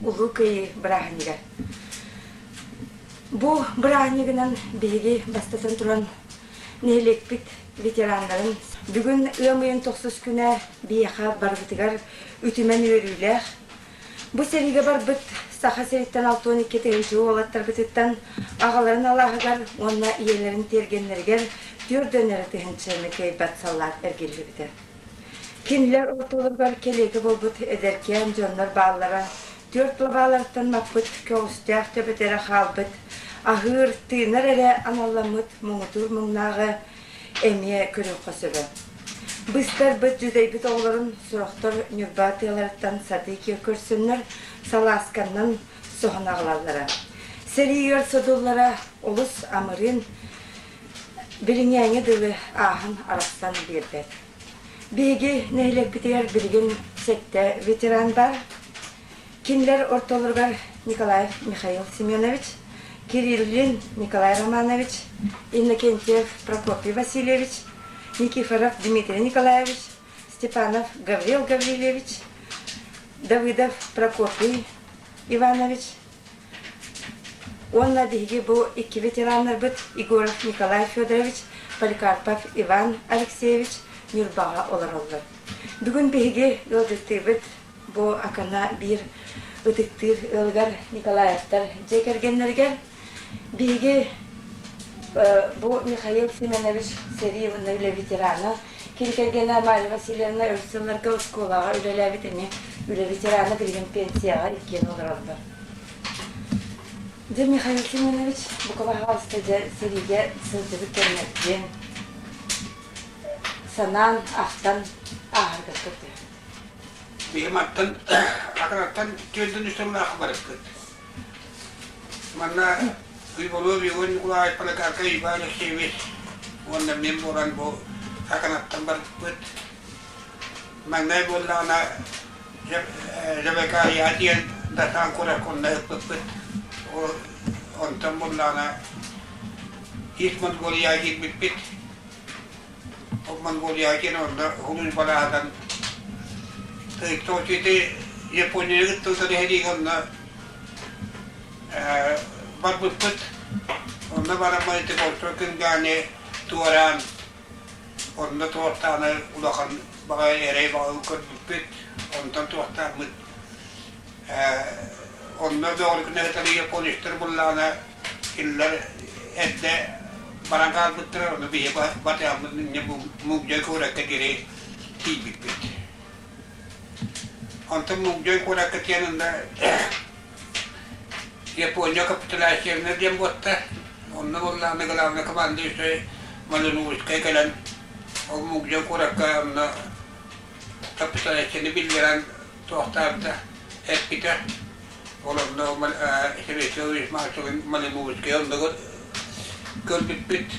Улуу Кыайыы бырааһынньыга. Бу бырааһынньыгынан биһиги бастатан туран нэһилиэкпит ветераннарын бүгүн ыам ыйын тохсус күнэ биһиэхэ барыбытыгар үтүмэн үөрүүлээх. Бу сэриигэ барбыт Саха сириттэн 62 тыһыынча уолаттарбытыттан аҕаларын алааһыгар уонна ийэлэрин тиэргэннэригэр түөрт эрэ тыһыынчаны кыайбат саллаат эргиллибитэ. Кинилэр ортолоругар кэлиэкэ буолбут эдэркээн дьоннор бааллара, түөрт лабааларыттан маппыт көҕүстээх төбөтө эрэ хаалбыт, аһыыр, тыынар эрэ аналламмыт муҥутуур муҥнааҕы эмиэ көрүөххэ сөбө. Быстарбыт, дьүдэйбит оҕолорун сорохтор Ньурба тыаларыттан сатыы киэр көрсөннөр, салаасканнан соһон аҕалаллара. Сэрии ыар содуллара олус амырыын, билиҥҥээҥҥэ дылы ааһан арахсан биэрбэт. Биһиги нэһилиэкпитигэр билигин сэттэ ветеран баар. Кинилэр ортолоругар Николаев Михаил Семенович, Кириллин Николай Романович, Иннокентьев Прокопий Васильевич, Никифоров Дмитрий Николаевич, Степанов Гаврил Гаврильевич, Давыдов Прокопий Иванович уонна биһиги бу икки ветераннарбыт Егоров Николай Федорович, Поликарпов Иван Алексеевич Ньурбаҕа олороллор. Бүгүн биһиги ыалдьыттыыбыт бу Акана биир ытыктыыр ыалыгар Николаевтар дьиэ кэргэннэригэр биһиги бу Михаил Семенович сэрии уонна үлэ ветерана, кини кэргэнэ Марья Васильевна өр сылларга оскуолаҕа үлэлээбит эмиэ үлэ ветерана билигин пенсияҕа иккиэн олороллор. Дьэ Михаил Семенович, бука баһаалыста дьэ сэриигэ сылдьыбыт кэмнэргин санаан, ахтан ааһаргар көрдөһөбүт. Биһим аттан, Аканаттан түөртэн үс сыллаах барыппыт. Манна Уйбалыов Егор Николаевич, Поликарпов Иван Алексеевич уонна мин буолан бу Аканаттан барбыппыт. Маҥнай буоллаҕына Забайкальеҕа тиийэн Дасан куоракка онно ыппыппыт. Онтон буоллаҕына Ис Монголияҕа киирбиппит. Ол Монголияҕа киирэн онно Хулуй балаһатан ити Японияны кытта утары сэриигэ онно барбыппыт. Онно бараммыт ити Большой Кынганы туораан онно туохтааны улахан баҕайы эрэй баҕайы көрбүппүт. Онтон туохтааммыт онно бөҕөргүнэ сытар японецтар буллаҕына кинилэр эрдэ баран хаалбыттара, ону биһи батыһаммыт инньэ Мугдьай куоракка диэри тиийбиппит. Онтон Мугдьай куоракка тиийэн онно Япония капитуляцияны диэн буотта. Онно буоллаҕына главный командующай Малиновскай кэлэн ол Мугдьай куоракка онно капитуляцияны биллэрэн туохтаабыта, эппитэ. Ол онно Советский Малиновскай онно көрбүппүт.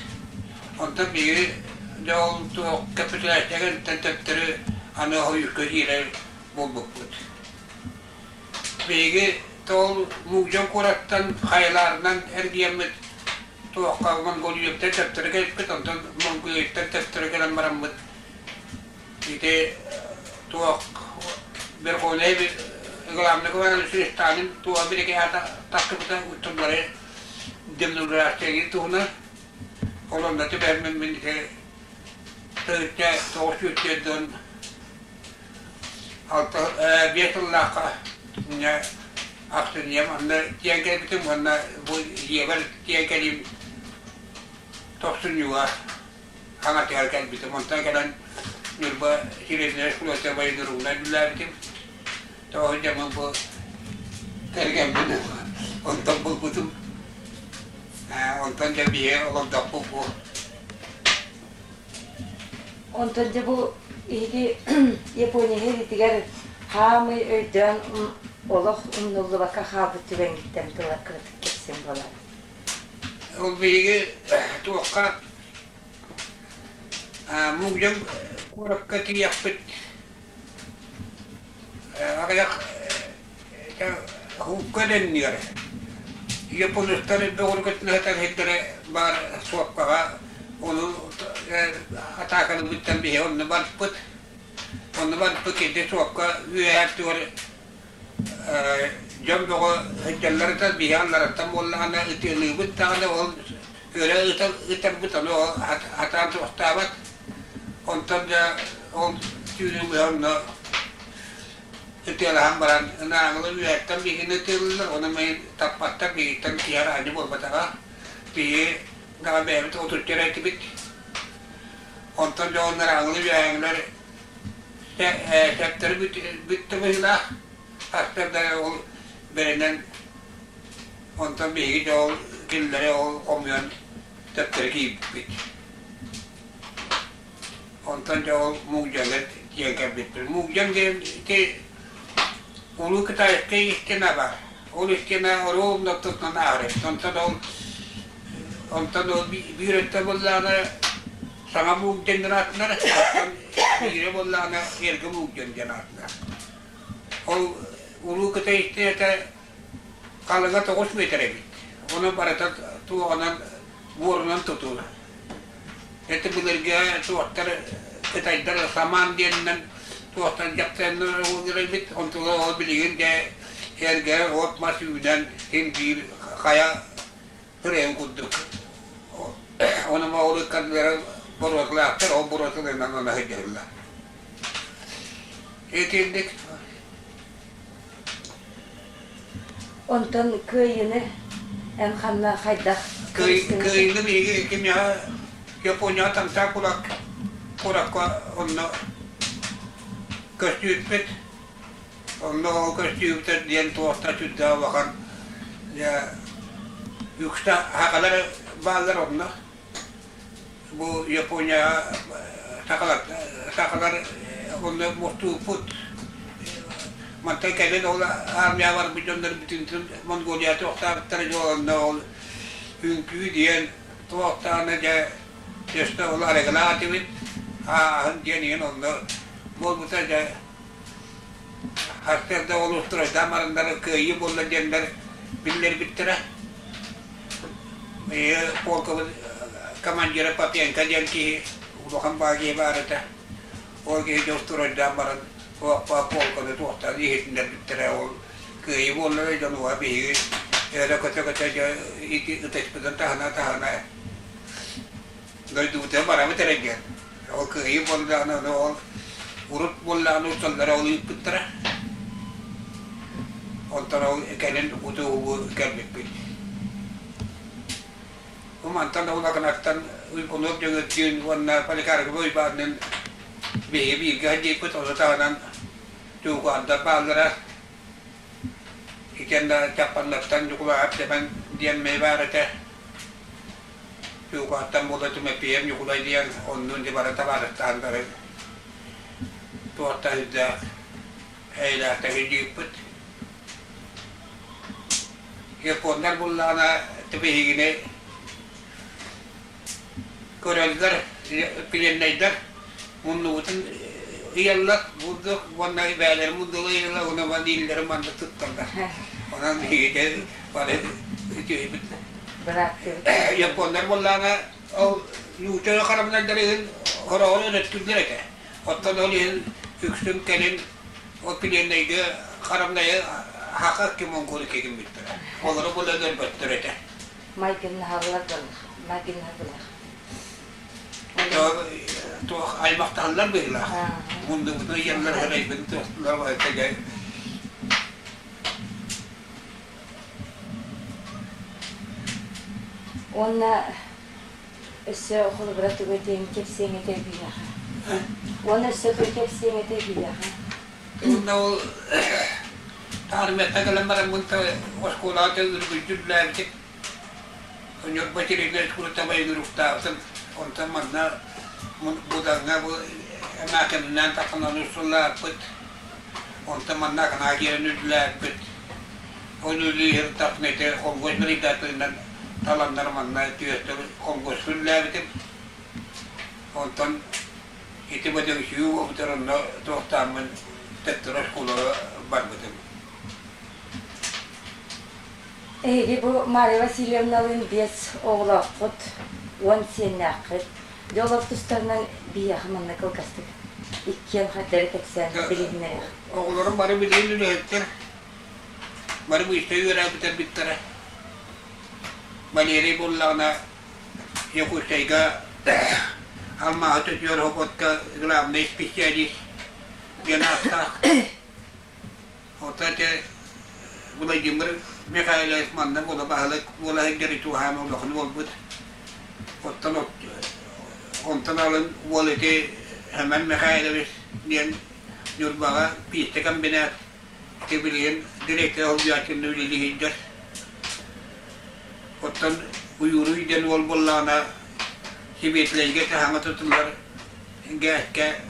Онтон биһиги дьэ ол туох капитуляцияга төттөрү аны хойукка киирэр буолбуппут. Биһиги ол Мугдьан куораттан хайаларынан эргийэммит туохха Монголияттан төптөрү кэлбит, онтон Монголияттан төптөрү кэлэн бараммыт ити туох Верховнай главный командующий Сталин туох биригээдэ тахсыбыта уччуллары демобилизация туһунан ол онно түбэһэммин мин ити тыһыынча 904 алта биэс сыллаахха ахсынньым онно тиийэн кэлбитим уонна бу дьиэбэр тиийэн кэлиим тохсунньуга хаҥатыгар кэлбитим. Онтон кэлэн Ньурба Серебряная школата военругунан үлэлээбитим. Тоҕо дьэ бу кэргэммин онтон булбутум. Онтон дьэ биһи олордохпут бу. Онтон дьэ бу эһиги Япония иһитигэр хаамый өйдөөн олох умнуллубакка хаалбыт түгэҥҥиттэн тыла кыратык кэпсиэм буолаар. Ол биһиги туохха Мугдьам куоракка тиийиэхпит аҕыйах Хуукка дэннигэр японецтар бөҕөргөтүнэ сытар баар суопкаҕа ону атаакалыыбыттан биһи онно барбыт онно барбыт киһи суопка үөһээ өттүгэр. Дьон бөҕө сылдьаллар да биһи аллараттан буоллаҕына ытыалыыбыт даҕаны ол өрө ытарбыт ону ол хатаан туохтаабат. Онтон да ол түүнү быһа онно ытыалаһан баран ынааҥылар үөһэттэн биһигини ытыалыыллар, ону мин таппаттар биһигиттэн киһи араанньы буолбатаҕа. Биһи даҕа бэйэбит отучча эрэ этибит. Онтон дьоннор аҥылы үөһээҥилэр сэптэрэ бүттэ быһыылаах. Астар да ол бэринэн онтон биһиги дьэ ол кинилэри ол хомуйан төптөрү киирбиппит. Онтон дьэ ол Мугдьаҥҥа тиийэн кэлбиппит. Мугдьаҥ диэн ити Улуу Китайскай истина баар. Ол истина оруобуна тутан ааһар эбит. Онтон ол онтон ол биир өттө буоллаҕына саҥа Мугдьаҥ диэн аатынар, оттон биирэ буоллаҕына эргэ Мугдьаҥ диэн аатынар. Ол Улуу Кытай истиэнэтэ халыҥа 9 метр эбит. Ону барыта туоҕунан буорунан тутуу. Ити былыргы туохтар кытайдар самаан диэнинэн туохтан дьаптайаннар эбит. Онтула ол билигин дьэ эргэ от-мас үүнэн син биир хайа сырайын курдук. Ону ол ыккардылара боруоталаахтар, ол боруоталарынан аны сылдьаллар. Итинник Онтон кыайыыны эн ханна хайдах Кыайыыны биһиги кимиэхэ Японияҕа Тамса курак куракка онно көстүүппүт. Онно ол көстүүбүтэр диэн туохта сүрдээх улахан үксэ сахалар бааллар онно. Бу Японияҕа сахалар сахалар онно мустууппут. Мантан кэлин ол армия барбыт дьоннор бүтүн Монголия туохтаабыттара дьол онно ол үҥкүү диэн туохтаана дьэ өстө ол арыгылаах этибит ааһын диэн иһин онно буолбута дьэ сарсыарда ол устурайдаан бараннар кыайыы буолла диэннэр биллэрбиттэрэ. Полкабыт командира Попенко диэн киһи улахан баҕайы баар этэ. Ол киһи дьол турардаан баран полканы туохтан иһитиннэрбиттэрэ ол кыайыы буолла дьонуга биһиги өрө көтө-көтө дьэ ити ытыспытын таһына-таһына дойдубутугар барабыт эрэ диэн. Ол кыайыы буоллаҕына ол урут буоллаҕына усталлара ол ыыппыттара. Онтон ол кэлин утуу кэлбиппит. Бу мантан улаханаттан Уйгунуоп Дьөгүөрдүүн уонна Поликарпов Уйбаанныын биһиги бииргэ сылдьыппыт, ону таһынан Туукаандар бааллара. Итиэннэ Чаппаннаттан Ньукулаайап Сэмэн диэн мэй баар этэ. Туукааттан буола Түмэппийэм Ньукулай диэн оннун дьэ бары табаарыстаһан бары туохтан үрдээх эйэлээхтик илдьииппит. Японнар буллаҕына биһигини көрөллөр, пленнайдар муннубутун ыйаллар, бурдук уонна бэйэлэрин муннула ыйаллар, уонна ванильлары манна тутталлар. Онон биһиги бары үтүөйбүт. Японнар буоллаҕына ол нуучча харамнайдарын хороҕор өрөттүүллэр этэ. Оттон ол иһин үксүн кэлин ол пленнайга харамнайы хака кимонгур кигиммиттэрэ. Олору була өлөрбөттөр этэ. Майгыннаһаллар майгыннаһаллар. Туох аймахтаһаллар быһыылаах. Мундубутун ыйаллар, хөрөйбүн туохтулар Уонна өссө холобура тугу этиэҥ кэпсиэҥ этэ биһиэхэ. Уонна өссө тугу кэпсиэҥ этэ биһиэхэ. Уонна ол армияттан кэлэн бараммын оскуолаҕа үргүлдьү үлэлээбитим. Ньурба сиригэр курутабай ыҥырыктаабытым. Онтон манна Будаҥҥа бу эмээхсининээн тахсан ону сыллааппыт. Онтон манна Аканаа киирэн үлэлээбиппит. Ол үлэлии сырыттахпына ити холкуос бригадатынан таланнар манна түөртэ холкуоска үлэлээбитим. Онтон ити бөдөҥсүйүү буолбутар онно туохтааммын төттөрү оскуолаҕа барбытым. Эһиги бу Мария Васильевналыын биэс оҕолооххут, уон сиэннээххит. Дьэ олор тустарынан биһиэхэ манна кылгастык иккиэн хайдары кэпсээн билиһиннэриэх. Оҕолорум бары билигин үлэһиттэр. Бары быыстапка үөрэҕи бүтэрбиттэрэ. Валерий буоллаҕына Якутскайга алмааһы төтүөр собуотка главный специалист диэн ааттаах. Оттон ити Владимир Михайлович манна буола баһылык буола сылдьар итуһаан улахан буолбут. Оттон онтон алын уол ити Семен Михайлович диэн Ньурбаҕа пиистэ комбинат ити билигин директор солбуйааччыны үлэлии сылдьар. Оттон Уйууруй диэн уол буоллаҕына Сибиэтилэйгэ таһаҥа тутуллар гээскэ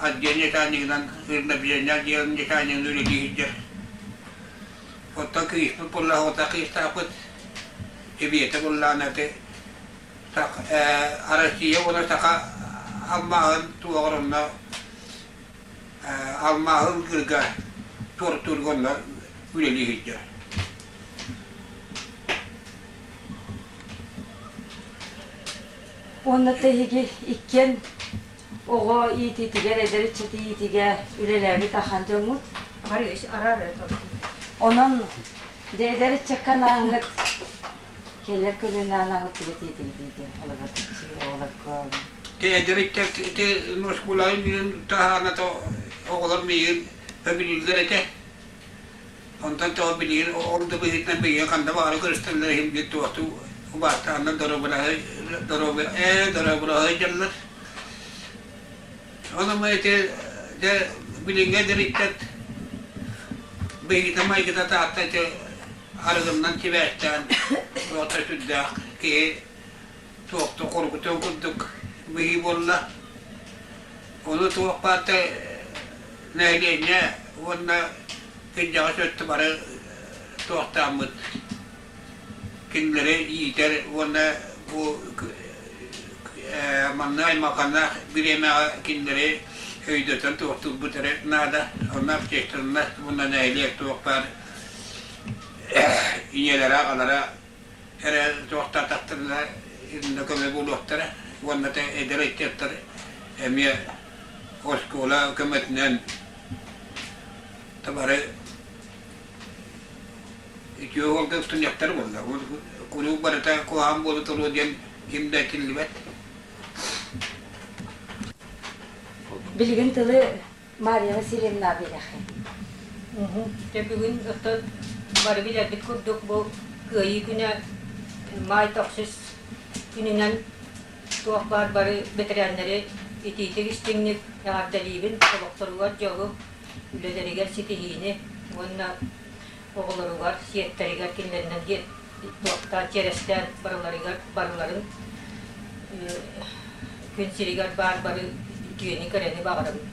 отдел начальнигынан ырнабиэнньэ отделын начальнигынан үлэлии сылдьар. Оттон кыыспыт буоллаҕына оҕото кыыстаахпыт Сибиэтэ буоллаҕына ити Россия уонна Саха алмааһын туоҕар онно алмааһы ылгырга туортуурга онно үлэлии сылдьар. Уонна тэһиги иккиэн оҕо иитиитигэр, эдэр ыччат иитигэ үлэлээбит ахан дьоҥҥут. Онон дьэ эдэр ыччакка анаангыт кэлэр көлүөнэ анаангыт тугу этиэтигит олорор оҕолорго Эдэр ыччат ити оскуолаҕа үүнэн таһааната оҕолор миигин сөбүлүүллэр этэ. Онтон тоҕо билигин ол да быһыытынан билигин ханна баҕара көрүстэллэр иһин биир туохтуу убаастааннар доруобуйалаһа доруобуйа доруобуйалаһа сылдьаллар. Онон ити дьэ билиҥҥи эдэр ыччат быһыыта-майгыта Таатта ити арыгыннан сибээстээн туохта сүрдээх киһи туохта хоргутуон курдук быһыы буолла. Ону туох баарта нэһилиэнньэ уонна кырдьаҕас өттө бары туохтааммыт кинилэри иитэр уонна бу манна аймалҕаннаах бириэмэҕэ кинилэри өйдөтөн туохтуурбут эрэ наада. Онно общественность уонна нэһилиэк туох баар ийэлэрэ аҕалара эрэ туохтаатахтарына иннэ көмө буолуохтара уонна эдэр ыччаттар эмиэ оскуола көмөтүнэн бары үтүө уолга устунньахтар буолла. Куруук барыта куһаҕан буола туруо диэн ким да этиллибэт. Билигин тылы Мария Васильевна биэрэххин. Дьэ бүгүн оттон бары билэрбит курдук бу Кыайыы күнэ маай тохсус күнүнэн туох баар бары бэтэрээннэри итиитик истиҥник эҕэрдэлиибин, олохторугар дьолу, үлэлэригэр ситиһиини уонна оҕолоругар, сиэттэригэр кинилэринэн туохтаан чиэрэстээн барыларыгар барыларын күн сиригэр баар бары үтүөнү-кэрэни баҕарабын.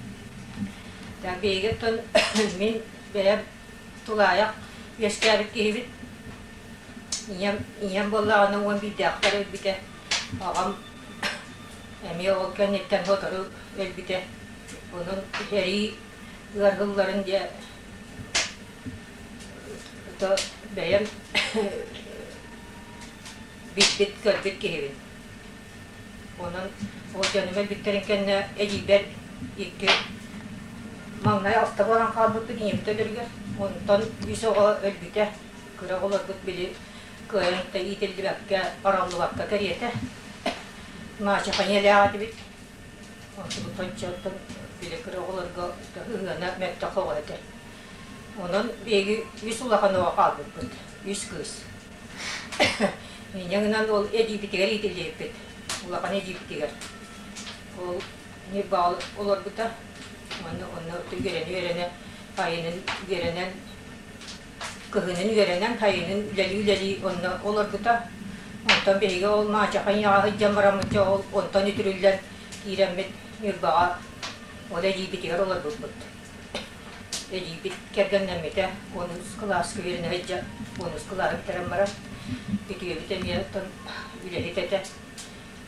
Биһиги оттон мин бэйэм тулаайах үөскээбит киһибит. Ийэм, ийэм буоллаҕына 11-дээхпэр өлбүтэ. Аҕам эмиэ ол кэнниттэн сотору өлбүтэ. Онон сэрии ыарһылларын дьэ то бэйэм билбит, көрбүт киһибин. Онон ол дьонум өлбүттэрин кэннэ эдьиийбэр икки маҥнай алта буолан хаалбыппыт ийэбит өлөрүгэр. Онтон үс оҕо өлбүтэ. Кыра оҕолорбут били кыайан да иитиллибэккэ, араллыбакка кэриэтэ. Маачаха ийэлээх этибит. Онтубут ончоттон били кыра оҕолорго ыһыана мөлтөх оҕо этэ. Онон биһиги үс улахан оҕо хаалбыппыт, үс кыыс. Инньэ гынан ол эдьиийбитигэр иитиллибиппит, улахан эдьиийбитигэр. Ол Ньурбаҕа олорбута, онно онно үөрэнэ-үөрэнэ сайынын үөрэнэн, кыһынын үөрэнэн, сайынын үлэлии-үлэлии онно олорбута. Онтон биһиги ол Маачаха ийэҕэ сылдьан бараммыт дьэ ол онтон үтүрүллэн киирэммит Ньурбаҕа ол эдьиийбитигэр олорбуппут. Эдьиийбит кэргэннэммитэ, онус кылааска үөрэнэ сылдьан, онус кылааһы бүтэрэн баран, үтүөбүт эмиэ оттон үлэһит этэ.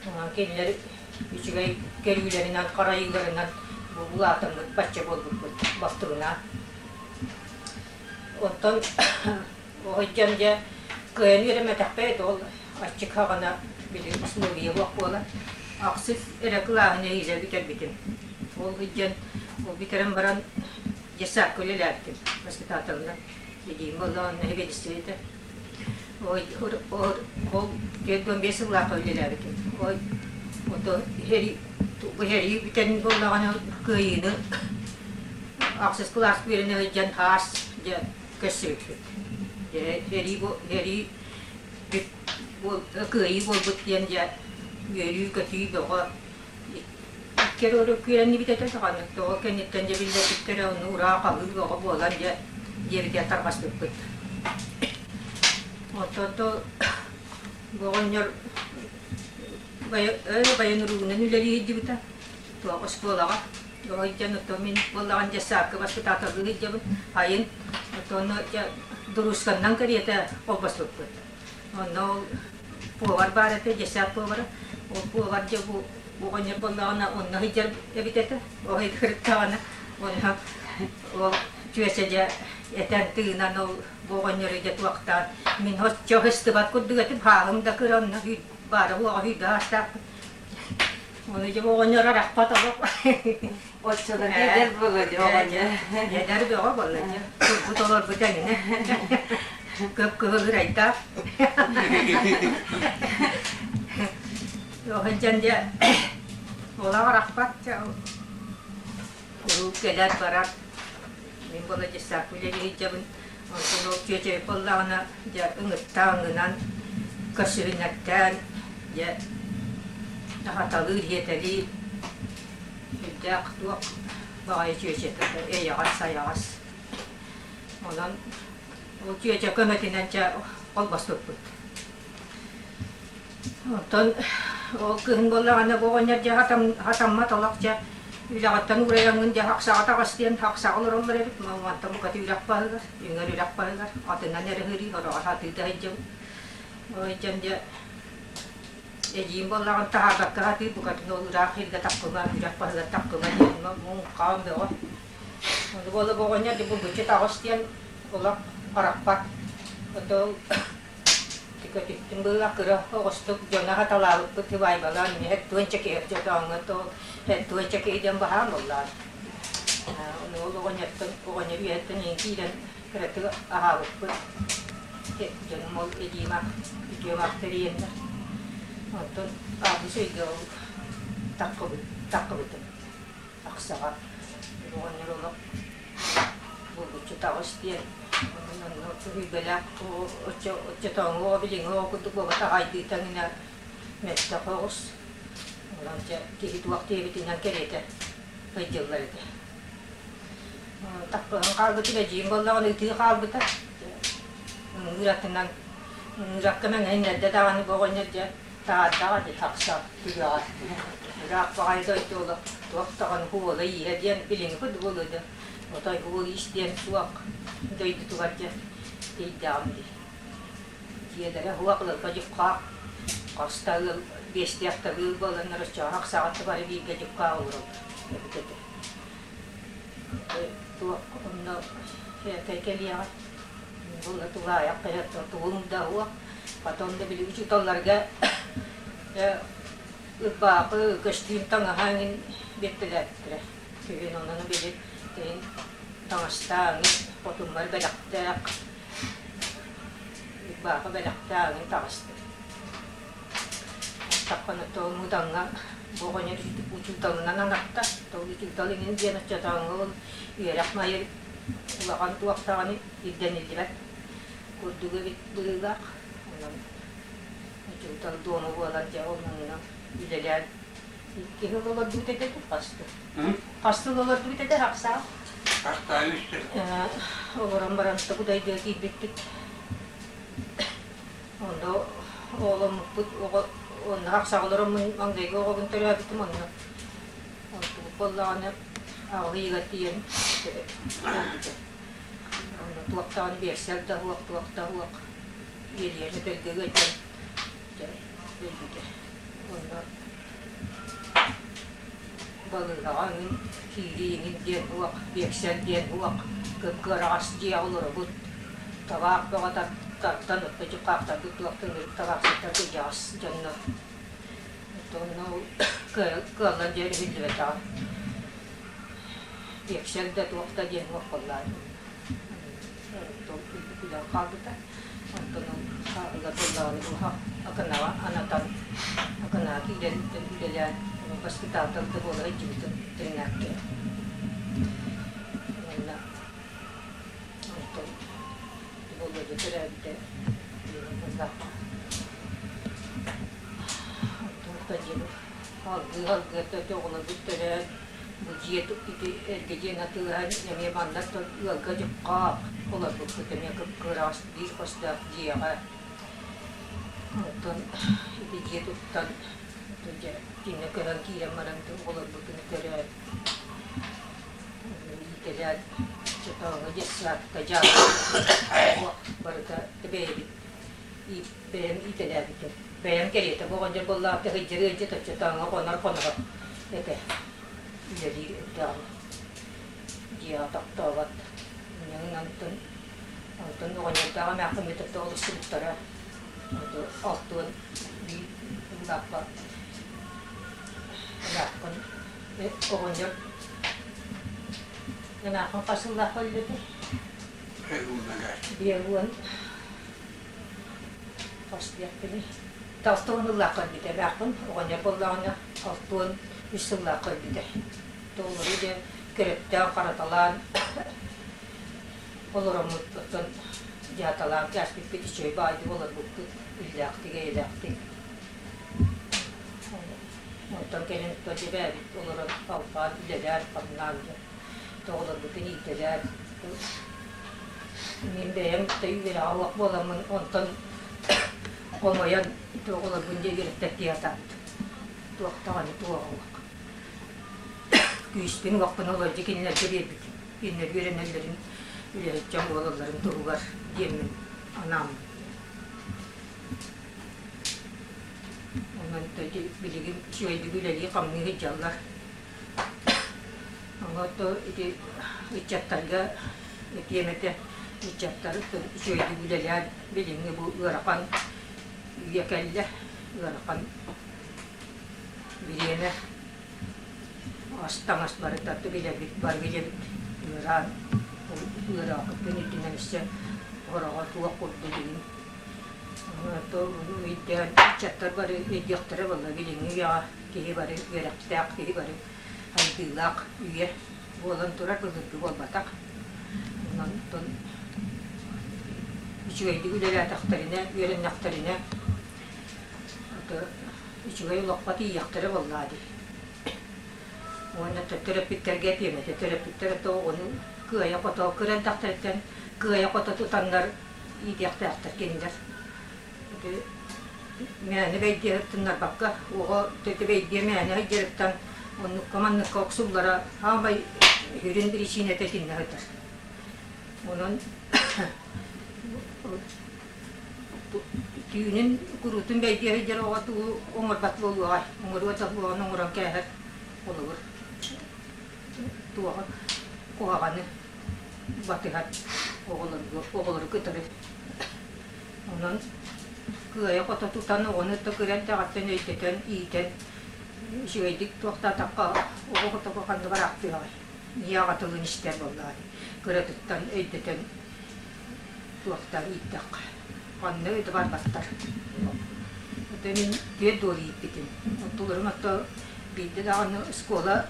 Онон кинилэр үчүгэй көрүүлэринэн, харайыыларынан бу улаатаммыт бачча буолбуппут балтыбынаан. Оттон оһойдьон дьэ кыайан үөрэммэтэхпит ол аччык хаҕана били условие суох буолан ахсыс эрэ кылааһын эһиилэ бүтэрбитим. Ол сылдьан ол бүтэрэн баран детсадка үлэлээбитим воспитателынан. Эдьиийим буолла онно сэбиэдиссэйэ этэ. Ой, ол 45 сыллаахха үлэлээбитим. Ой, ото сэрии сэрии бүтэн буоллаҕына кыайыыны ахсыс кылаас үөрэнэ сылдьан хаас дьэ көрсүбүппүт. Дьэ сэрии сэрии кыайыы буолбут диэн дьэ үөрүү-көтүү бөҕө икки эрэ күөрэннибит этэ даҕаны тоҕо кэнниттэн дьэ биллэрбиттэрэ ону ураа хаһыы бөҕө буолан дьэ диэбитигэр тарҕаспыппыт. Оттон бу оҕонньор баян уруулунан үлэлии сылдьыбыта туох оскуолаҕа сылдьан оттон мин буоллаҕын дьассаакка баспытааталыы сылдьабын айын оттон дьэ дуруусканнан кэриэтэ холбоспуппут. Онно ол повар баар этэ, десерт повара. Ол повар дьэ бу оҕонньор буоллаҕына онно сылдьар эбит этэ. Ол кырыттаҕына онно ол чүөчэ дьэ этэн тыынан ол бу оҕонньору дьэ туохтаан мин оччо сыстыбат курдук этим хааһым да кыра онно баара уоҕа сүүрбэ аастаахпын. Ону дьэ оҕонньор арахпат олох. Оччолорго эдэр буолуо дии оҕонньор. Эдэр бөҕө буолла дии. Турбут олорбут эҥинэ. Көп-кыһыл ырайдаах. Сылдьан дьэ олох арахпат дьэ куруук кэлэр барар. Мин буола дьыссаакка үлэлии сылдьабын. Онтон ол чүөчэй буоллаҕына дьэ ыҥыттаан ыҥынан көрсүһүннэртээн дьэ аһаталыыр, иэтэлиир сүрдээх туох баҕайы чүөчэтэ эйэҕэс-сайаҕас. Онон ол чүөчэ көмөтүнэн дьэ холбоспуппут. Оттон ол кыһын буоллаҕына бу оҕонньор дьэ хатаммат олох дьэ үлэҕиттэн уурайаҥҥын дьэ хахсаҕа таҕыс диэн хахсаҕа олороллор эбит. Мантан букатын үрэх баһыгар, үҥэр үрэх баһыгар атынан эрэ ыһырыы, ороҕор сатыы да сылдьабыт. Ол сылдьан дьэ эдьиийим буоллаҕына таһаарбакка сатыыр, букатын ол ыраах сиргэ таххыма, үрэх баһыгар таххыма диэн муҥхаан бөҕө. Ону буола бу оҕонньор дьэ булгуччу таҕыс диэн олох арахпат. Ото Көтүттүм быһыылаах кыра оҕустук дьоно хаталаабыппыт сыбаайбалаан һэттуонча киһи дьотооҥҥо һэттуонча киһи диэн баһаам буоллаҕа. Ону ол оҕонньортон оҕонньор үөһэттэн иһин киирэн кыратык аһаабыппыт. Дьонум ол эдьиийим үтүөм ах тэрийэннэр. Онтон август ыйга ол таккыбыт таккыбытым. Ахсаҕа оҕонньор олох булгуччу таҕыс диэн онно үһүйбэлээх оччотооҥу оҕо билиҥҥи оҕо курдук буолбатах айдыыта эҥинэ мөлтөх оҕус онон дьэ киһи туох диэбитинэн кэриэтэ сылдьыллар этэ таппыһан хаалбытым эдьиийим буоллаҕына ытыы хаалбыта ыҥыыр атынан ыҥыыракка мэҥэһиннэрдэ даҕаны бу оҕонньор дьэ Таардаҕа дии тахса түгэҕэ. Ыраах баҕайы дойду олох туох даҕаны уола-ииһэ диэн билиҥҥи курдук буолуо да, отой уол-иис диэн суох дойдутугар дьэ тиийдэҕим дии. Дьиэлэрэ суох ыалга дьуккаах, хас да ыал биэстээх да ыал буоланнар оччоҕо саҕатта бары бииргэ дьуккаах олороллор эбит этэ. Туох онно кэлиэҕэ була тулаайах тугуҥ да суох Потом да били учууталларга ырбаахы, көстүүм таҥаһа эҥин биэртэлээбиттэрэ. Күһүн онон били кэлин таҥастаан хотуммар бэлэхтээх ырбаахы бэлэхтээх эҥин таҕыстым. Таххана мудаҥҥа бу оҕонньор учууталынан анатта. Ол учуутал иҥин диэн оччотооҥҥу ол үөрэх майыр улахан туох даҕаны ирдэниллибэт курдук эбит быһыылаах. Онон учуутал дуома буолан дьэ ол онно үлэлээн икки сыл олордубут этэ дуу хас сыл? Хас сыл олордубут этэ ахсаан? Хастаан үстэ. Олорон баран Кудайдыга киирбиппит. Онно оҕоломмуппут оҕо онно ахсаҕа олороммун маҥнайгы оҕобун төрөөбүтүм онно. Онтубут буоллаҕына аҕыс ыйыгар тиийэн өлбүтэ. Онно туох даҕаны биэрсэр да суох, туох да суох иэлийэн өтөргө ыалдьан дьэ өлбүтэ. Онно балыыһаҕа эҥин киирии эҥин диэн суох, биэксэл диэн суох, кып-кыараҕас дьиэҕэ олоробут. Табаах бөҕө тартан отто дьуккаахтарбыт туох да ынырык табаахсыттар кырдьаҕас дьоннор. Онно ол кыаллан дьэ өрүһүллүбэтэҕэ. Биэксэл да туох да диэн суох буоллаҕа. Онтон үлэн хаалбыта. Онтон ол ыла буоллаҕына уһах Аканаҕа анатан Аканаҕа киирэн үлэлээн воспитатель да буола сылдьыбытым интернакка. Уонна онтон Володя төрөөбүтэ буоллахха. Онтон диэн алгыы-алгыы оҕолорбут төрөөн бу дьиэ ити эргэ дьиэни атыылаһан эмиэ манна ыалга дьуккаах олорбуппут эмиэ кып-кыараҕас биир хостоох дьиэҕэ. Онтон ити дьиэ туттан дьэ итиннэ көһөн киирэн баран оҕолорбутун көрөөт иитэлээн чотооҥҥо детсадка дьаабы барыта бэйэбит бэйэм иитэлээбитим. Бэйэм кэриэтэ бу оҕонньор буоллаҕа сылдьар ыалдьыт оччотооҥҥо хонор хоноһо этэ. Үлэлиир эрдэҕинэ дьиэҕэ тохтообот. Инньэ онтон онтон оҕонньордоох эмээххин кытта олорсубуттара. Алтыан биир сыллаахха эмээххин оҕонньор эмээххин хас сыллаахха өллөтүй? 50 Хос диэхпиний. 60 сыллаахха өлбүтэ эмээххин оҕонньор буоллаҕына 63 сыллаахха өлбүтэ. Толору диэн көрөттөөн хараталаан олороммут оттон дьааталаан кээспиппит үчүгэй баайдык олорбуппут иллээхтик эйэлээхтик. Онтон кэлин дьэбээбит олорон алҕаан үлэлээн хамнаан оҕолорбутун иитэлээн мин бэйэм үөрэҕэ суох буоламмын онтон хомойон ити оҕолорбун дьэ үөрэппэттии сатаабытым туох даҕаны туоҕа суох күүспүн уохпун олордьу кинилэргэ биэрбитим кинилэр үөрэнэллэрин үлэһит дьон буолалларын туһугар диэммин анааммын онон билигин үчүгэйдик үлэлии-хамныы сылдьаллар Ону ити ыччаттарга этиэм этэ, ыччаттар үчүгэйдик үлэлээн билиҥҥи бу ыарахан үйэ кэллэ, ыарахан бириэмэ ас-таҥас барыта билэбит, бары билэбит ыараан ыараакыттан үрдүнэн өссө хороҕо туох курдук игин өйдөөн ыччаттар бары өйдүөхтэрэ буолла билиҥҥи үйэҕэ киһи бары үөрэхтээх киһи бары сайдыылаах үйэ буолан турар былыргы буолбатах. Онон үчүгэйдик үлэлээтэхтэринэ, үөрэннэхтэринэ үчүгэй олоххо тиийиэхтэрэ буоллаа дии. Уонна төрөппүттэргэ этиэм этэ, төрөппүттэр это оҕону кыайа-хото кыра эрдэхтэриттэн кыайа-хото тутаннар иитиэхтээхтэр кинилэр. Ити мээнэ бэйдиэ тыннарбакка, оҕо бэйдиэ мээнэ сылдьарыттан оннукка-манныкка охсуллара саамай сүрүн биричиинэтэ итиннэ сытар. Онон түүнүн куруутун бэйдиэ сылдьар оҕо тугу оҥорбот буолуоҕай, оҥоруо да буолан оҥорон кээһэр холобур туоҕа куһаҕаны батыһар оҕолорго оҕолору кытары Онон кыайа-хото тутан оҕону кыра эрдэҕиттэн өйдөтөн, иитэн үчүгэйдик туохтаатахха оҕо хотоку ханна бараахтыаҕай, ийэ аҕа тылын истэр буоллаҕа дии. Кыратыттан өйдөтөн туохтаан ииттэххэ ханна да барбаттар. Это мин түөрт уол ииппитим. Оттуларым ото биирдэ даҕаны оскуола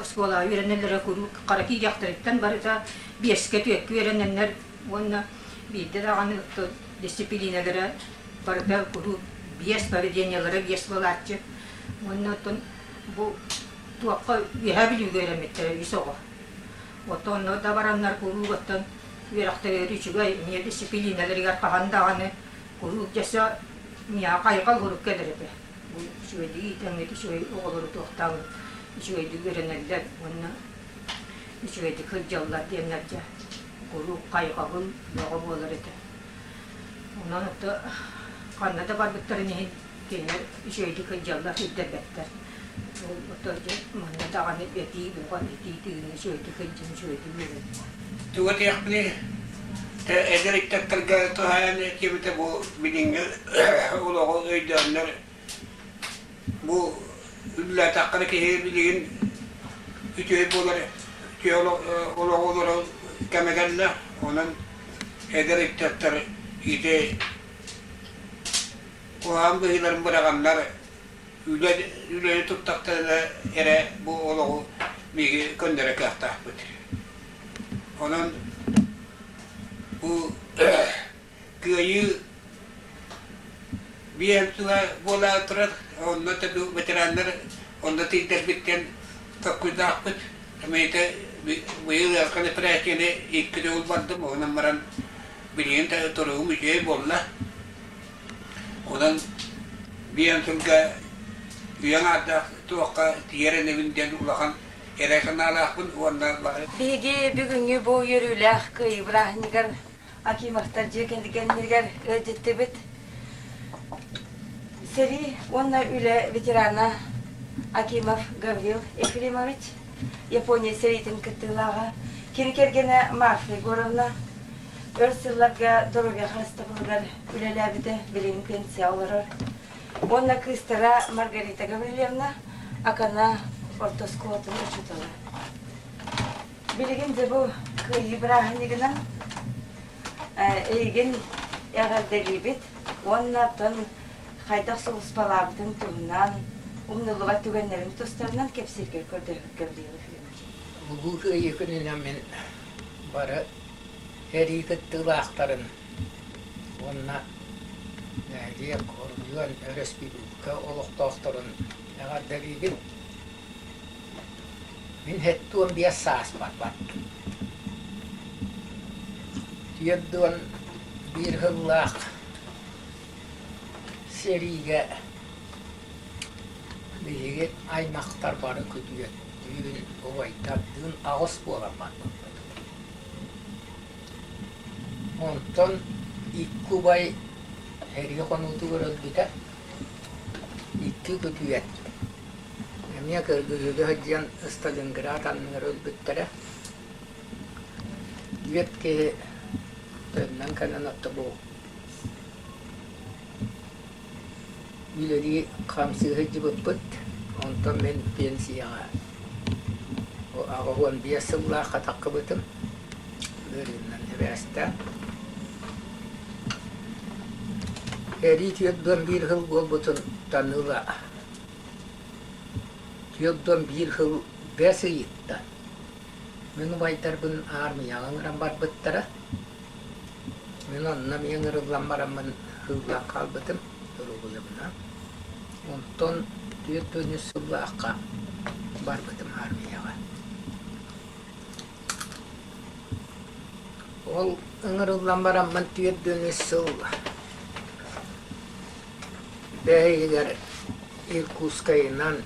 оскуолаҕа үөрэнэллэрэ куруук хара киириэхтэриттэн барыта биэскэ түөркэ үөрэнэннэр Уонна биирдэ даҕаны дисциплинэлэрэ барыта куруук биэс поведениелара биэс буолааччы. Уонна оттон бу туохха Үөһээ Бүлүүгэ үөрэммиттэрэ үс оҕо. Оттон онно да бараннар куруук оттон үөрэхтэригэр үчүгэй, эмиэ дисциплинэлэригэр хаһан даҕаны куруук дьэсэ миэхэ хайҕал куруук кэлэр этэ. Бу үчүгэйдик иитэҥҥит үчүгэй оҕолору туохтааҥҥыт үчүгэйдик үөрэнэллэр уонна үчүгэйдик сылдьаллар диэннэр дьэ куруук хайҕабыл бөҕө буолар этэ. Онон ото ханна да барбыттарын иһин кинилэр үчүгэйдик сылдьаллар, сирдэрбэттэр. Ол ото дьэ манна даҕаны этии бөҕө, этии тыына үчүгэйдик сылдьан үчүгэйдик үөрэн. Тугу этиэхпиний? Эдэр ыччаттарга туһаайан этиэбитэ бу билиҥҥи олоҕу өйдөөннөр Бу үлэлээтэххинэ киһи билигин үчүгэй буолар, үчүгэй олоҕу олорор кэмэ кэллэ. Онон Эдэр ыччаттар ити куһаҕан быһыыларын быраҕаннар үлэ үлэни туттахтарына эрэ бу олоҕу биһиги көннөрө кыахтаахпыт. Онон бу Кыайыы биэһин сыла буола турар, онно ветераннар онно тиийдэрбиттэн толкуйдаахпыт. Эмиэтэ быйыл ыарахан эпэрээссийэни икки төгүл бардым, онон баран билигин туругум үчүгэй буолла. Онон биэһин сылга үйэҥ аатдаах туохха тиийэр инибин диэн улахан эрэ санаалаахпын уонна Биһиги бүгүҥҥү бу үөрүүлээх кыайыы бырааһынньыгар Акимовтар дьиэ кэргэннэригэр ыалдьыттыбыт. Сэрии уонна үлэ ветерана Акимов Гаврил Ефремович, Япония сэриитин кыттыылааҕа, кини кэргэнэ Марфа Егоровна өр сылларга доруобуйа харыстабылыгар үлэлээбитэ, билигин пенсия олорор. Уонна кыыстара Маргарита Гаврильевна Акана орто оскуолатын учуутала. Билигин дьэ бу Кыайыы бырааһынньыгынан эйигин эҕэрдэлиибит уонна оттон хайдах сулууспалаабытын туһунан, умнуллубат түгэннэрин тустарынан кэпсииргэр көрдөһөбүт Гаврил Ефимович. Улуу Кыайыы күнүнэн мин бары сэрии кыттыылаахтарын уонна нэһилиэк, оройуон, өрөспүүбүлүкэ олохтоохторун эҕэрдэлиибин. Мин 75 сааспар бардым. 41 сыллаах сэриигэ биһиги аймахтар бары күтүөттүүн, убайдардыын аҕыс буолан барбыппыт. Онтон икки убай сэрии хонуутугар өлбүтэ, икки күтүөт Эмиэ кыргыһыыга сылдьан Сталинград анныгар өлбүттэрэ. Түөрт киһи төннөн кэлэн отто бу үлэлии хамсыы сылдьыбыппыт. Онтон мин пенсияҕа 85 сыллаахха таххыбытым. Ыарыыннан сибээстээн. Эрии 41 сыл буолбутун таныыла 41 сыл бэс ыйыттан мин убайдарбын аармыйаҕа ыҥыран барбыттара. Мин онно эмиэ ыҥырыллан бараммын сыыллан хаалбытым доруобуйабынан. Онтон 43 сыллаахха барбытым аармыйаҕа. Ол ыҥырыллан бараммын 43 сыл Бэйигэр Иркутскайынан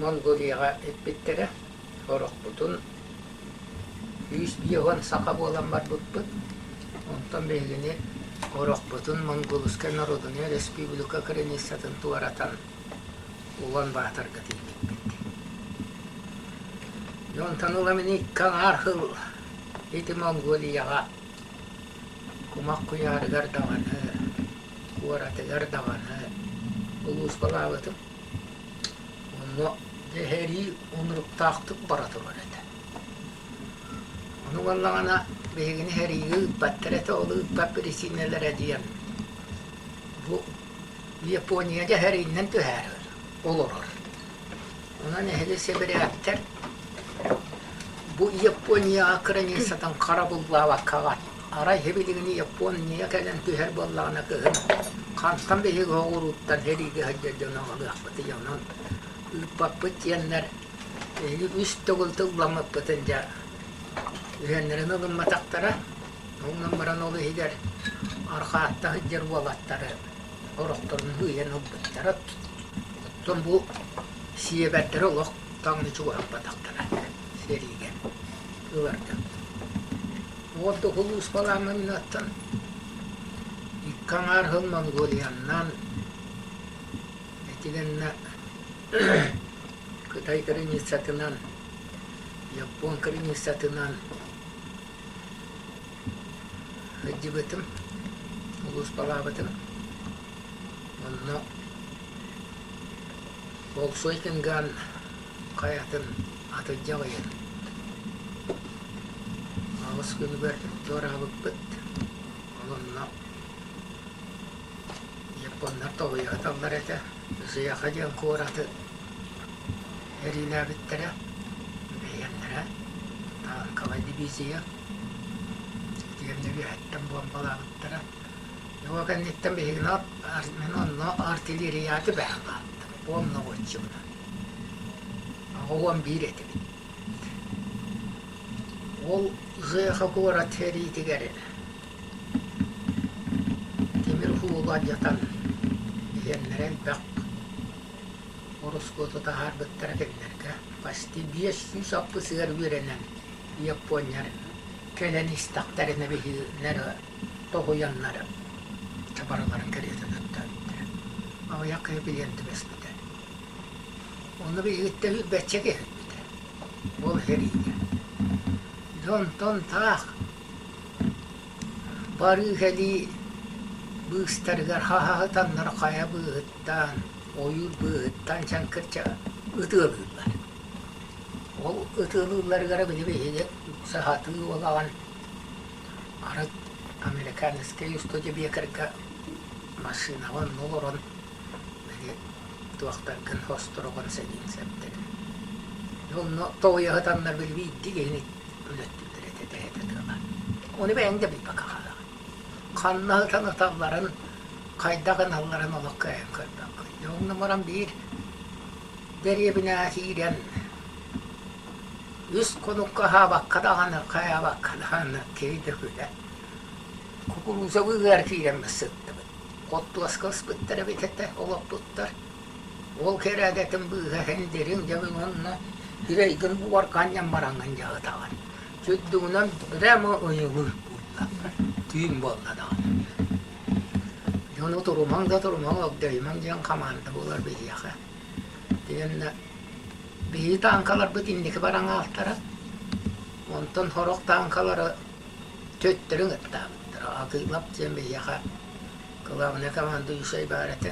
Монголияҕа эппиттэрэ, орохпутун 150 саха буолан барбыппыт. Онтон биһигини орохпутун Монгольскай норуодунай республика границатын туоратан Улан-Баторга тиийбиппит. Онтон ыла мин икки аҥаар сыл ити Монголияҕа Кумах куйаарыгар даҕаны, куоратыгар даҕаны улууспалаабытым. Онно дьэһэрии унуруктаахтык бара турар этэ. Ону буоллаҕына биһигини сэриигэ ыыппаттар этэ, ол ыыппат бирисиинэлэрэ диэн бу Япония дьэһэрииннэн түһээри олорор. Онон эһиги сибирээктэр бу Японияҕа кыраныыссатын харабыллаабаккаҕыт, арай сибилигин Япония кэлэн түһэр буоллаҕына кыһын хантан биһиги оҕурууттан сэриигэ сылдьар дьону аҕалыахпытый, онон ыыппаппыт диэннэр эһиги үс төгүл тылламмыппытын дьэ үһүөннэрин ылымматахтара. Онон баран ол иһигэр арҕаатта сылдьар уолаттары орохторун ыйан ылбыттара. Оттон бу сиэбэрдэрэ олох таҥны чугаһаппатахтара сэриигэ ыларга. Ордук улууспалааммынаттан икки аҥаар сыл Монголияннан итигэннэ Кытай границатынан, Япон границатынан Сылдьыбытым, улууспалаабытым. Онно Болсуой Кынган хайатын атырдьах ыйын. 8 күнүгэр туораабыппыт. Ол онно японнар тоҕуйа сыталлар этэ. Зыяха диэн куораты эриилээбиттэрэ, бэйэлэрэ танковай дивизия итиэннэ үөһэттэн буомбалаабыттара. Ол кэнниттэн биһигини мин онно артиллерияҕа түбэһэн хаалтым, уонна уончабынан. 81 этибит. Ол Зеха куорат сэриитигэр тимир уулу алдьатан иһэннэрэ элбэх ороскуоту таһаарбыттара кинилэргэ. Почти 500 аппысыгар үөрэнэн Японнар кэлэн истэхтэринэ биһигиннэр тоһуйаннар барыларын кэриэтэ төттөөбүттэрэ. Аҕыйах киһи билиэн түбэспитэ. Ону биһигиттэн сүүрбэччэ киһи өлбүтэ. Ол сэриигэ. Дьонтон таах барыы-кэлии быыстарыгар хаһаһытаннар хайа быыһыттан, ойуур быыһыттан чаҥкырча ытыалыыллар. Ол ытыалыылларыгар били биһиги саһатыы уолаҕын арыт американскай устудьуйа массыынаҕа онно олорон били туохтаргын хостороҕун сэниин сэптэрин. Онно тоҕуйаһытаннар били биирдии киһини өлөттүллэр этэ тэһэтэ тыала. Ону бэйэҥ да билбэккэ хаалаҕын. Ханна ытан ыталларын, хайдах гыналларын олох кыайан көрбөккүн. Дьэ онно баран биир дэриэбинэҕэ киирэн үс хонукка аһаабакка даҕаны, хайаабакка даҕаны киһи да күлэр. Кукуруза быыһыгар киирэн сыттыбыт. Хортуоска ыспыттар эбит этэ, олоппуттар. Ол кэрээдэтин быыһа һин дириҥ дьабын уонна үрэйгин буорга анньан бараҥҥын дьаһытаҕын. Сүрдүгүнэн прямо ыйылыыр буолла. Түүн буолла даҕаны. Дьону турумаҥ да турумаҥ, огдойумаҥ диэн хамаанда буолар биһиэхэ. Итиэннэ биһиги тааҥкаларбыт инники баран аалтара. Онтон сорох тааҥкалары төттөрү ыҥыртаабыттара. Акыылап диэн биһиэхэ кылаабынай командующай баар этэ.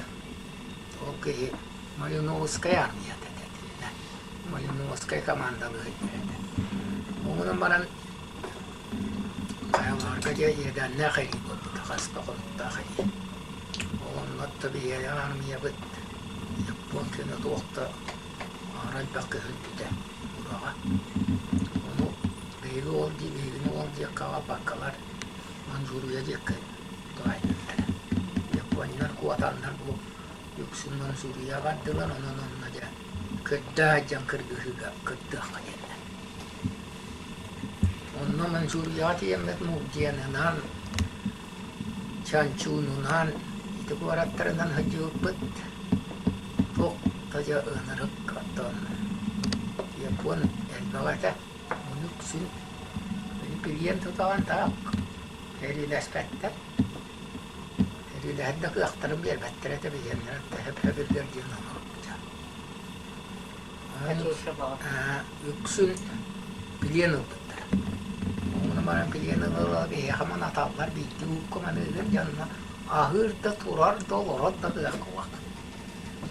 Ол киһи Малиновскай армията этэ итиннэ. Малиновскай командалыыр этэ. Онон баран хайаларга дьэ иэдээннээх эрии буолбута, хас да хонуктаах эрии. Ол онно биһиги армиябыт Япон күнэ туох да аһара элбэх көһүлбүтэ ураҕа. Ону биһиги ол дии биһигини ол диэкки аҕалбаккалар Манчжурия диэкки туһаайбыттара. Японнар куотаннар бу үксүн Манчжурия бардылар, онон онно дьэ кырдаа дьон кыргыһыыга кыттыахха диэннэр. Онно Манчжурияҕа тиийэммит Мурдианынан, Чанчунунан ити куораттарынан сылдьыбыппыт. Туох да дьэ ынырык оттон Япон элбэх этэ. Ону үксүн билиэн тутаҕын таах сэриилэспэттэр. Сэриилэһэр да кыахтарын биэрбэттэр этэ билиэннэрэ тэһэ-тэһэ диэн оҥорбута. Үксүн билиэн ылбыттар. Ону баран билиэн ыла-ыла биһиэхэ манаталлар биирдии уукка маныыгын дьонно аһыыр да турар да олорор да кыаххалаах.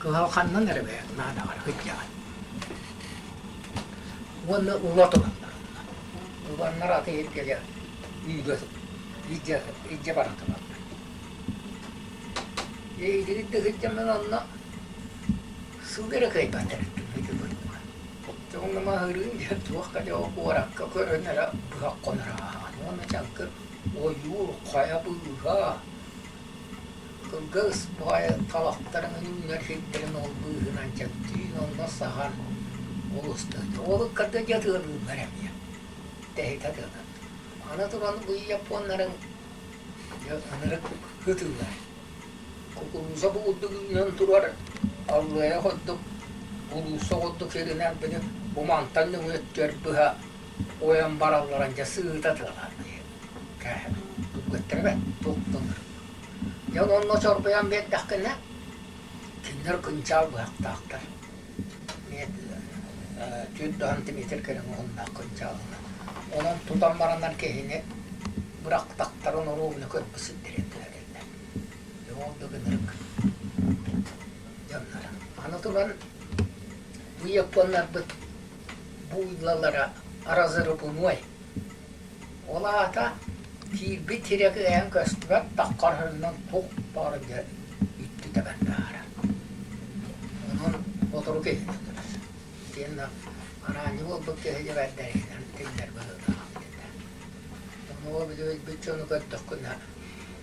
Кыһалҕаннан эрэ бэйэҥ наадаҕар сылдьаҕын. Уонна ула тураллар онно. Уланнар аты иһиргэ үүгэ илдьэ илдьэ бара тураллар. Эйигин да сылдьаммын онно сыл эрэ кыайбаттар ити дойдуга. Онно маһырыын диэн туох да куоракка көрөн эрэ быһах хонор ааһаҕын уонна чаҥкыр ойуур хайа быыһа кылгас баҕайы талахтарын үүнэр сирдэрин ол быыһынан чэпчиин онно саһан олус ол ыккарда дьэ тыалыыллар эмиэ тэһитэ тыалан аны туран бу японнарын дьэ ынырык ытыылар Кукуруза бу курдук үүнэн турар аллыайа курдук улууса курдук сиринэн били бу мантан нөҥүөттүөр быһа ойон баралларын дьэ сыыта тыалаан кээһэбит бэт туттулар. Дьэ онно чорбойон биэрдэххинэ кинилэр кынчаал быһахтаахтар. Түөрт сантиметр кэриҥэ уһуннаах кынчаалынан. Онон тутан бараннар киһини бырахтахтарын оруобуна көрбүт сирдэрин түһэрэллэр. Ол да гынырык дьоннор. Аны туран бу японнарбыт бууллалара разрывной. Ол аата киирбит сирэ кыайан көстүбэт, таххарһыннан туох баара дьэ үттү тэбэн таһаарар. Онон сотору киһини өлөрөр. Итиэннэ араанньы буолбут киһи дьэ бэрдэринэн тиллэр быһыылаах эбит этэ. Ону били өлбүт дьону көрдөххүнэ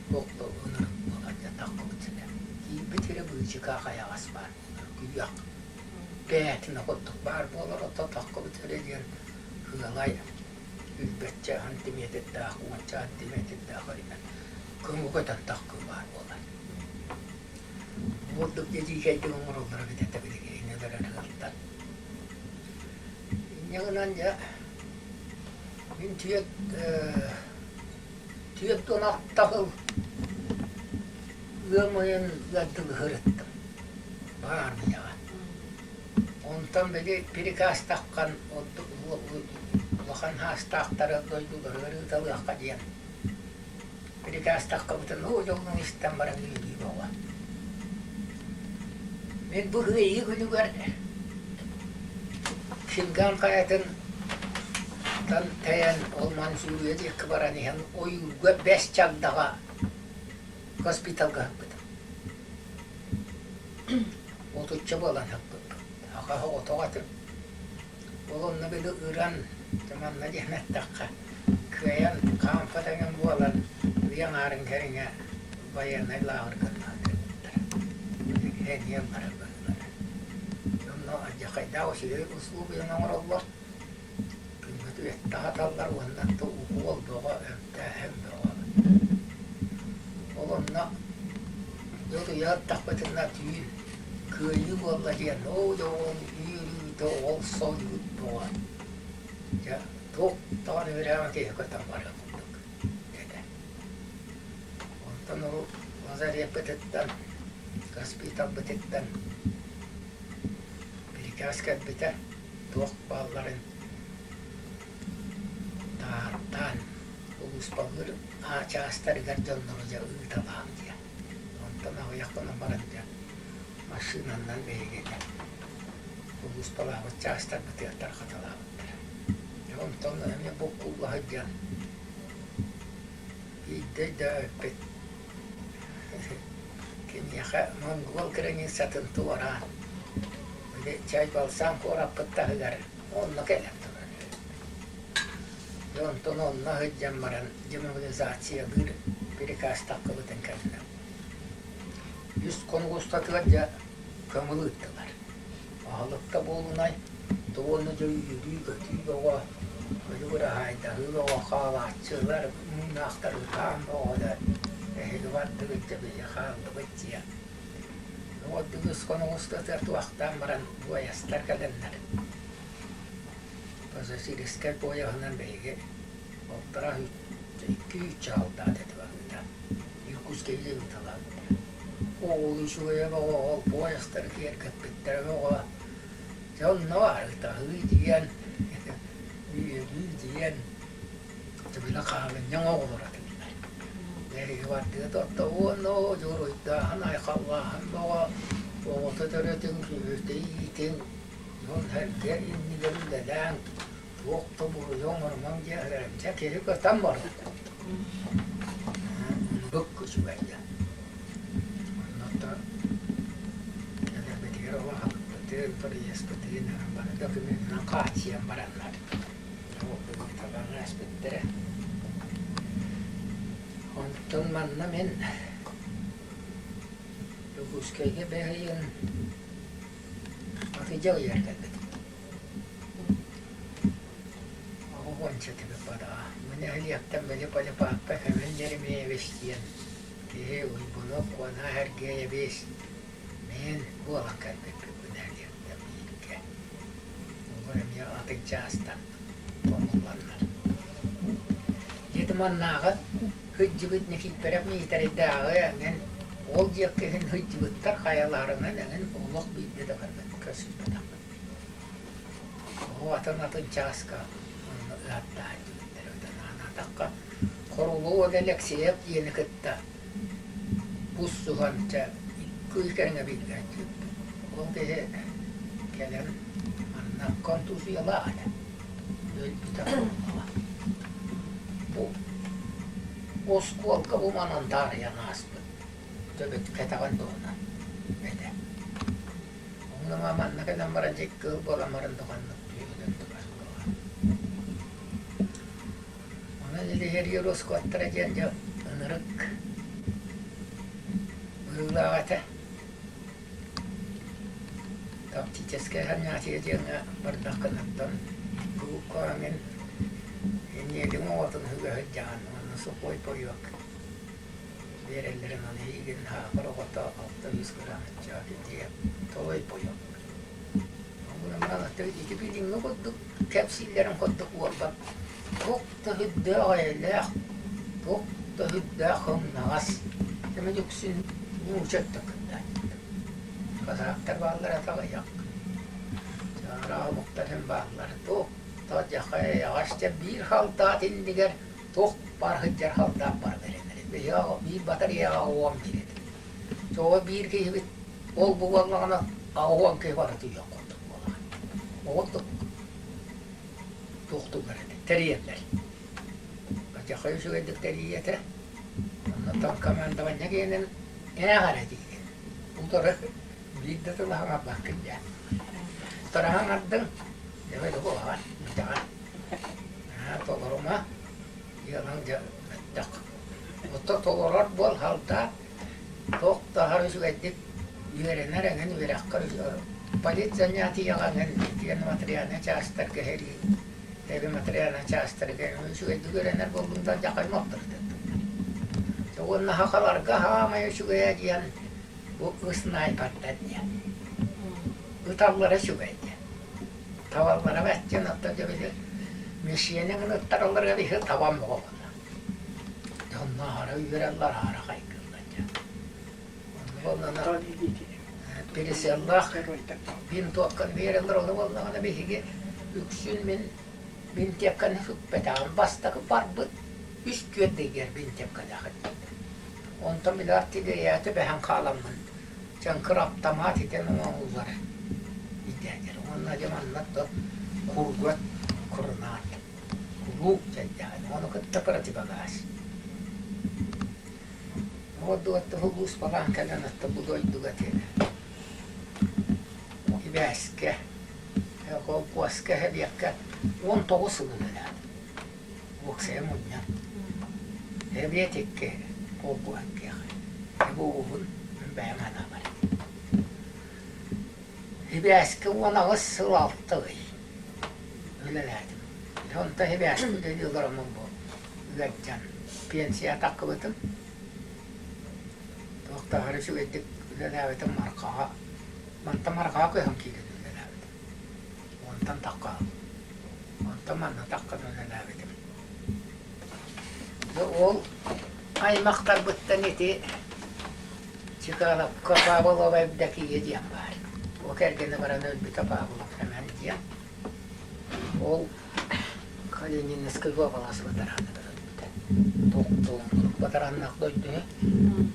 туох да ынырык буолар дьэ таххыбыт сирэ. Киирбит сирэ быычыкаа хайаҕас баар буолар, күөх бээтинэ курдук баар буолар, оттон таххыбыт сирэ диэн ыалай Үүрбэччэ сантиметрдаах, уонча сантиметрдаах өрүнэн көҥү көтөн таххыы баар буолар. Ордук дьэдьиикэйдик оҥороллоро эбит этэ билигин иннэлэрэ ыалтан. Инньэ гынан дьэ мин 46 сыл ыам ыйын ыардылы сырыттым баармыйаҕа. Онтон били приказ таххан улахан хаастаахтары дойдуларыгар ыыталыахха диэн приказ таххабытын оо дьоллун истэн баран үөрүү бөҕө. Мин бу кыайыы күнүгэр Хинган хайатын тэйэн ол Манчжурия диэки баран иһэн ойуурга бэс чагдаҕа госпиталга ыппытым. Отучча буолан ыппыппыт. Аҕа оҕотох этим. Ол онно били ыран, манна диэн эттэххэ, кыайан хаампат эҥин буолан, ый аҥаарын кэриҥэ байыаннай лааҕырга ыытыллыбыттара. Эниэн барар быһыылара. Онно алдьархайдаах үчүгэй услуобуйаны оҥороллор. Күҥҥэ түгэттэ аһаталлар уонна укуол бөҕө, эмтээһин бөҕө. Ол онно дьыл ыйааттахпытына түүн кыайыы буолла диэн, оо дьэ ол үөрүүтэ, ол соһуйбут бөҕө. Дьэ туох даҕаны үөрээҕин киһи көтөн барыах курдук этэ. Онтон ол лазареппытыттан, госпиталбытыттан бирикээс кэлбитэ, туох баалларын тааттаан улууспалыыр чаастарыгар дьоннору дьэ ыыталаан диэн. Онтон аҕыйах хонон баран дьэ массыынаннан биһигини улууспалаабыт чаастарбытыгар тарҕаталаабыттара. Дьэ онтон эмиэ буккулла сылдьан биирдэ өйдөөбүппүт киниэхэ монгол границатын туораан били Чайбалсан куораппыт таһыгар онно кэлэн турар Дьэ онтон онно сылдьан баран демобилизациялыыр приказ таххыбытын кэннэ үс хонук устатыгар дьэ көҥүл ыыттылар. Аһылыкта буолунай, уонна дьэ үөрүү-көтүү бөҕө, били быраһаайдаһыы бөҕө, хаалааччылар, муҥнаахтар ытаан бөҕө да эһиги бардыгыт дьэ биһиги хааллыбыт диэн. Ордук үс хонук устатыгар туохтаан баран буойастар кэлэннэр Пассажирскай поеһынан биһиги балтараа икки чаалдаат этэ барбыта. Иркутскайга ыыталаабыттара. Ол үчүгэйэ бөҕө, ол поездары киэргэппиттэрэ бөҕө. Дьэ онно арыытаһыы диэн, үөрүү диэн, били хаалынньаҥ оҕолор этилэр. Биһиги бардыгыт орто уонна дьоруойдааһын, айхаллааһын бөҕө, оҕото төрөтүҥ, сүөһүтэ иитиҥ, Дьон-сэргэ иннигэр үлэлээн, туох да буруйу оҥорумаҥ диэн дьэ киһи көтөн барбыт. Оннук үчүгэйэ. Онно кэлэрбитигэр улахаппытын, проездпытын бары докумуонунан хааччыйан бараннар талан ааспыттара. Онтон манна мин Дьокуускайга бэһийин Атыдьах ыйар кэлбитим. Оҕончо бадаҕа. Мин нэһилиэктэн били Полипаапка Фомин Еремеевич диэн киһи Уйбунук Куонаа Сергеевич мин буолан кэлбиппит бу нэһилиэктэн бииргэ. Олор эмиэ атын чаастан хомулланнар. Дьэ маннааҕы Сылдьыбыт Никифоров Миитэрэйдээҕи эҥин ол диэки иһин сылдьыбыттар хайаларынан эҥин олох биирдэ да көрбөт көрсүспэтэхпит. Оо атын-атын чааска онно ыһаттаһан дьүбүттэр өтөн анаатахха Хорулуо Алексеев диэни кытта буссуһан чэ икки ый кэриҥэ бииргэ сылдьыбыппыт. Ол киһи кэлэн манна контузиялаах этэ. Өлбүтэ буоллаҕа. Бу оскуолка бу манан таарыйан ааспыт төбөт кэтэҕин туһунан этэ. Онно манна кэлэн баран дьэ кыыл буолан баран да ханнык түһүнэн турар Онон илиһэрии ороскуоттара диэн дьэ ынырык быһыылаах этэ. Тактическое занятие диэҥҥэ бардаххынаттан кууккаҥын эниэлиҥ оҕотун ыга сылдьаҕын уонна сухой пойуок биэрэллэрин ону эйигин саахар оҕото 600 грамм иччэҕэ толой пойуок. Ити билиҥҥи курдук кэпсииллэрин курдук уолбат туох да үрдээх эйэлээх, туох да үрдээх ымнаҕас кэмин үксүн нуучча өттө кыттааччыта. Казахтар бааллара аҕыйах, чаараах омуктар син бааллар. Туох да дьахай дьэ биир халдаат иннигэр туох баар сылдьар халдаат бары бэринэр. Биһиги биир батареяҕа уон биир этибит. Тоҕо биир киһибит ол бу буоллаҕына 80 киһи бары түйүөх курдук буолаҕын. Оҕурдук туохтууллар этэ, тэрийэллэр. Бачахай үчүгэйдик тэрийиэ этэ. Оннуттан командование диэнин ээх эрэ диигин. Утары биир да тылы хаҥарбаккын дьэ. Утары хаҥардыҥ, дьэ куһаҕан, бүтэҕин. Толорума, дьыалаҥ дьэ мөлтөх. Оттон толорор буол халдаат, туох да аһары үчүгэйдик үөрэнэр эҥин үөрэххэ политзанятиеҕа эҥин итиэн материальнай чаастарга иһэрии эби материальнай чаастарга үчүгэйдик үөрэнэр буоллун да дьахай мохторутун уонна сахаларга хаамай үчүгэйэ диэн бу ыснаайбаттар диэн ыталлара үчүгэй диэн табаллара бэттиэн оттон дьэ били мишенин ыттаралларыгар иһи табан буолла Дьонно аһара үөрэллэр, аһара хайгыыллар дьэ. Онно переселлаах винтовканы биэрэллэр, ону буоллаҕына биһиги үксүн мин винтовканы сүкпэтэҕим. Бастакы барбыт үс түөрт ыйгар винтовкалаах этим. Онтон били артиллерияты бэһэн хааламмын чаҥкыр аптамаат итэн оҥоһуллар идээтэр. Уонна дьэ манна кургат курнаат Куруук дьайдаҕын, ону кытта противогаз. Уордугатта улуус балаан кэлэн отто бу дойдуга тиэнэ. Ибээскэ, холкуоска, эһэбиэккэ 19 сыл үлэлээтим. Уопсайа мунньан. Эбиэт икки, холкуос иккиэхэ. Бу уһун бэйэм санаабар. Ибээскэ 18 сыл алта ый. Үлэлээтим. Онто сибээскэ үлэлии олороммун бу ыалдьан пенсия таххыбытым. Туох да аһары үчүгэйдик үлэлээбитим Мархаҕа. Мантан Мархаҕа көһөн киирэн үлэлээбитим. Онтон тахха онтон манна таххан үлэлээбитим. Дьэ ол аймахтарбыттан ити Чкаловка Павлова Евдокия диэн баар. Ол кэргэнэ баран өлбүтэ Павлов Сэмэн диэн. Ол Калининскай уобалас батараанныгар өлбүтэ. Туох батарааннаах дойду үһү.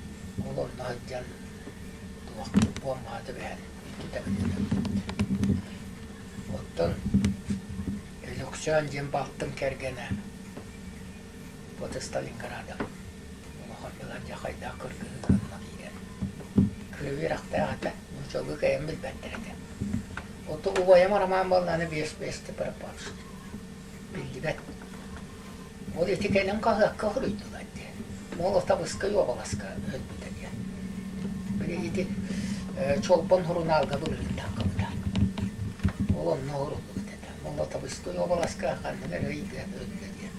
Ол онно сылдьан туох буомбаҕа түбэһэн иккитэ өлбүт. Оттон Өлөксөөн диэн балтым кэргэнэ вот Сталинградом улахан быладьахайдаах кыргыһыыга киирэн кыра үөрэхтээх этэ, нууччалыы кыайан билбэттэр этэ. Оту убайым Роман буоллаҕына биэс биэсти пропавший. Биллибэт. Ол ити кэлин хаһыакка суруйдулар диэн. Молотовскай уобаласка өлбүтэ диэн. Били ити Чолбон сурунаалга былырыын таххыбыта. Ол онно суруллубут этэ. Молотовскай уобаласка ханнык эрэ ыйга өллө диэн.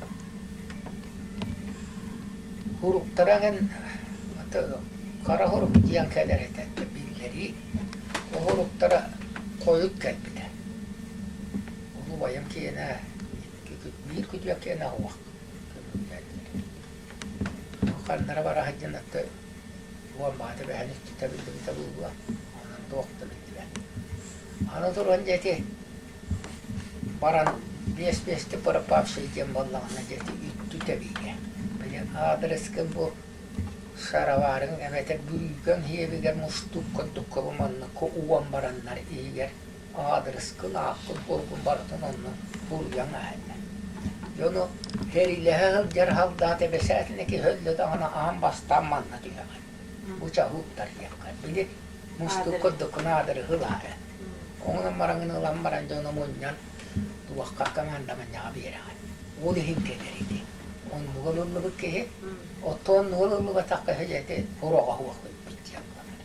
Суруктара эҥин хара сурук диэн кэлэр этэ биллэрии. Ол суруктара хойут кэлбитэ. Ол убайым киэнэ биир күтүө киэнэ уох Ханнара бара сылдьан атты уон баата бэһэн иччитэ биллибитэ буолуо. Онон туох да биллибэт. Аны туран диэки баран биэс биэсти пропавший диэн буоллаҕына диэки үттү тэбиигэ. Били аадырыскын бу шароварыҥ эбэтэр бүрүүкэҥ иһигэр мустуук курдукка бу манныкка уган бараннар иһигэр аадырыскын, ааккын, суолгун барытын онно суруйан ааһаллар. Дьону сэриилэһэ сылдьар салдаат эбэсээтинэ киһи өллө даҕаны аан бастаан манна түһэҕин. Бу чаһууттар диэххэ. Били мустук курдуккун аадырыһы ылаары. Оҥонон бараҥын ылан баран дьону мунньан туохха командаманньаҕа биэрэҕин. Ол иһин кэлэр ити. Оннуга ылыллыбыт киһи, оттон оннуга ылыллыбатах киһи дьэ ити уроҕа суох өлбүт диэн буолар.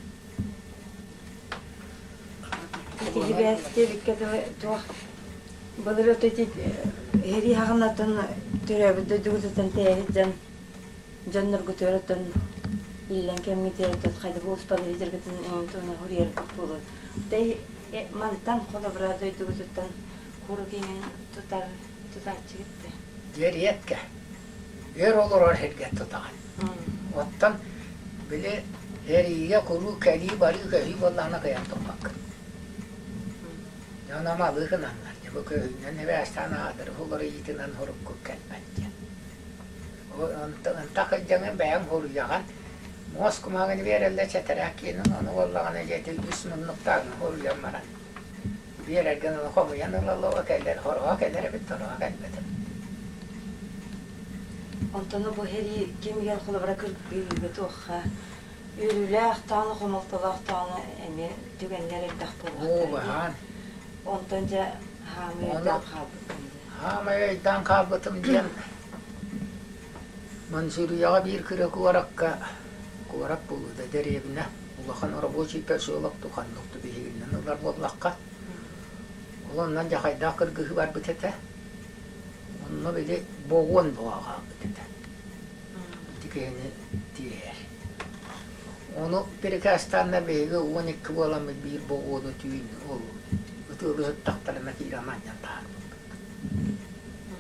Ити сибээстиэбиккэ дылы туох былыр ото ити сэрии хаҕынатын төрөөбүт дойдугутуттан тэйэһит дьон дьонноргутугар оттон иллэҥ кэмҥитигэр оттон хайдах ууспаны сылдьаргытын эҥин туһунан суруйаргыт буолуо. Мантан холобура дойдугутуттан курук иҥин тутар тутааччыгыт да? Диэриэткэ өр олорор сиргэ тутаҕын. Оттон били эриигэ куруук кэлии-барыы көһүү буоллаҕына кыайан туппаккын. Дьон амалыы гынаннар, дьэ бу көһүүнэн эбээстээн аадырыһы уларыйыытынан урукку кэлбэт диэн. Ынтах илдьэҥин бэйэҥ хоруйаҕын, муос кумааҕыны биэрэллэр чэтэрээк киэнин, ону буоллаҕына дьиэтин үс муннуктааҕын хоруйан баран биэрэргин ону хомуйан ылаллар, кэлэр, хороҕо кэлэр эбит, хороҕо кэлбэт эбит. Онтон бу сэрии кэмигэр холобура кыргыыга туохха үөрүүлээх даҕаны, хомолтолоох даҕаны эмиэ түгэннэр элбэх буолуохтара дии. Онтон дьэ хаамыы өйдөөн хаалбыккын дии. Хаамай өйдөөн хаалбытым диэн Манчжурияҕа биир кыра куоракка, куорат буолуута дэриэбинэ, улахан рабочий поселок туханнык биһигинэн ылар буоллахха, ол онон дьахайдаах кыргыһыы барбыт этэ. Онно били боҕуон буола хаалбыт этэ. Ити киһини тиэйэр. Ону перекастанна биһиги 12 буоламмыт биир боҕуону түүн ол ытыалыы сыттахтарына киирэн анньан таһаарбыппыт.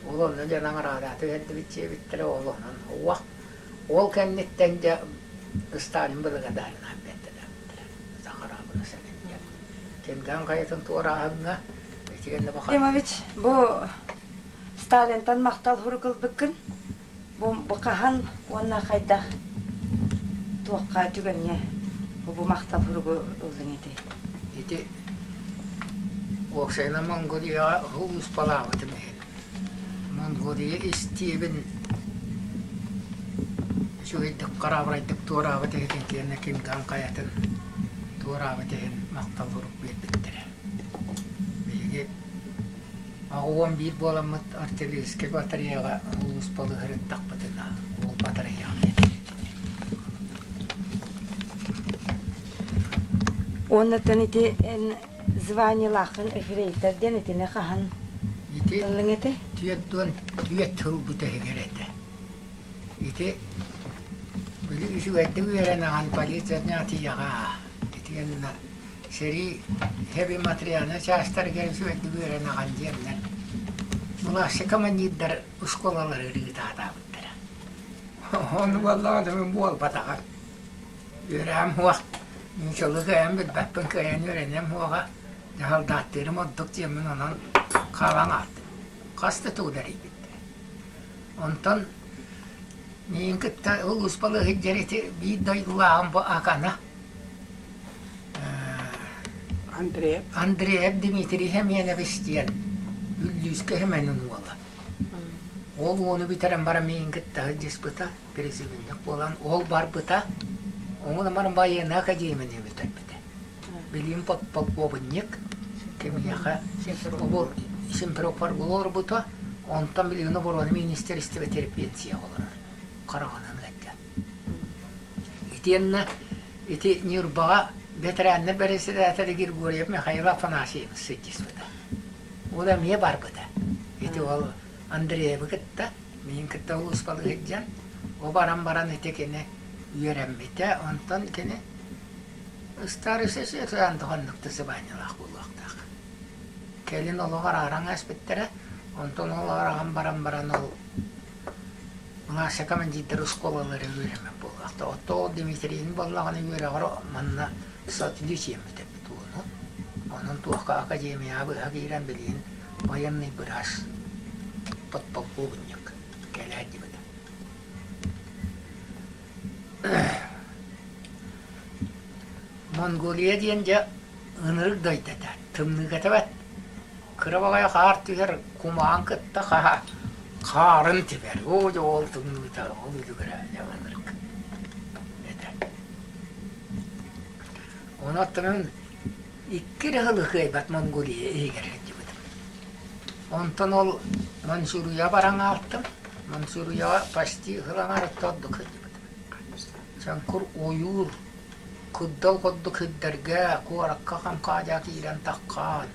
Ол онно дьэ наҕараадата түһэрдибит диэбиттэрэ, ол онон уох. Ол кэнниттэн дьэ Сталин благодарнаан бэртэлээбиттэрэ. Захарабыны сэнин диэн. Кимган хайатын туорааһыҥҥа итигэннэ бу Димович, бу Сталинтан махтал сурук ылбыккын. Бу, бу хаһан уонна хайдах туохха түгэҥҥэ бу махтал суругу ыллыҥ этэй? Ити уопсайынан Монголияҕа улууспалаабытым иһин Монголия истиэбин үчүгэйдик хараабырайдык туораабыт иһин итиэннэ Кимган хайатын туораабыт иһин махтал сурук биэрбиттэрэ. Биһиги 81 буоламмыт артиллерийскай батареяҕа улууспалыы сырыттахпытына ол батареяҕа Уоннаттан ити эн званиелааххын эфрейтор диэн итини хаһан Ити ыллыҥ этэй? 44 сыл бүтэһигэр этэ. Ити били үчүгэйдик үөрэнэҕин полиция тиийэҕэ итиэннэ Сэрии хэби Матрена чаастарыгар үчүгэйдик үөрэнэҕин диэннэр младший командирдар оскуолалары ыытаатаабыттара. Ону буоллаҕына мин буолбатаҕа. Үөрэҕим суох, нууччалыы кыайан билбэппин, кыайан үөрэниэм суоҕа, дьаһалдааттыырым ордук диэммин онон хаалан хаалтым. Хас да тугу эрийбиттэрэ. Онтон миигин кытта улууспалыы сылдьар ити биир дойдулааҕым бу Акана Андреев. Андреев Дмитрий Семенович диэн Үллүүскэ Семенин уола. Ол уону бүтэрэн баран миигин кытта сылдьыспыта, призывник буолан ол барбыта. Ону баран военная академияны бүтэрбитэ. Билим подполковник кимиэхэ Симферополь олорбута, онтон билигин оборона министерство терпенция олорор. Хараҕынан ыалдьар. Итиэннэ ити Ньурбаҕа бэтэрээннэр бэрэссэдээтэлэ Григорьев Михаил Афанасьевич сылдьыспыта. Ол эмиэ барбыта. Ити ол Андреевы кытта, миин кытта улууспалыы сылдьан, ол баран баран ити кини үөрэммитэ, онтон кини старший сержант ханнык да сыбаанньалаах буолуохтаах. Кэлин олоҕор аараҥ ааспыттара, онтон ол араҕан баран баран ол Младший командирдар оскуолалары үөрэммит буоллахта. Оттон ол Дмитрийин буоллаҕына үөрэҕэр манна сотличиеммит эбит уону. Онон туохха академияҕа быһа киирэн билигин военный быраас подполковник кэлээ диэбитэ. Монголия диэн дьэ ынырык дойду этэ. Тымныыга тэбэт. Кыра баҕайы хаар түһэр, кумаҕын кытта хаһа. Хаарын тибэр, оо дьэ ол тымныыта, ол үлүгэрэ дьэ ынырык этэ. Ону оттон икки эрэ сыл кыайбат Монголия иһигэр сылдьыбытым. Онтон ол Манчжурияҕа баран аалтым. Манчжурияҕа почти сыл аҥаарыттан ордук сылдьыбытым. Чаҥкур ойуур, кырдал курдук сирдэргэ, куоракка хаҥкаадьа киирэн таххан.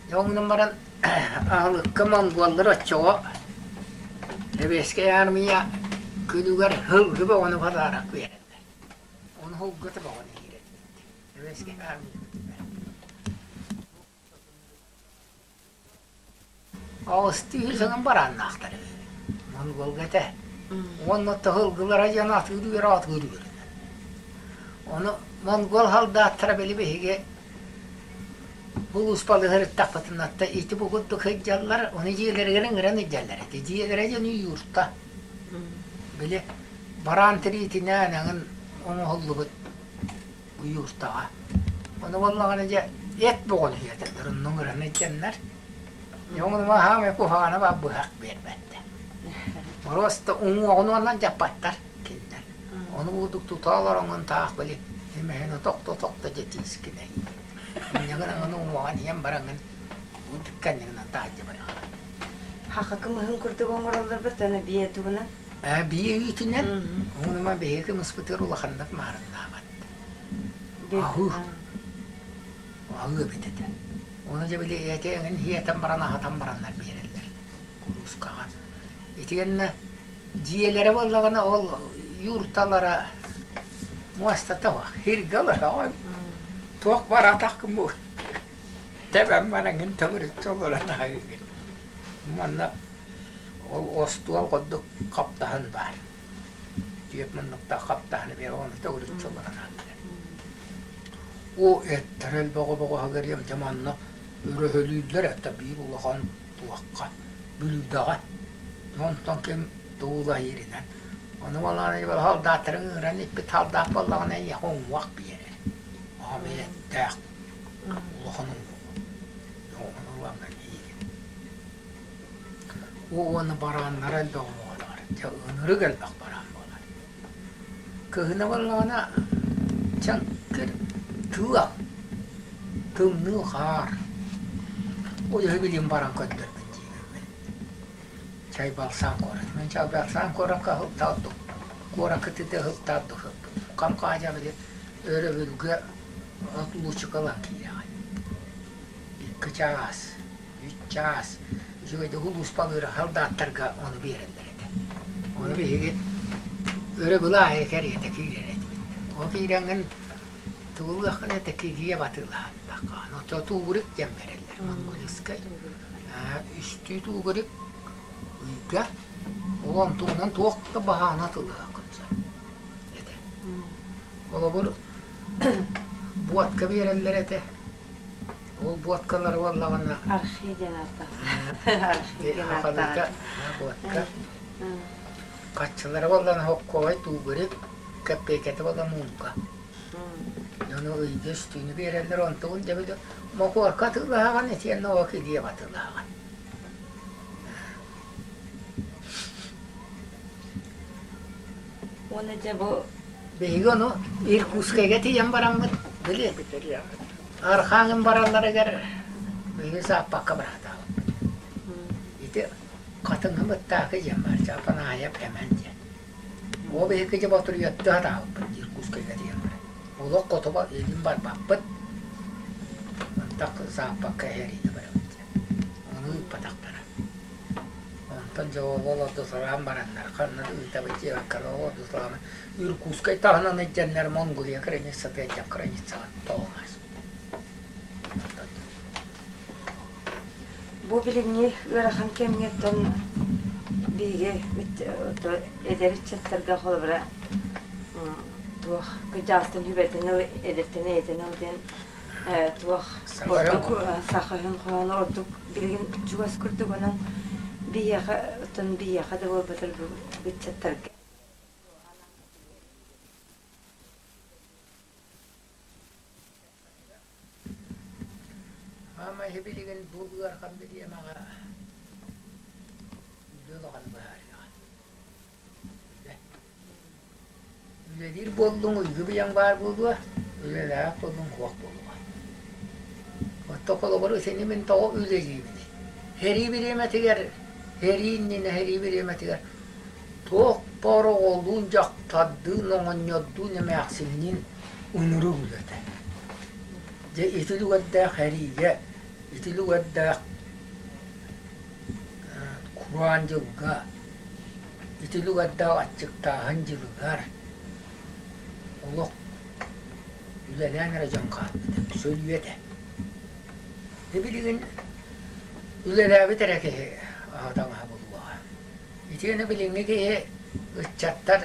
Дьэ онон баран аһылыкка монголлар оччоҕо Сэбиэскэй аармыйа күнүгэр һылгы бөҕөнү подарок биэрэллэр. Ону һылгыта бөҕөнү иирэллэр. Сэбиэскэй аармыйа күнүгэр. Аҕыстыы сылын барааннаахтар эбит. Монголга этэ. Уонна тыһылгылара диэн атыыр үөрэ атыыр үөрэнэр. Ону монгол халдааттара били биһиги булууспалыһырыттахпытына ити бу курдук сылдьаллар, ону дьиэлэригэр ыҥыран илдьэллэр этэ. Дьиэлэрэ дьон юрта. Били бараан тириитинээн эҥин оҥоһуллубут юртаҕа. Ону буоллаҕына дьэ эт бөҕөнү сиэтэллэр, онно ыҥыран илдьэннэр. Дьоҥунума хаамай куһаҕана баар быһах биэрбэттэр. Просто уҥуоҕун уонна дьаппаттар кинилэр. Ону курдук тута олороҥҥун таах били имэһини тохто-тохто дьэ тиискинэй. Инньэ гынан уҥуоҕун иһэн бараҥҥын кэннигинэн таһырдьа бараҕын. Хаха кымыһын курдук оҥороллорбут аны биэ тугунан? Биэ үүтүнэн, уҥунума биһиги кымыспытыгар улаханнык маарыннаабат. Аһыы. Аһыы эбит этэ. Ону дьэ били эти эҥин сиэтэн баран аһатан бараннар биэрэллэр куруускаҕа. Итиэннэ дьиэлэрэ буоллаҕына ол юрталара муостата суох, сиргэ олороҕун. Туох баар атах гыммыт тэбэн бараҥҥын төгүрүччү олорон аһыыгын. Манна ол остуол курдук хаптаһын баар. Түөрт муннуктаах хаптаһыны биэр ону төгүрүччү олорон аһыыллар. Оо, эттэрэ элбэҕи бөҕөһүгэр дьэ манна өрөһөлүүллэр этэ биир улахан туохха бүлүүдэҕэ. Онтон ким тугулаһыырынан. Ону балаҕан халдааттарын ыҥыран иппит халдаат буоллаҕына эйиэхэ уҥуох биэрэр. Аҕам эттээх улахан уҥуох. Оҕону ылаҥҥа иигин. Уонна барааннара элбэх уҥуоҕар. Дьэ ынырык элбэх бараан буолар. Кыһына буоллаҕына чаҥкыр тыал, тымныы хаар. Ол иһин билигин баран көрдөрбүт диибин. Чайбалсан куорат. Мин Чайбалсан куоракка ыһыктаардым. Куоракка тыта ыһыктаардым. Хам-хаадьа били өрөбүлгэ отлучкалаан киирэҕин. Икки чаас, үс чаас үчүгэйдик улууспалыыр салдааттарга ону биэрэллэр этэ. Ону биһиги өрөбүл аайы кэриэтэ киирэр этибит. Ол киирэҥҥин тугулуоххун этэ кирийэ батыылаһаттахха. Оттон туугурик диэн бэрэллэр монгольскай. Үстүү туугурик ыйга ол онтугунан туох да баһаана тылыаххын сөп этэ. Холобур, буотка биэрэллэр этэ. Ол буоткалары буоллаҕына Архи диэн ааттаах. Архи диэн ааттаах. Буотка. Хаччылара буоллаҕына хоккуобай туугурик, кэппиэйкэтэ буолла муунка. Ону ыйга үстүүнү биэрэллэр, онтугун дьэ били мокуорка атыылаһаҕын итиэннэ ол килиэп атыылаһаҕын. Уонна дьэ бу Биһиги ону Иркутскайга тиийэн бараммыт, били Архаҥын баралларыгар биһиги сааппакка быраатаабыппыт. Ити хатыҥы быттаакы диэн баар, Чапанаайап Эмэн диэн. Ол биһиги дьэ ботуруйаттыы сатаабыппыт Иркутскайга тиийэн баран. Олох хотуба илин барбаппыт. Антах сааппакка эһэриини барабыт диэн. Ону ыыппатахтара. Онтон дьэ ол олордуталаан бараннар, ханна да ыытабыт диэбэккэ олордуталаан Иркутскай таһынан илдьэннэр Монголия границата илдьэн границаҕа тоҕумас. Бу билиҥҥи ыарахан кэмҥэ оттон биһиги эдэр ыччаттарга холобура туох кырдьаҕастан сүбэтин ыл, эдэртэн эйэтин ыл диэн туох ордук саха өһүн хоһооно ордук билигин чугас курдук онон биһиэхэ оттон биһиэхэ да буолбатар бу ыччаттарга Маама иһи билигин бу ыарахан бириэмэҕэ. улахан быһаарыаҕа. Үлэ. Үлэлиир буоллуҥ уйгу-быйаҥ баар буолуо, үлэлээх буоллуҥ суох буолуо. Оттон холобур итини мин тоҕо үлэлиибиний? Сэрии бириэмэтигэр, сэрии иннинэ сэрии бириэмэтигэр туох баар оҕолуун, дьахтардыын, оҕонньордуун, эмээхсинниин ынырык үлэтэ. Дьэ ити үлүгэрдээх сэриигэ, ити үлүгэрдээх кураан дьылга Ити үлүгэрдээх аччыктааһын дьылыгар олох үлэлээн эрэ дьон хаалбыта, сөлүйэ этэ. Дьэ билигин үлэлээбит эрэ киһи аһа таҥаһа булуоҕа. Итиэннэ билиҥҥи киһи ыччаттар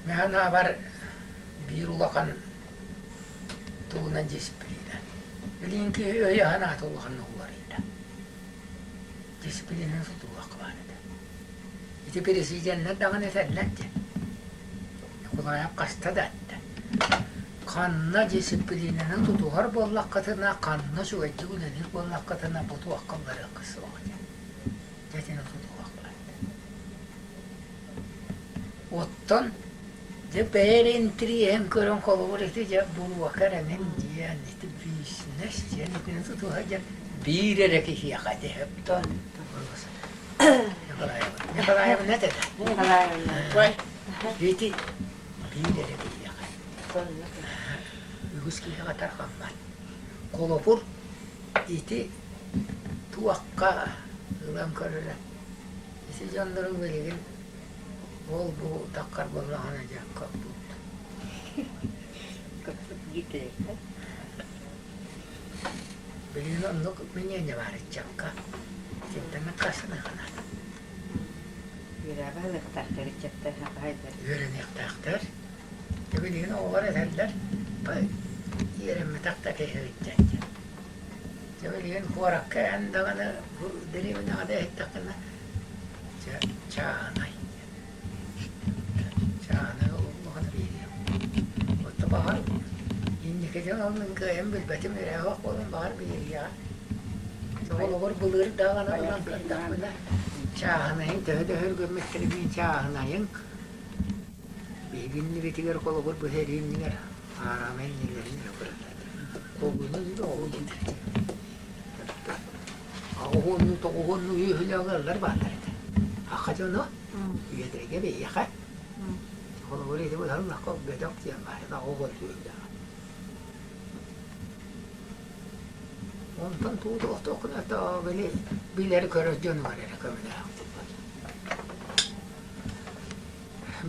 мин санаабар биир улахан тугунан дьиспилиинэ. Билигин киһи өйө-санаата улаханнык уларыйда. Дисциплинаны тутуһуохха баар этэ. Ити президеннэр даҕаны этэллэр дии. Ньукулаайап хаста да эттэ. Ханна дисциплинаны тутуһар буоллаххытына, ханна үчүгэйдик үлэлиир буоллаххытына, бу туохха ылларыахха суох диэн. Дьэ итини тутуһуох баар этэ. Оттон дьэ бэйэ эрэ интэриэһин көрөн холобур ити дьэ буруока эрэҥин диэн, ити биисинэс диэн итини тутуһа диэн биир эрэ киһиэхэ ити сөптөөх Николаевна. Николаевна этэ. Николаевна. Ити биир эрэ киһиэхэ. Үгүс киһиэхэ тарҕаммат. Холобур ити туохха ылан көрөрө. Ити дьоннору билигин Ол бу утаххар буоллаҕына дьэ коппут. Коппут Гитлертэн. Билигин оннук мнение баар ыччакка. Итинтэн аккаастаныаххына. Үөрэҕи ылыахтаахтар ыччаттар хахайдар. Үөрэниэхтээхтэр. Билигин оҕолор этэллэр, үөрэммэтэх да киһи ыччат диэн. Дьэ билигин куоракка эн даҕаны бу дэриэбинэҕэ да иһиттэххинэ Чэ, чааһынай диэн. Чааһынай улахан биэриэм. Отто баҕар инникитин ол мин кыайан билбэтим үрээх буолан баҕар биэриэҕэ. Оҕолорбор былыр даҕаны ылан көрдөхпүнэ чааһынайын төһө да өһүргэммиттэрин чааһынайын биһиги иннибитигэр холобур бу сэрии иннигэр аараама иннилэрин эрэ көрөллөр. Холбуну оҕо Оҕуһуоннуу тоҕуһуоннуу үөһүлээх ыаллар бааллар этэ. Аха дьоно үйэлэргэ биһиэхэ холобур ити быһаллахха бөдөк диэн баар этэ оҕуһуон үөһүлээх. Онтон туу туохтуоххуна то били билэр көрөр дьонугар эрэ көмөлөөх буолбат.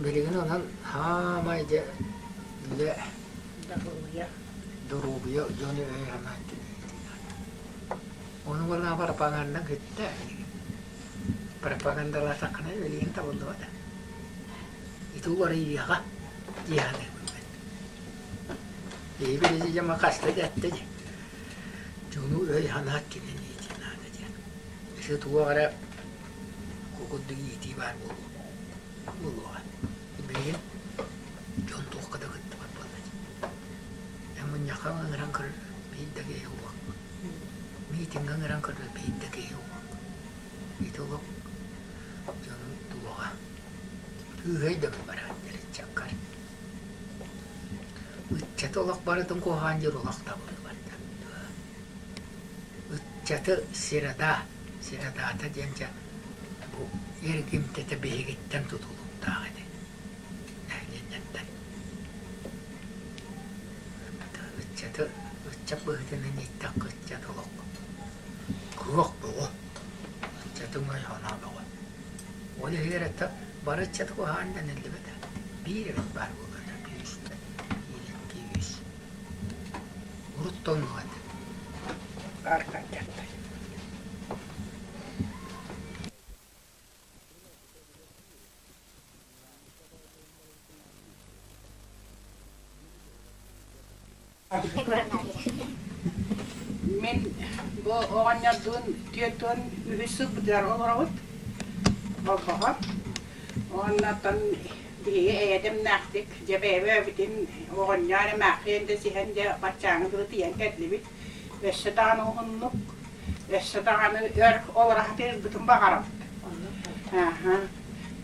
Билигин онон хаамай дьэ үлэ Доруобуйа. Доруобуйа дьону өй-санаа Ону уонна пропаганда кытта пропагандалаатаххына билигин табыллыбата. Ити уларыйыаҕа дии саныыбын мин. Киһи президема хаста да эттэ дии. Дьону өй-санаа өттүнэн иитии наада диэн. Ити туох эрэ курдук иитии баар буолуо буолуоҕа. Билигин дьон туохха да кыттыбат буолла дии. Эн мунньахха ыҥыран көрөр биир да киһи суох. Миитиҥҥэ ыҥыран көрөр биир да киһи суох. Ити олох дьонун туоҕа. Кыыһай да баран ыччаккар. Ыччаты олох барытын куһаҕан диир олох табыллыбат. Ыччаты среда, средаата диэн дьэ бу эргимтэтэ биһигиттэн тутулуктаах ити. Нэһилиэнньэттэн. Ыччаты ыччат быһыытынан ииттэххэ ыччат олох кыах бөҕө, ыччатыҥ өй-санаа бөҕө. Ол иһигэр это бары ыччаты куһаҕан дэниллибэтэ. Биир эбит баар буолара биир, биир, икки, үс. Урут да оннук этэ. Аркадьаттай. Мин бу оҕонньордуун 43 сылбытыгар олоробут холбоһон. Уонна оттон биһиги эйэдэмнээхтик дьэ бэйэбэбитин оҕонньор эмээххиэн да сиһэн дьэ баччааҥҥы дылы тиийэн кэллибит. Өссө даҕаны уһуннук. Өссө даҕаны өр олоро сатыырбытын баҕарабыт. Аха.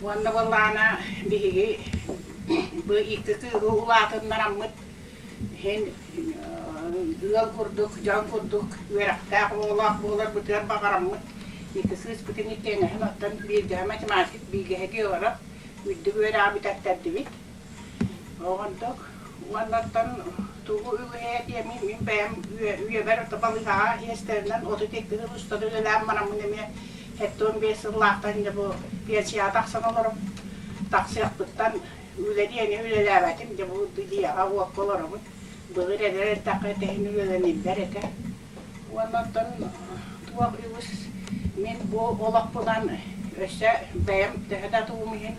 Уонна буоллаҕына биһиги бу икки кыыһы улаатыннараммыт иһин ыал курдук, дьон курдук үөрэхтээх оҕолоох буоларбытыгар баҕараммыт икки кыыспытын иккиэнэһин оттон биирдэһэ математик, биирдэһэ географ үрдүк үөрэҕи бүтэттэрдибит. Оҕонток уонна оттон тугу үгэһэ диэмий мин бэйэм үйэбэр балыыһаҕа иэстэринэн 32 сыл устата үлэлээн бараммын эмиэ 75 сыллаахтан дьэ бу пенсияҕа тахсан олором тахсыахпыттан үлэ диэни үлэлээбэтим дьэ бу дьиэҕэ уокка олоробут былыр эдэр эрдэххэ тэһин үлэлэниллэр этэ уонна оттон туох үгүс мин бу олохпунан өссө бэйэм төһө да тугум иһин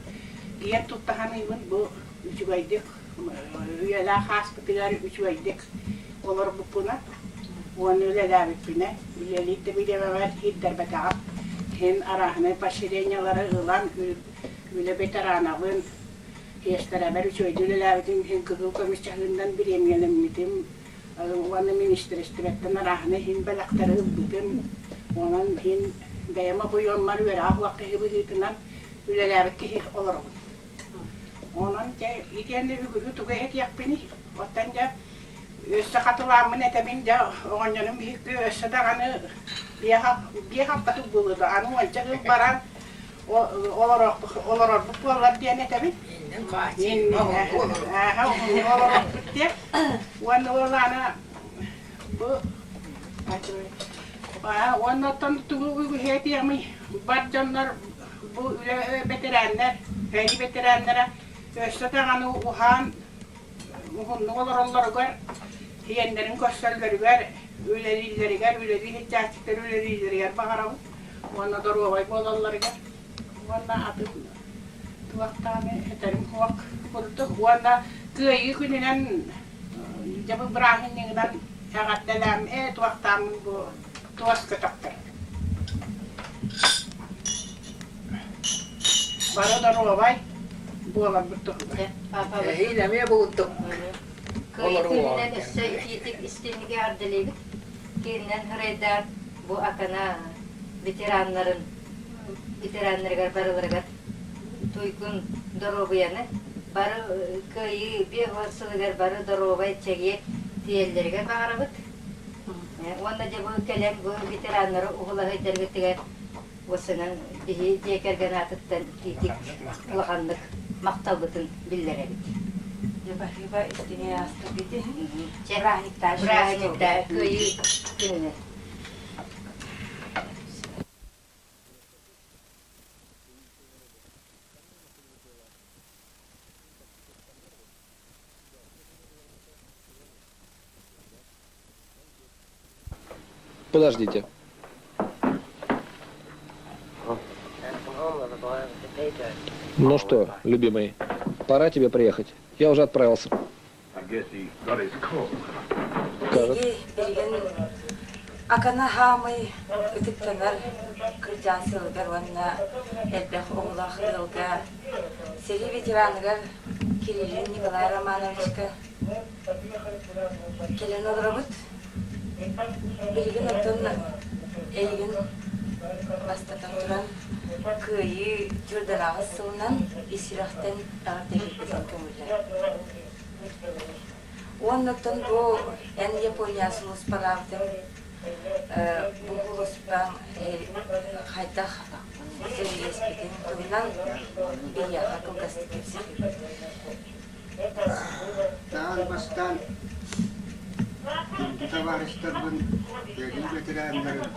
Ийэм тутта саныыбын бу үчүгэйдик үйэлээх ааспытыгар үчүгэйдик олорбуппуна уонна үлэлээбиппинэ үлэлиир да бириэмэбэр иирдэрбэтэҕим. Иһин арааһынай поощрениелары ылан үлэ ветеранабын, сиэстэрэбэр үчүгэйдик үлэлээбитим иһин кыһыл көмүс чаһыыннан бириэмийэлэммитим уонна министиэристибэттэн арааһынай иһин бэлэхтэри ылбытым. Онон иһин бэйэм обойуоммар үөрэҕэ суох киһи быһыытынан үлэлээбит киһи олоробун. Онон дьэ итиэннэ үгүһү тугу этиэхпиний? Оттон дьэ өссө хатылааммын этэбин дьэ оҕонньорум биһикки өссө даҕаны биэс алтатык буолуо да аны уонча сыл баран олорорбут буоллар диэн этэбин. Олорорбут диэн. Уонна ол аны бу уонна оттон тугу үгүһү этиэмий бар дьоннор Бу үлэ бэтэрээннэр, сэрии бэтэрээннэрэ өссө даҕаны уһаан уһуннук олороллоругар, сиэннэрин көрсөллөрүгэр, үлэлииллэригэр, үлэлии сылдьааччыттар үлэлииллэригэр баҕарабыт уонна доруобай буолалларыгар уонна атын туох даҕаны этэрим суох курдук уонна Кыайыы күнүнэн дьэ бу бырааһынньыгынан эҕэрдэлээн ээ туохтааммын бу туос көтөхтөр. Бары доруобай буоларбыт туһугар. Эһиил эмиэ булдук. Кыайыы күнүнэн өссө итиитик истиҥник эҕэрдэлиибит. Кииннэн һырайдаан бу Акана ветераннарын ветераннарыгар барыларыгар туйгун доруобуйаны бары кыайыы 50 сылыгар бары доруобай чэгиэ тиийэллэригэр баҕарабыт. Уонна дьэ бу кэлэн бу ветераннары уһулаһыйдаргытыгар уосанан биһи дьиэ кэргэн аатыттан итиитик улаханнык махталбытын биллэрэбит. Дьэ баһыыба истиҥи ааспыт ити. Чэ, бырааһынньыктаах Кыайыы күнүнэн. Подождите. Ну что, любимый, пора тебе приехать. Я уже отправился. Биһиги билигин Акана хаамый ытыктанар кырдьаан сылыгар уонна элбэх оҕолоох ыалга сэрии ветераныгар Кириллин Николай Романовичка Кэлэн олоробут. Билигин оттон эйигин бастатан туран Кыайыы 48 сылынан ис сүрэхтэн эҕэрдэлиирбитин көҥүллэр. Уонна оттон бу эн Япония сулууспалаабытыҥ бу сулууспаҥ хайдах сэриилэспитин туһунан биһиэхэ кылгастык кэпсэтиэхпит. Таан бастаан күндү табаарыстарбын, сэрии бэтэрээннэрин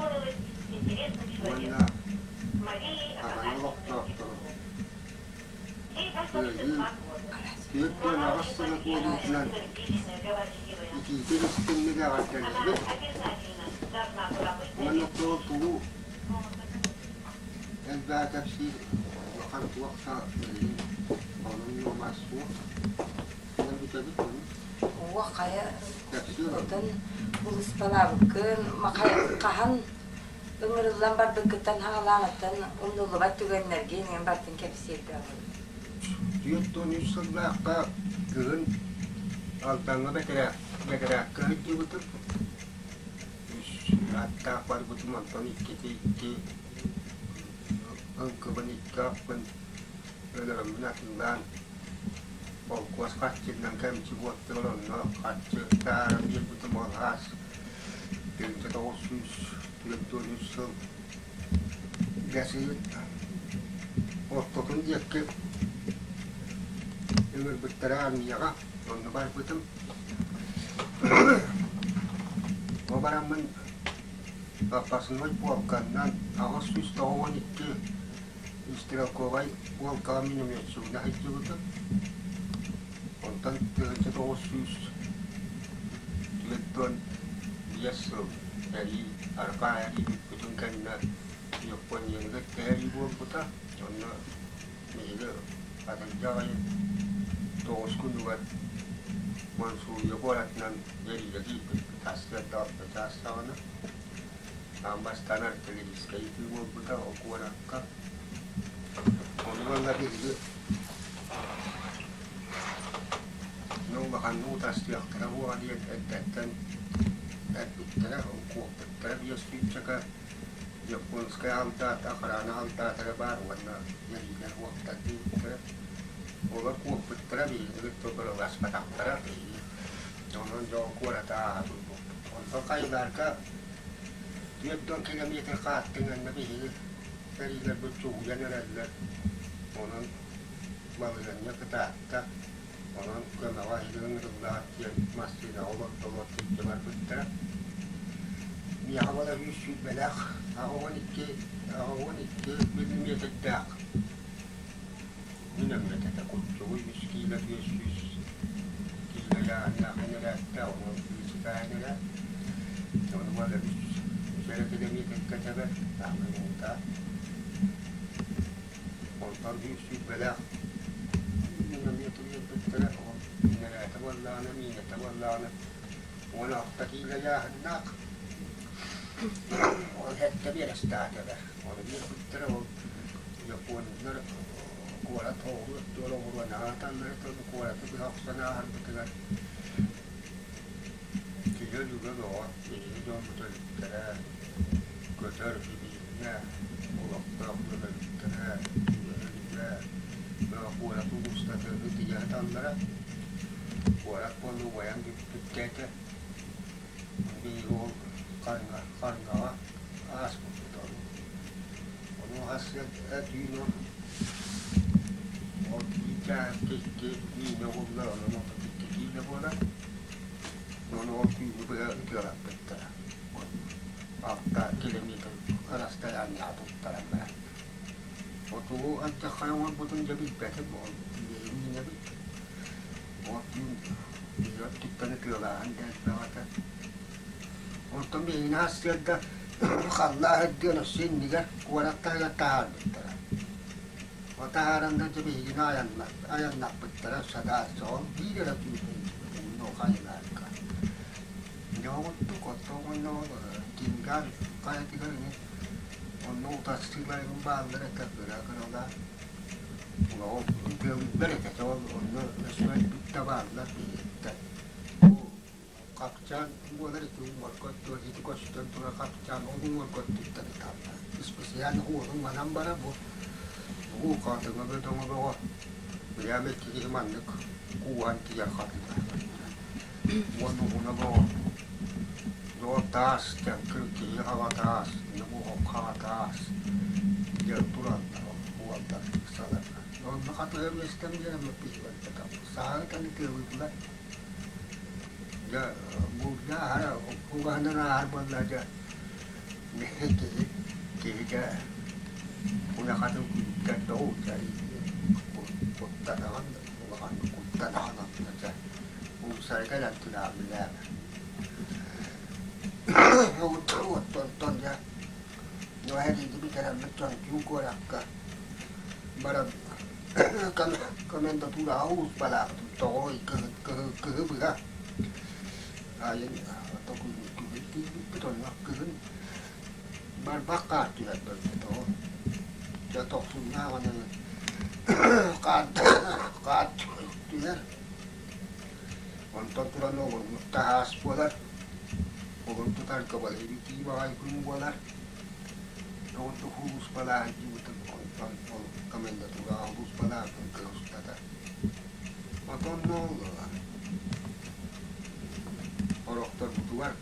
уонна Хаҕаны олохтоохторун Кыайыы 48 сыла туолуутунан итиитин истиҥник эҕэрдэлиибит уонна туол тугу элбэҕи кэпсиир улахан туох да онон нуомас суох. Онон бүтэбит ону. Уо хайа отон улуспалаабыккын хаһан ыҥырыллан барбыккыттан хаҕалааҕыттан умнуллубат түгэннэргэ иҥэн бартын кэпсииргэ 43 сыллаахха кыһын Алдаҥҥа бэтэрээккэ сылдьыбытым. Аттаах барбытым онтон иккити икки ыҥкыбын икки аппын өлөрөммүн атыылаан холкуос харчытынан кэмчи буоттугар онно харчы таһааран биэрбитим ол аас 1943 сыл бэс ыйын ортотун диэки ыҥырбыттара армияҕа онно барбытым. Бу бараммын запасной полканнан 892 стрелковай полкаҕа минометчигынан сылдьыбытым. Онтон 1945 сыл сэрии арҕаа эрии бүппүтүн кэннэ Японияны кэһэрии буолбута. Онно биһиги атырдьах ыйын тоҕус күнүгэр Мансурия куоратынан сэриигэ киирбиппит сарсыарда алта чаас саҕана. Аан бастаан артиллерийскай ытыы буолбута ол куоракка. Ону уонна биһиги улаханнык утастыахтара буола диэн эрдэттэн эппиттэрэ, куоппуттара биэс сүүсчэкэ Японскай алтаата, охрана алтаатара баар уонна нэһиилэр уоттар диэбиттэрэ. Олор куоппуттара биһигини кытта быраласпатахтара биһиги онон дьон куораты ааһа турбуппут. Онтон Хайларга 40 километр хааттыҥ биһиги сэриилэрбит чугуйан эрэллэр. Онон балаһыанньа кытаатта. Онон көмөҕө эһиги ыҥырыллаат диэн массыынаҕа олордолор илдьэ барбыттара. Миэхэ буола үс сүүрбэлээх, 82, 82 миллиметрдээх мин өҥмөт этэ курдугуй үс киилэ 400 киилэ ыйааһыннаах энэрээттээх, онон күүстээн эрэ. Ону буола үс үс эрэ километрга тэбэр, саамай муҥутаах. Онтон биир сүүрбэлээх минометы биэрбиттэрэ, ол иннэрээтэ буоллаҕына, миинэтэ буоллаҕына 16 киилэ ыйааһыннаах. Ол сэттэ биэрэстээх эбэр. Ону биэрбиттэрэ, ол японецтар куорат оҕуруот туора оҕуруон ааталлара куораты быһа охсон ааһарбытыгар киһи өлүгэ бөҕө, биһиги дьоммут өлүктэрэ көтөр сибиинньэ, олохтоох дьон өлүктэрэ, өлүгэ бөҕө куорат улуустатын ытыйа сыталлара. Куорат буолла убайан бүппүттэ этэ. Биһиги ол харыҥа харыҥаҕа ааспыппыт ону. Ону сарсыарда түүн ол ол биир чааска икки миинэ угуллар, онон 32 киилэ буолар. Ону ол түүнү быһа ытыалаппыттара. Алта километр расстояниеҕа туттаран баран. Отугу алдьархай оҥорбутун дьэ билбэтим, ол биһиги миинэбит. Ол түүн биһиги өттүттэн ытыалааһын да элбэх этэ. Онтон биһигини сарсыарда халлаан үрдүөн өссө иннигэр куорат таһыгар таһаарбыттара. Ол таһаараннар дьэ биһигини айаннаппыттара садаарса ол биир эрэ түүн хайалаарга. Дьэ оҕуттук оттон уонна ол Кингар хайатыгар онно утарсыыларым бааллар этэ кыра-кыралаан. Ол тыалыйдар этэ ол онно өссө өлбүт да бааллар биһиэттэн. Хапчаан буолар ити уҥуорга оттуор ити көстөн турар хапчаан ол уҥуорга оттуттан ыталлар. Исписийээн уолун манан барар бу уу хаатыҥа бөдөҥө бөҕө прямо икки киһи маннык кууһан тиийэн хатыылар. Уон уһуна бөҕө. Доо таас, тэҥкир киһи хаҕа таас, ньумуһум хаҕа таас диэн тураллар уоллар ыксаларга. Онно хатыһа миэстэм диэн биһиги саһары тылыытылар Дьэ булда аһара угаһынан ааһар буолла дьэ киһи киһи дьэ улаханын күүттэр да куттанаҕын улаханнык куттанаҕын онно дьэ умсарга да тураабылаах оттон дьэ эһэриини бүтэрэммит Чончуу куоракка баран комендатураҕа ууспалаабытым тоҕо кыһы быһа айын күһүн тиийбиппит онно кыһын барбах хаар түһэр тоҕо дьэ тохсуннааҕынан хаар хаар түһэр онтон туран оҕурмут таһаас буолар. Кулун тутарга балай итии баҕайы күн буолар. Тоҕурдук уулуспалаах дьыбытын онтон ол комендатураҕа улууспалаахпын кыра устата. Отонно ол орохторбутугар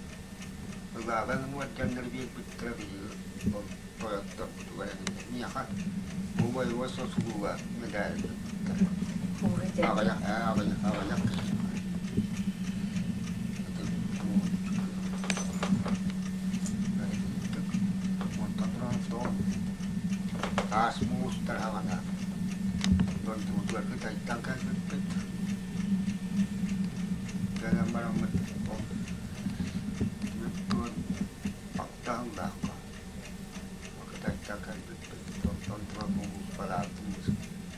ылаалан уордьаннары биэрбиттэрэ биһиги ол тойотторбутугар эҥинэ. Миэхэ бу боевой сослуга медаль биэрбиттэрэ. Аҕыйах аҕыйах аҕыйах киһи Онтон туран тоҕо таас муус тараҕана дойдубутугар Кытайтан кэлбиппит. Кэлэн бараммыт ол бүттүөн аттаһыллаахха Кытайтан кэлбиппит. Онтон туран улууспалаабытыммыт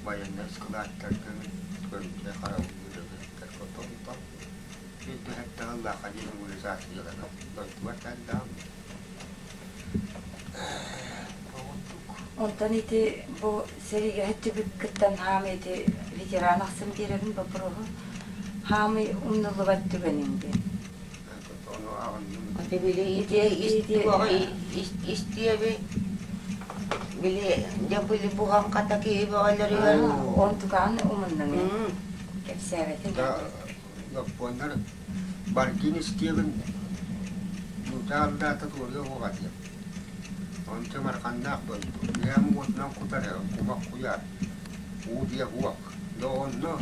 военнай ыскылааттарга көрүҥҥэ харабыллыыр эбиттэр. Онтон Түһэттэ ыллаахха диэн мобилизацияланан дойдубар кэллэҕим. Онтон ити бу сэриигэ түбүккүттэн хаамый ити ветеран ахсын биэрэбин боппуруоһу хаамый умнуллубат түгэниҥ диэн. Ону аҕынным. Били истиэби били дьэ били буһан хата киһи бөҕөлөрүгэр Онтукаҕын умуннуҥ кэпсээбэтин. Японнар Баргин истиэбин нууча туоруйа уоҕа диэн. Ончу марханнаах дойду. Бэйэм уотунан кутар кумах куйаар. Уу диэх уох. Да онно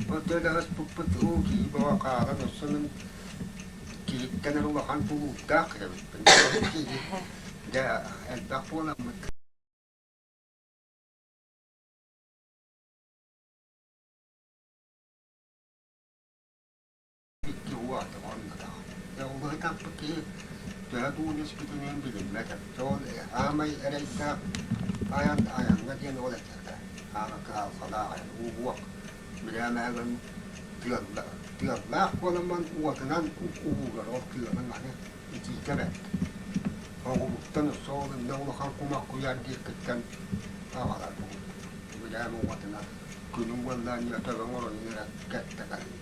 төлөһөспүппүт уу киһи бөҕө хаалан өссө мин киһиттэн эрэ улахан тулуурдаах эбиппин. Киһи дьэ элбэх буоламмыт. Икки уота оннотоох. Улаатаппыт киһи төһө дуун испитинэн билиммэт эбит. Ол аамай эрэйдээх айан айаҥҥа диэн ол этэ. Аама кыһалҕалаах айан ууһуох. Бирээмэһэгин тыалла тыаллаах буоламмын уотунан уһуулар ол тыалын аны итиитэ бэрт. Оҕуруттан өссө ол иннэ улахан кумах куйаар диэкиттэн аҕалар буолбут. Бирээмэ уотунан күнүн буоллаан төбөҥ оройун эрэ кэттэ кэлин.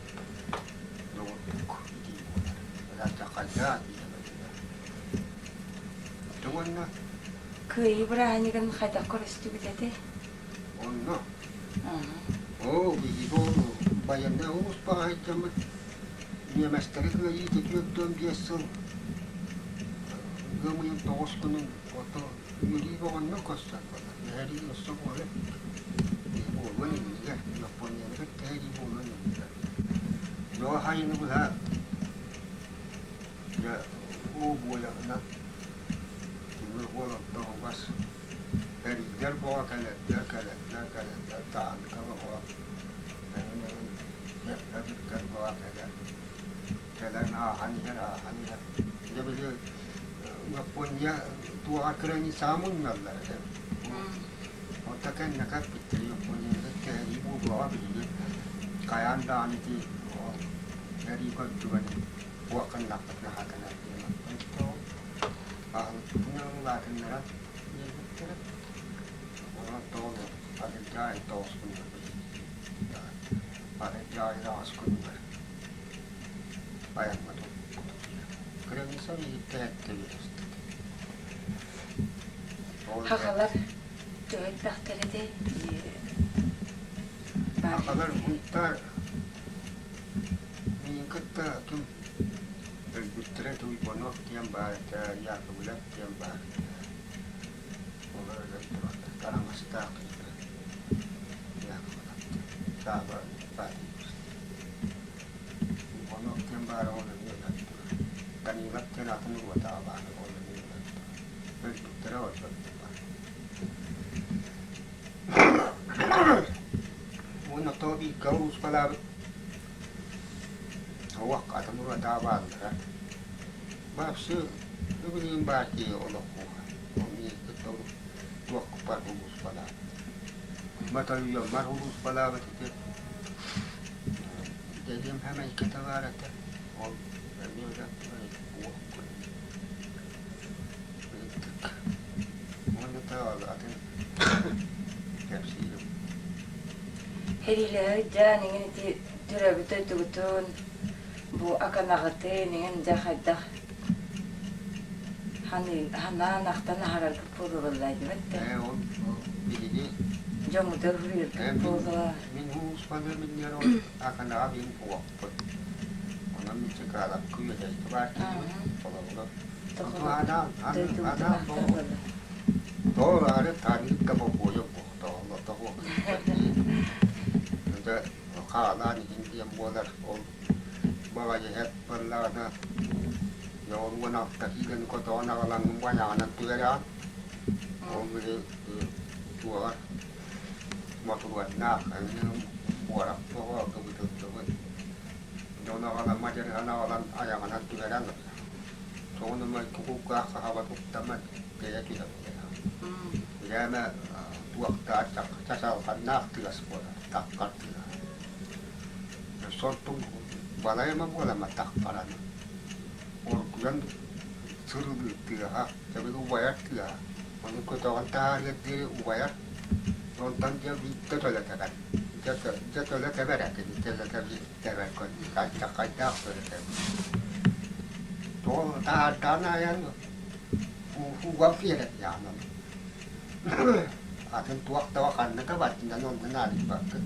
Доҕордук итии буолар. Хайдаа диэн уонна Кыайыы бырааһынньыгын хайдах көрүстүгүт этэй? Онно. Оо, биһиги ол байыаннай улууспаҕа сылдьаммыт ньиэмэстэри кыайыы 45 сыл ыам ыйын 9 күнүн ото үөрүү бөҕөннөн көрсөн Эһэрии өссө буолар буолуон иннигэр, Японияны кытта эһэрии буолуон иннигэр. Дьоҕо хайыны быһа дьэ уу буойаҕынан тимир уол оттоҕугас эрийдэр боҕо кэлэрдэр кэлэрдэр кэлэрдэр таанка боҕо эҥин эҥин эбиттэр боҕо кэлэр кэлэн ааһан иһэр ааһан иһэр дьэ били Япония туоҕар границаҕа мунньаллар этэ. Онто кэннэ кэлбиттэр Японияны кэһэрии буолуоҕа биһиги хайаан даҕаны ити сэрии көрдүгэнин уохханнахпытына хатанар диэн аһылыкпытын улаатыннаран биэрбиттэрэ. Онон тоҕо атырдьаай тоҕус күнүгэр атырдьаай аҕыс күнүгэр айаҥҥа Граница иһиттэ Хахалар төһө элбэхтэр этэй? Хахалар Мунтаар миигин кытта ким өлбүттэрэ Туйбонов диэн баар этэ, Яковлев диэн баар этэ. Олор өлөн тураллар. Тараҥастаах киһи Яковлев. Сааба Патриус. Онуох диэн баара ол эмиэ өлөн турар. Данилов диэн атын уотаҕа баара ол эмиэ өлөн турар. Өлбүттэрэ олорбуттар. Уонна тоҕо бииргэ улууспалаабыт уох атын уратаа бааллара. Вообще билигин баар киһи олоххуга. Ол миигин кытта туохпар улууспалаабыт. Батальоммар улууспалаабыт ити Дэдиэм хэмэйкэтэ баар этэ, ол эмиэ өлөн турар уох ыйытык. Уонна да атын кэпсиирим. Хэриилэһэ дьаан иҥин ити төрөөбүт дойдугутун бу аканаҕытын иҥин дьэ хайдах? Ханаан ахтан аһараргыт буолуо буоллаа дибэт да. Ээ ол биһиги Дьоммутугар суруйаргыт буолуо. Мин ууспаны минньэр ол аканаҕа мин уоппут. Онон мин чыкаалакка үөдэйгэ баар киһибин. Холобура. Анаан, анаан Тоҕо таанньык да бокуойа тоҕо хаалаан иһин диэн буолар ол баҕайыһэт буоллаҕына ол 16 киилэни котоҕон аҕалаҥҥын байаҕынан түһэрэҕин ол били туоҕар мотуруоннаах эҥин буорах тоҕо кыбытыллыбыт дьон аҕалан мадьарыһан аҕалан айаҕынан түһэрэн Соҕунума кукулгаах хаһаба туттаммат тэйэ түһэр Бирээмэ туохтаар часалҕаннаах тыас буолар, таххар тыаһа. Сортум балайма буолама таххаран. Оргуйан сырылыыр тыаһа, тэбил убайар тыаһа. Ону көтөҕөн таһаарыар диэри убайар. Онтон дьэ биирдэ төлө тэбэр. Дьэ, дьэ төлө тэбэр этин, төлө тэбэр хайдах төлө тэбэр. Тоҕо таһаардаан айан ууга киэрэтиэҕин атын туох да ханна да бардынан онно наадыйбаккын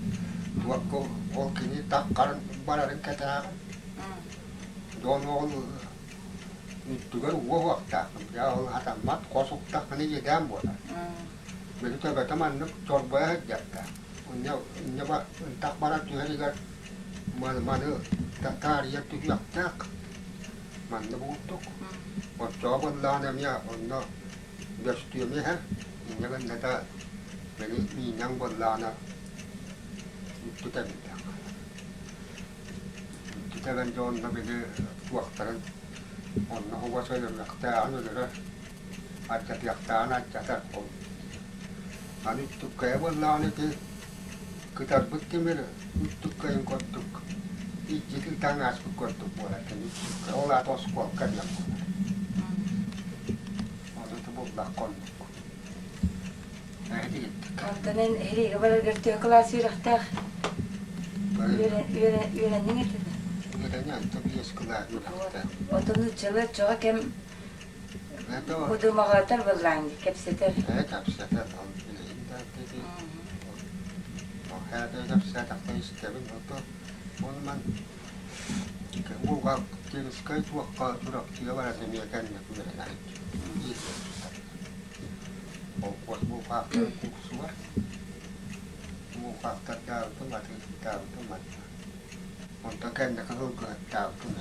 туохка ол кини таххарын барарын кэтээҕин дьон ол үрдүгэр уо уохтааххын дьэ ол хатаммат хос уктаххына иэдээн буолар били төбөтө маннык чорбойо сылдьар да инньэ ынтах баран түһэригэр маны таарыйар түһүөхтээх манна буолтук. Оччоҕо буоллаҕына эмиэ онно көстүөмү иһэр, инньэ гынна да били миинньэҥ буоллаҕына үттү тэбиллэх. Үттү тэбэн дьэ онно били туохтарын онно угас өлөрүөхтээҕин өлөрөр, алдьатыахтааҕын алдьатар ол. Аны үттүккэйэ буоллаҕына ити Кытарбыт тимир үрдүк курдук илдьитин таҥ ааспыт курдук буолар кини ол аата оскуолка диэн буолар ону буллахха оннук Онтон эн эһириигэ бараргар төһө кылаас үөрэхтээх үөрэнниҥ этэ Үөрэнэн биэс кылаас үөрэхтээх. Отон нууччалыы оччоҕо кэм Удумаҕалатар буоллаҕыҥ дии, кэпсэтэр. Ээ, кэпсэтэр, ол билигин да ити кэпсээтэхпинэ истэбин, ото ол ман бухгалтерскай туохха Чурапчыга баран эмиэ кэннэ үөрэнэр Холкуос бухгалтер курсугар бухгалтердаабытым, атыыһыттаабытым манна. Онтон кэнники сылгыһыттаабытым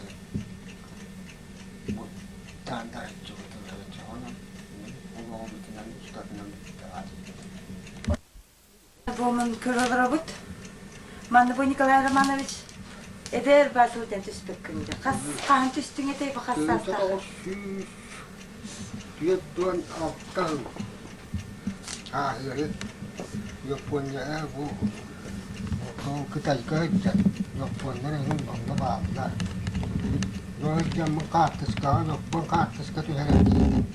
Бу Буомун көрө олоробут. Манна бу Николай Романович эдэр баасылытан түспүккүн дии. Хас хаһан түстүҥ этэй бу хас саастаах? 146 сыл ааһыары Япония бу Кытайга сылдьан Японнар эҥин онно бааллар. Дьоммун хаартыскаҕа дьоппун хаартыска түһэрэн киирдим.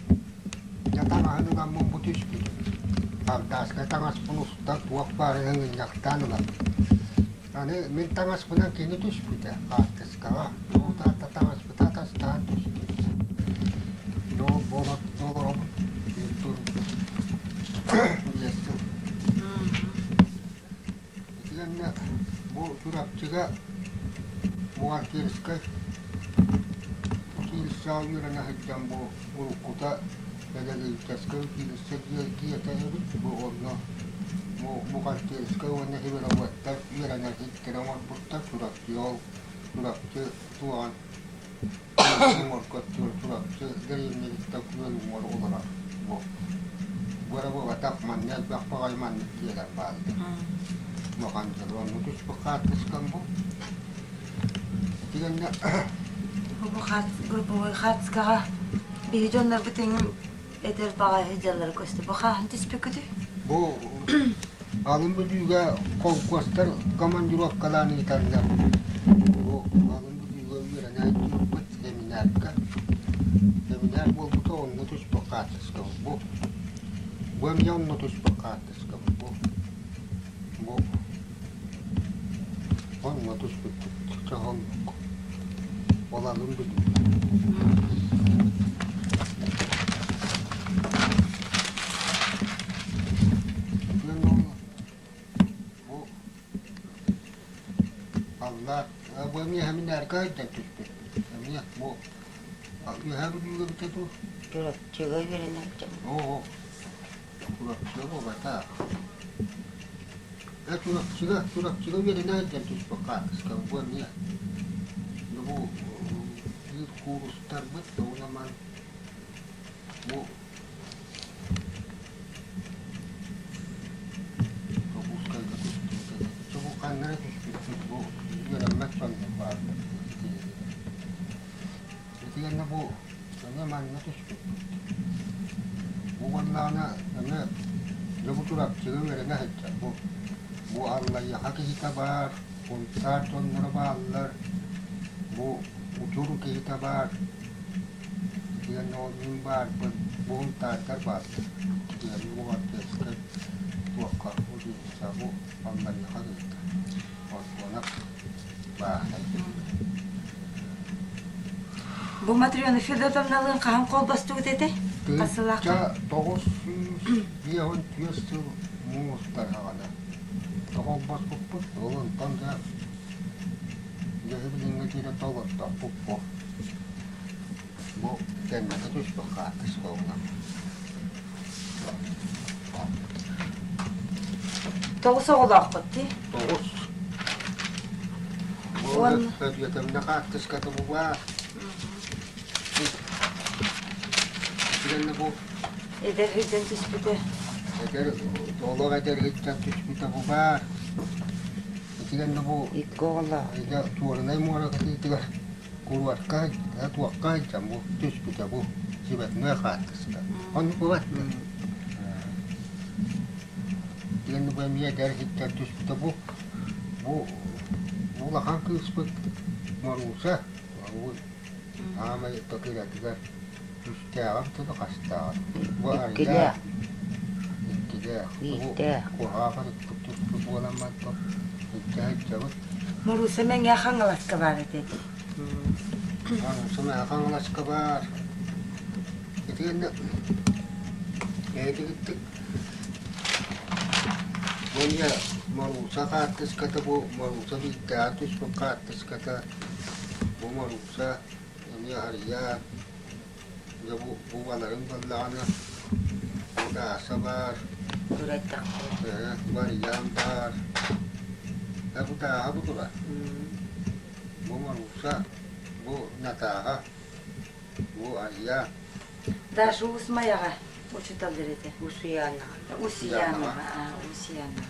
Дьэ таҥаһын ыламмын бу түспүтүм. Хардааска таҥаспын устан туох баарынан ынньахтаан ылан. Аны мин таҥаспынан кини түспүтэ хаартыскаҕа. Туутаата таҥаспыта атастаан түспүт. Дьол буолан олоробут. Итиннэ бу Чурапчыга бухгалтерскай училищеҕа үөрэнэ сылдьан бу уруккута педагогическай училище дьиэтэ эбит. Бу онно бу бухгалтерскай уонна химрабыаттар үөрэнэр сирдэрэ оҥорбуттар. Чурапчы ол Чурапчы туоҕан оҥорго Чурапчы дэриэбинэтиттэн күөл уҥуор олорор бу. Бу эрэ буолбатах, манна элбэх баҕайы маннык дьиэлэр бааллар. Улахан дьон онно түспүт хаартыскам бу. Итигэннэ Бу хаартыскаҕа биһи дьоннорбут эҥин эдэр баҕайы дьаллара көстө. Бу хааһын түспүккүтүй? Бу Алын Бүлүүгэ холкуостар командировкалаан ыытаннар бу Алын Бүлүүгэ үөрэнээччи семинарга семинар буолбута онно түспүт хаартыска бу бу эмиэ онно түспүт хаартыска бу бу онно түспүппүт чоһоннук ол Алын Бүлүүгэ. Аллаат бу эмиэ мин эргэ сылдьан түспүт. Эмиэ бу үөһээ Бүлүүгэ эбитэ дуу? Чурапчыга үөрэнээччи. Оо, Чурапчыга буолбатах. Э, Чурапчыга, Чурапчыга үөрэнэ сылдьан түспүт хаартыска бу эмиэ. Бу биир куурустарбыт уонна бу Дьокуускайга түспүт. Бу ханна эрэ түспүппүт бу үөрэммэт дьоннор бааллар. Итиэннэ бу эмиэ манна түспүппүт. Бу буоллаҕына эмиэ дьэ бу Чурапчыга үөрэнэ сылдьар. Бу бу Аллайыаха киһитэ баар, Сунтаар дьонноро бааллар, бу Учур киһитэ баар. Итиэннэ ол мин баарбын, бу Сунтаардар бааллар. Итиэннэ бу оркестр туохха училищеҕа бу Аллайыаха киһитэ. Ортуонап бааһынай Бу Матрена Федотовналыын хаһан холбостубут этэй? Хас сыллаахха? 954 сыл муус устар хаҕана холбоспуппут. Ол онтон да дьэ билиҥҥэ диэри толордохпут бу. Бу кэнники түспүт хаартыска Тоҕус оҕолооххут дии? Тоҕус. Уон Өдүөтэмнэ хаартыската бу баар. Итигэннэ бу эдэр сылдьан түспүтэ. Эдэр олох эдэр сылдьан түспүтэ бу баар. Итигэннэ бу Икки оҕолоох. Эдэ Туорунай муора кытыытыгар куруорка туохха сылдьан бу түспүтэ бу сибэтной хаартыска. Оннук бу Итигэннэ бу эмиэ эдэр сылдьан түспүтэ бу бу улахан кыыспыт Моруса Аамай такыратыгар үстээҕим тылы хастааҕын. Бу Иккилээх. арыйаах иккилээх. Бу Биирдээх. куһаҕан икки түспүт буолан баран илдьэ сылдьабыт. Моруса Мэҥэ Хаҥаласка баар этэ дии. Моруса Мэҥэ Хаҥаласка баар. Итиэннэ эһэтигиттик бу эмиэ Моруса хаартыската бу Моруса биирдээҕи түспүт хаартыската бу Моруса эмиэ арыйаан дьэ бу бубаларын буоллаҕына Дааса баар Турайдахпыт. Марьян баар э бу Дааһа бу турар бу Моруса бу Натааһа бу Арыйаан Даша Уус Майаҕа учууталлар этэ. Усуйаанаҕа. Усуйаанаҕа, Усуйаанаҕа.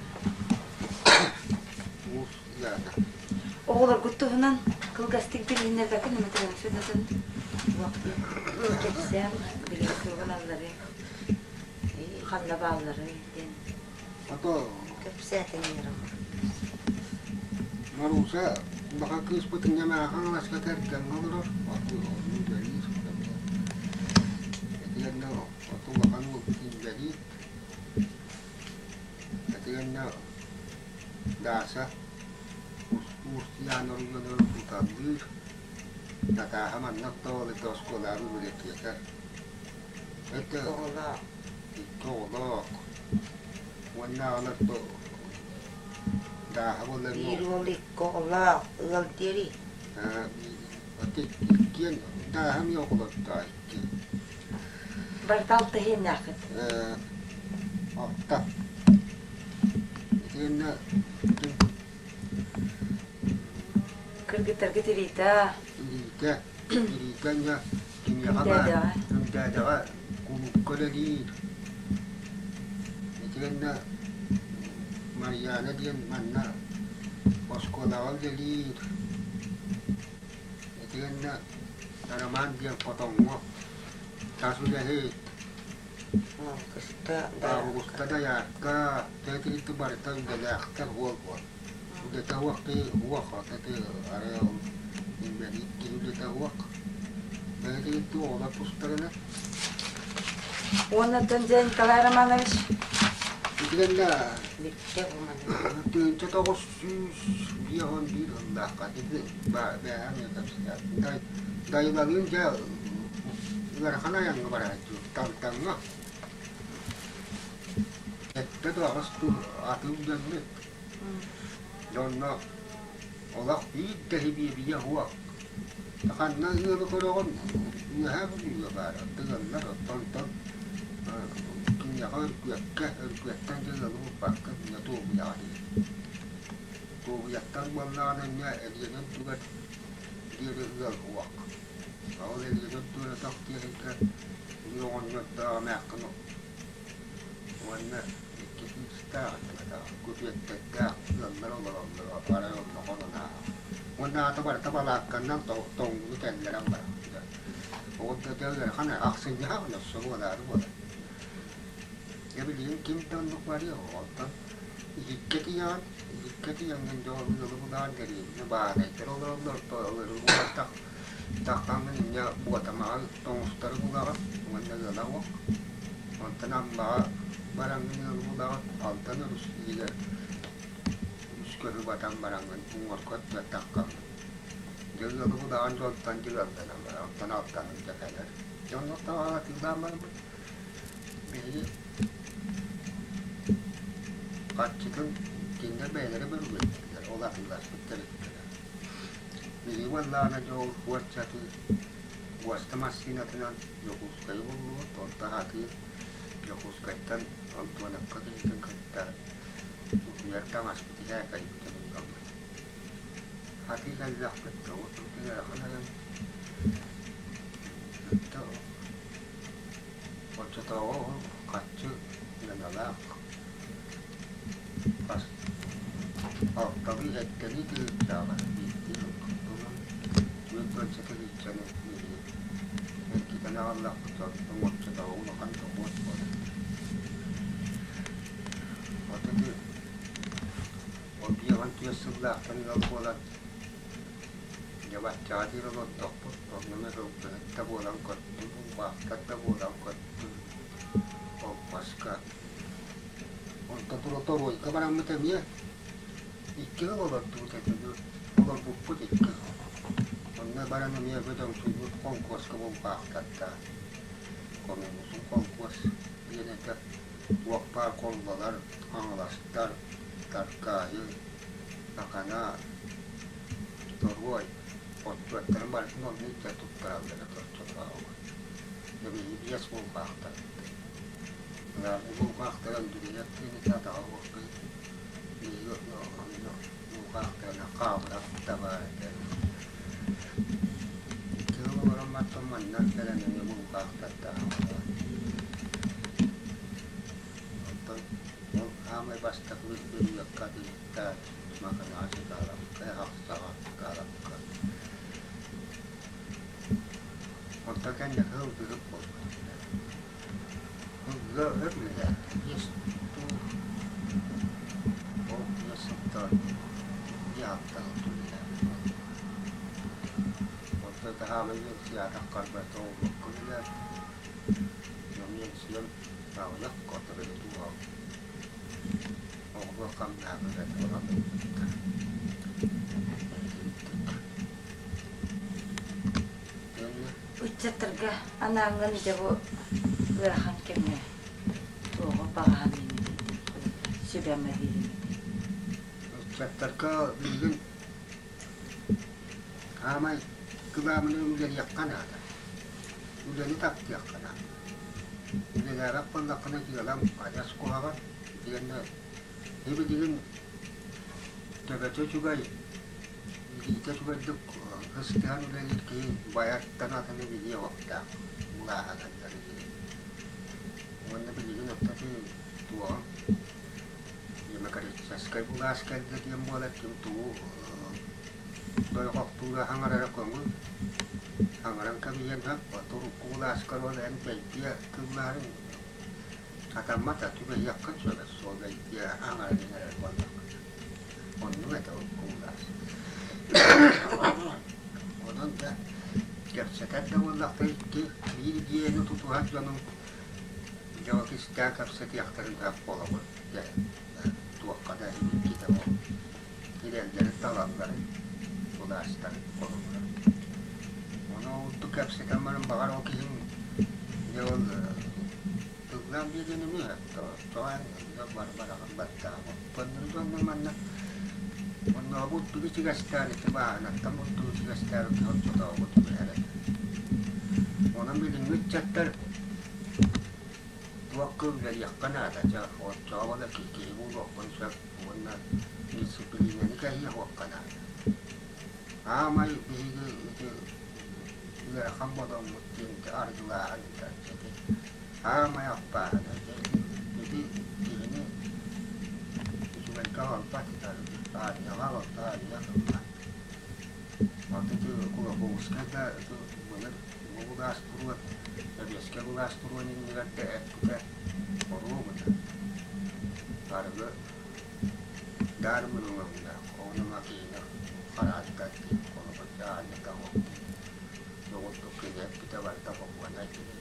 Уус Яна Оҕолоргут туһунан кылгастык билиһиннэрбэккин Матрена Федотовна кэпсээн билигин суругун алларый ханна баалларый диэн А то Кэпсээтин Маруса улахан кыыспытын Ньамаахан кэргэҥҥэ олорор онну үлэлиир Этигэннэ оту улахан уолбут инбэлиит Этигэннэ Даша Уустуйаан оройуонугар учууталлыыр Натааһа манна оттоолуйда оскуолаҕа библиотекарь Это Оҕолоох. икки оҕолоох уонна аҕалар Дааһа буолар Биир уол икки оҕолоох ыал диэри. Иккиэн Дааһа эмиэ оҕолордоох икки Барыта алта иһиэннээххит. Алта. Итиэннэ Кыргыттаргыт Рита. Рита, Рита инньэ киниэхэ баар Үндээдэҕэ кулуупка үлэлиир. Итиэннэ Марьяна диэн манна оскуолаҕа үлэлиир. Итиэннэ Роман диэн хотоҥҥо тас үлэһит. Августа Августа доярка, тэтилити барыта үлэлээхтэр уол буол. Үлэтэ уох киһи уох, аты арай ол инбэлиит киһи үлэтэ уох. Бэйэтигиттии оҕолор тустарына. Уонна дьэ Николай Романович. Итигэннэ Бүттэ бу манна. 1951 сыллаахха ити бээһэ эмиэ кэпсэтээт. Дайылалыын дьэ ыарахан айаҥҥа барааччы Талтаҥҥа. Сэттэ да аҕыс тыл аты үлэммит. Дьэ онно Олох биир да сибиэбийэ суох. Ханна ыалы көрөҕүн, Үөһээ Бүлүүгэ баар, тыгаллар, оттон киниэхэ Өргүөккэ, Өргүөттэн дьэ ыалы булбакка инньэ Туобуйаҕа тиийдим. Туобуйаттан буоллаҕына инньэ Элиэнэ үрдүгэр диэри ыал суох. Ол Элиэнэ үрдүгэр өтөх тиэхиньикэ улуу оҕонньордоох эмээххин уонна икки кыыстаах, күтүөттэрдээх ыаллар олороллоро, арай онно хонон ааһар. Уонна аата барыта балаакканнан тоҥмуту тэллэрэн барар. Ол да дьэ ыарахан ахсынньы хаҕын өссө буолаары буолар. Дьэ билигин ким да оннук барыа оттон иһиккэ тиийэҕин, иһиккэ тиийэҥҥин дьэ ол ыалы булаан дэриэбинэ баанайдар олороллор, ылыры булбатах таххаҥҥын инньэ буотамаҕа тоҥустары булаҕын уонна ыала уох. Онтон Аммаҕа бараҥҥын ыалы булаҕын, Алдан өрүс иһигэр үс көһү батан бараҥҥын уҥуорга таххаҥҥын. Дьэ ыалы булаҕын дьонтон дьыалланан баран, онтон Алданым дьэ кэлэр. Дьэ оннук атыылаан бараммыт биһиги харчытын кинилэр бэйэлэрэ бөрүгүөттүүлэр, ол атыыласпыт тэрилтэлэр. Биһиги буоллаҕына дьэ ол уончатын буоста массыынатынан Дьокуускайы буллубут, онтон атыы Дьокуускайтан Антоновка киһитин кытта утуйар таҥаспыт иһэ кэлбитин ылламмыт. Атыы кэллэхпит да отут ыарахан айан Оччотооҕу ол харчы сыаналаах хас алталыы сэттэлии тыһыынчаҕа биирдии ылбыппын 40 тыһыынчаны биһиги эргитэн аҕаллахпыт оттон оччотооҕу улахан дохуот буолар. От ити ол 54 сыллаахтан ыал буолан Дьэ баччаҕа диэри олордохпут, оннуна сылгыһыт да буолан көттүм, убаастар да буолан көттүм, холкуоска. Онтон торуойга бараммыт эмиэ икки сыл олордубут этэ, олорбуппут икки сыл. Онно баран эмиэ бөдөҥсүйбүт холкуоска булбаахтардаах. Хомунусун холкуос диэн этэ, туох баар холлолор, хаҥаластар, Таркаайы, Акана, Торуой отчуоттарын барытын онно илдьэ туттараллара оччотооҕу. Биһиги биэс булгаахтар. Ыраах булгаахтар Андреев диэн атаҕа уоппут. Биһиги онно булгаахтарына хаабырап да баар этэ. Тыал олорон бартан манна кэлэн эмиэ булгаахтардаах. Онтон ол хаамай бастакы бырыакка атыыһыттаан Маканаҕа Чыкаалапка, Ахсаҕа Чыкаалапка. Онтон кэнники ылгыһыт буолбут. Ылгыга өр үлэлээбит. Биэс туу ол биэс сылтан дьаһалтаҕа үлэлээбит. Онтон таһаамай үөрсүйээтэх харбата олбокко үлэлээбит. Дьон аҕыйах которую туох оҕолор хамнаһа ылан ылбыттар. Ыччаттарга анааҥҥын дьэ бу ыарахан кэмҥэ туоҕу баҕаһан сүбэм эбиим Ыччаттарга билигин хаамай кылаамыны үлэлиэххэ наада. Үлэни таптыахха наада. Үлэлээбэт буоллаххына дьыалаҥ адьас куһаҕан итиэннэ ибилигин төбөтө үчүгэй, илиитэ үчүгэйдик ыстыһан үлэлиир киһи байартан атыны билиэ уохтаах былааһа Уонна билигин ортотун туоҕа демократическай былаас кэллэ диэн буолар ким тугу дойҕохтуура хаҥарара көҥүл хаҥаран кэбиһиэн сөп урукку былааска ол эн бэйдиэ тыллаарын сатаммат түбэһиэххин сөп суол бэйдиэ хаҥаран иҥэрэр буоллаххына оннук этэ урукку былаас онон да кэпсэтэр да буоллахха икки биир идиэйэни тутуһар дьонуҥ дьэ ол кистээн кэпсэтиэхтэрин сөп буолабыт дьэ туохха да иккитэ ол Кирэллэри талалларын, былаастарын холобура. Ону ордук кэпсэтэн баран баҕар ол киһиҥ дьэ ол тыллаан биэриэн эмиэ тоҕо эн бараҕын баттаабаппын дьоҥҥо манна. Оннооҕу тугу ичигэстээн ити бааһынаттан бурдугу ичигэстээбит киһи оччотооҕу түбэһэр этэ. Онон билиҥҥи ыччаттар туохха үлэлиэххэ наада, дьэ оччоҕо буолар киһи киһи буолуоххун сөп уонна дьиссипилиинэни кэһиэххэ наада. Аамай биһиги ити ыарахан бодоҥмут диэн ити арыгылааһын ити аамай аппааһын ити киһини үчүгэйгэ аҕалбат аанньаҕа аҕалта аанньа ылла. Онто ити Кулаковскай да ити былыр бу былаас туруон сэбиэскэй былаас туруон иннигэр да эппитэ оруобуна арыгы Даармын ылыллар, ону киһини харааттар диэн холобур аанньата оһох диэн доҕордук кини эппитэ барыта бокуона кини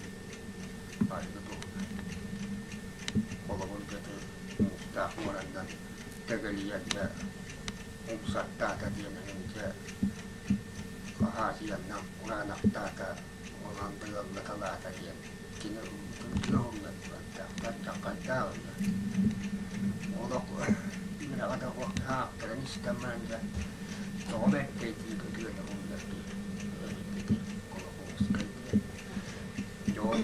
арыгы туһунан. Холобур дьэ муустаах муораннан тэгэлийэн дьэ умсаттаата диэн эҥин дьэ хаһаасыйаннан кураанахтаата онон тыаллаталаата диэн кини тыаһыллан турардаах бардаххайдаах Олох үөрэҕэ да суох аахтаран истэн баран дьэ тоҕо бэртэй дии ытыаны умнар киһи ити Кулаковскай диэн дьон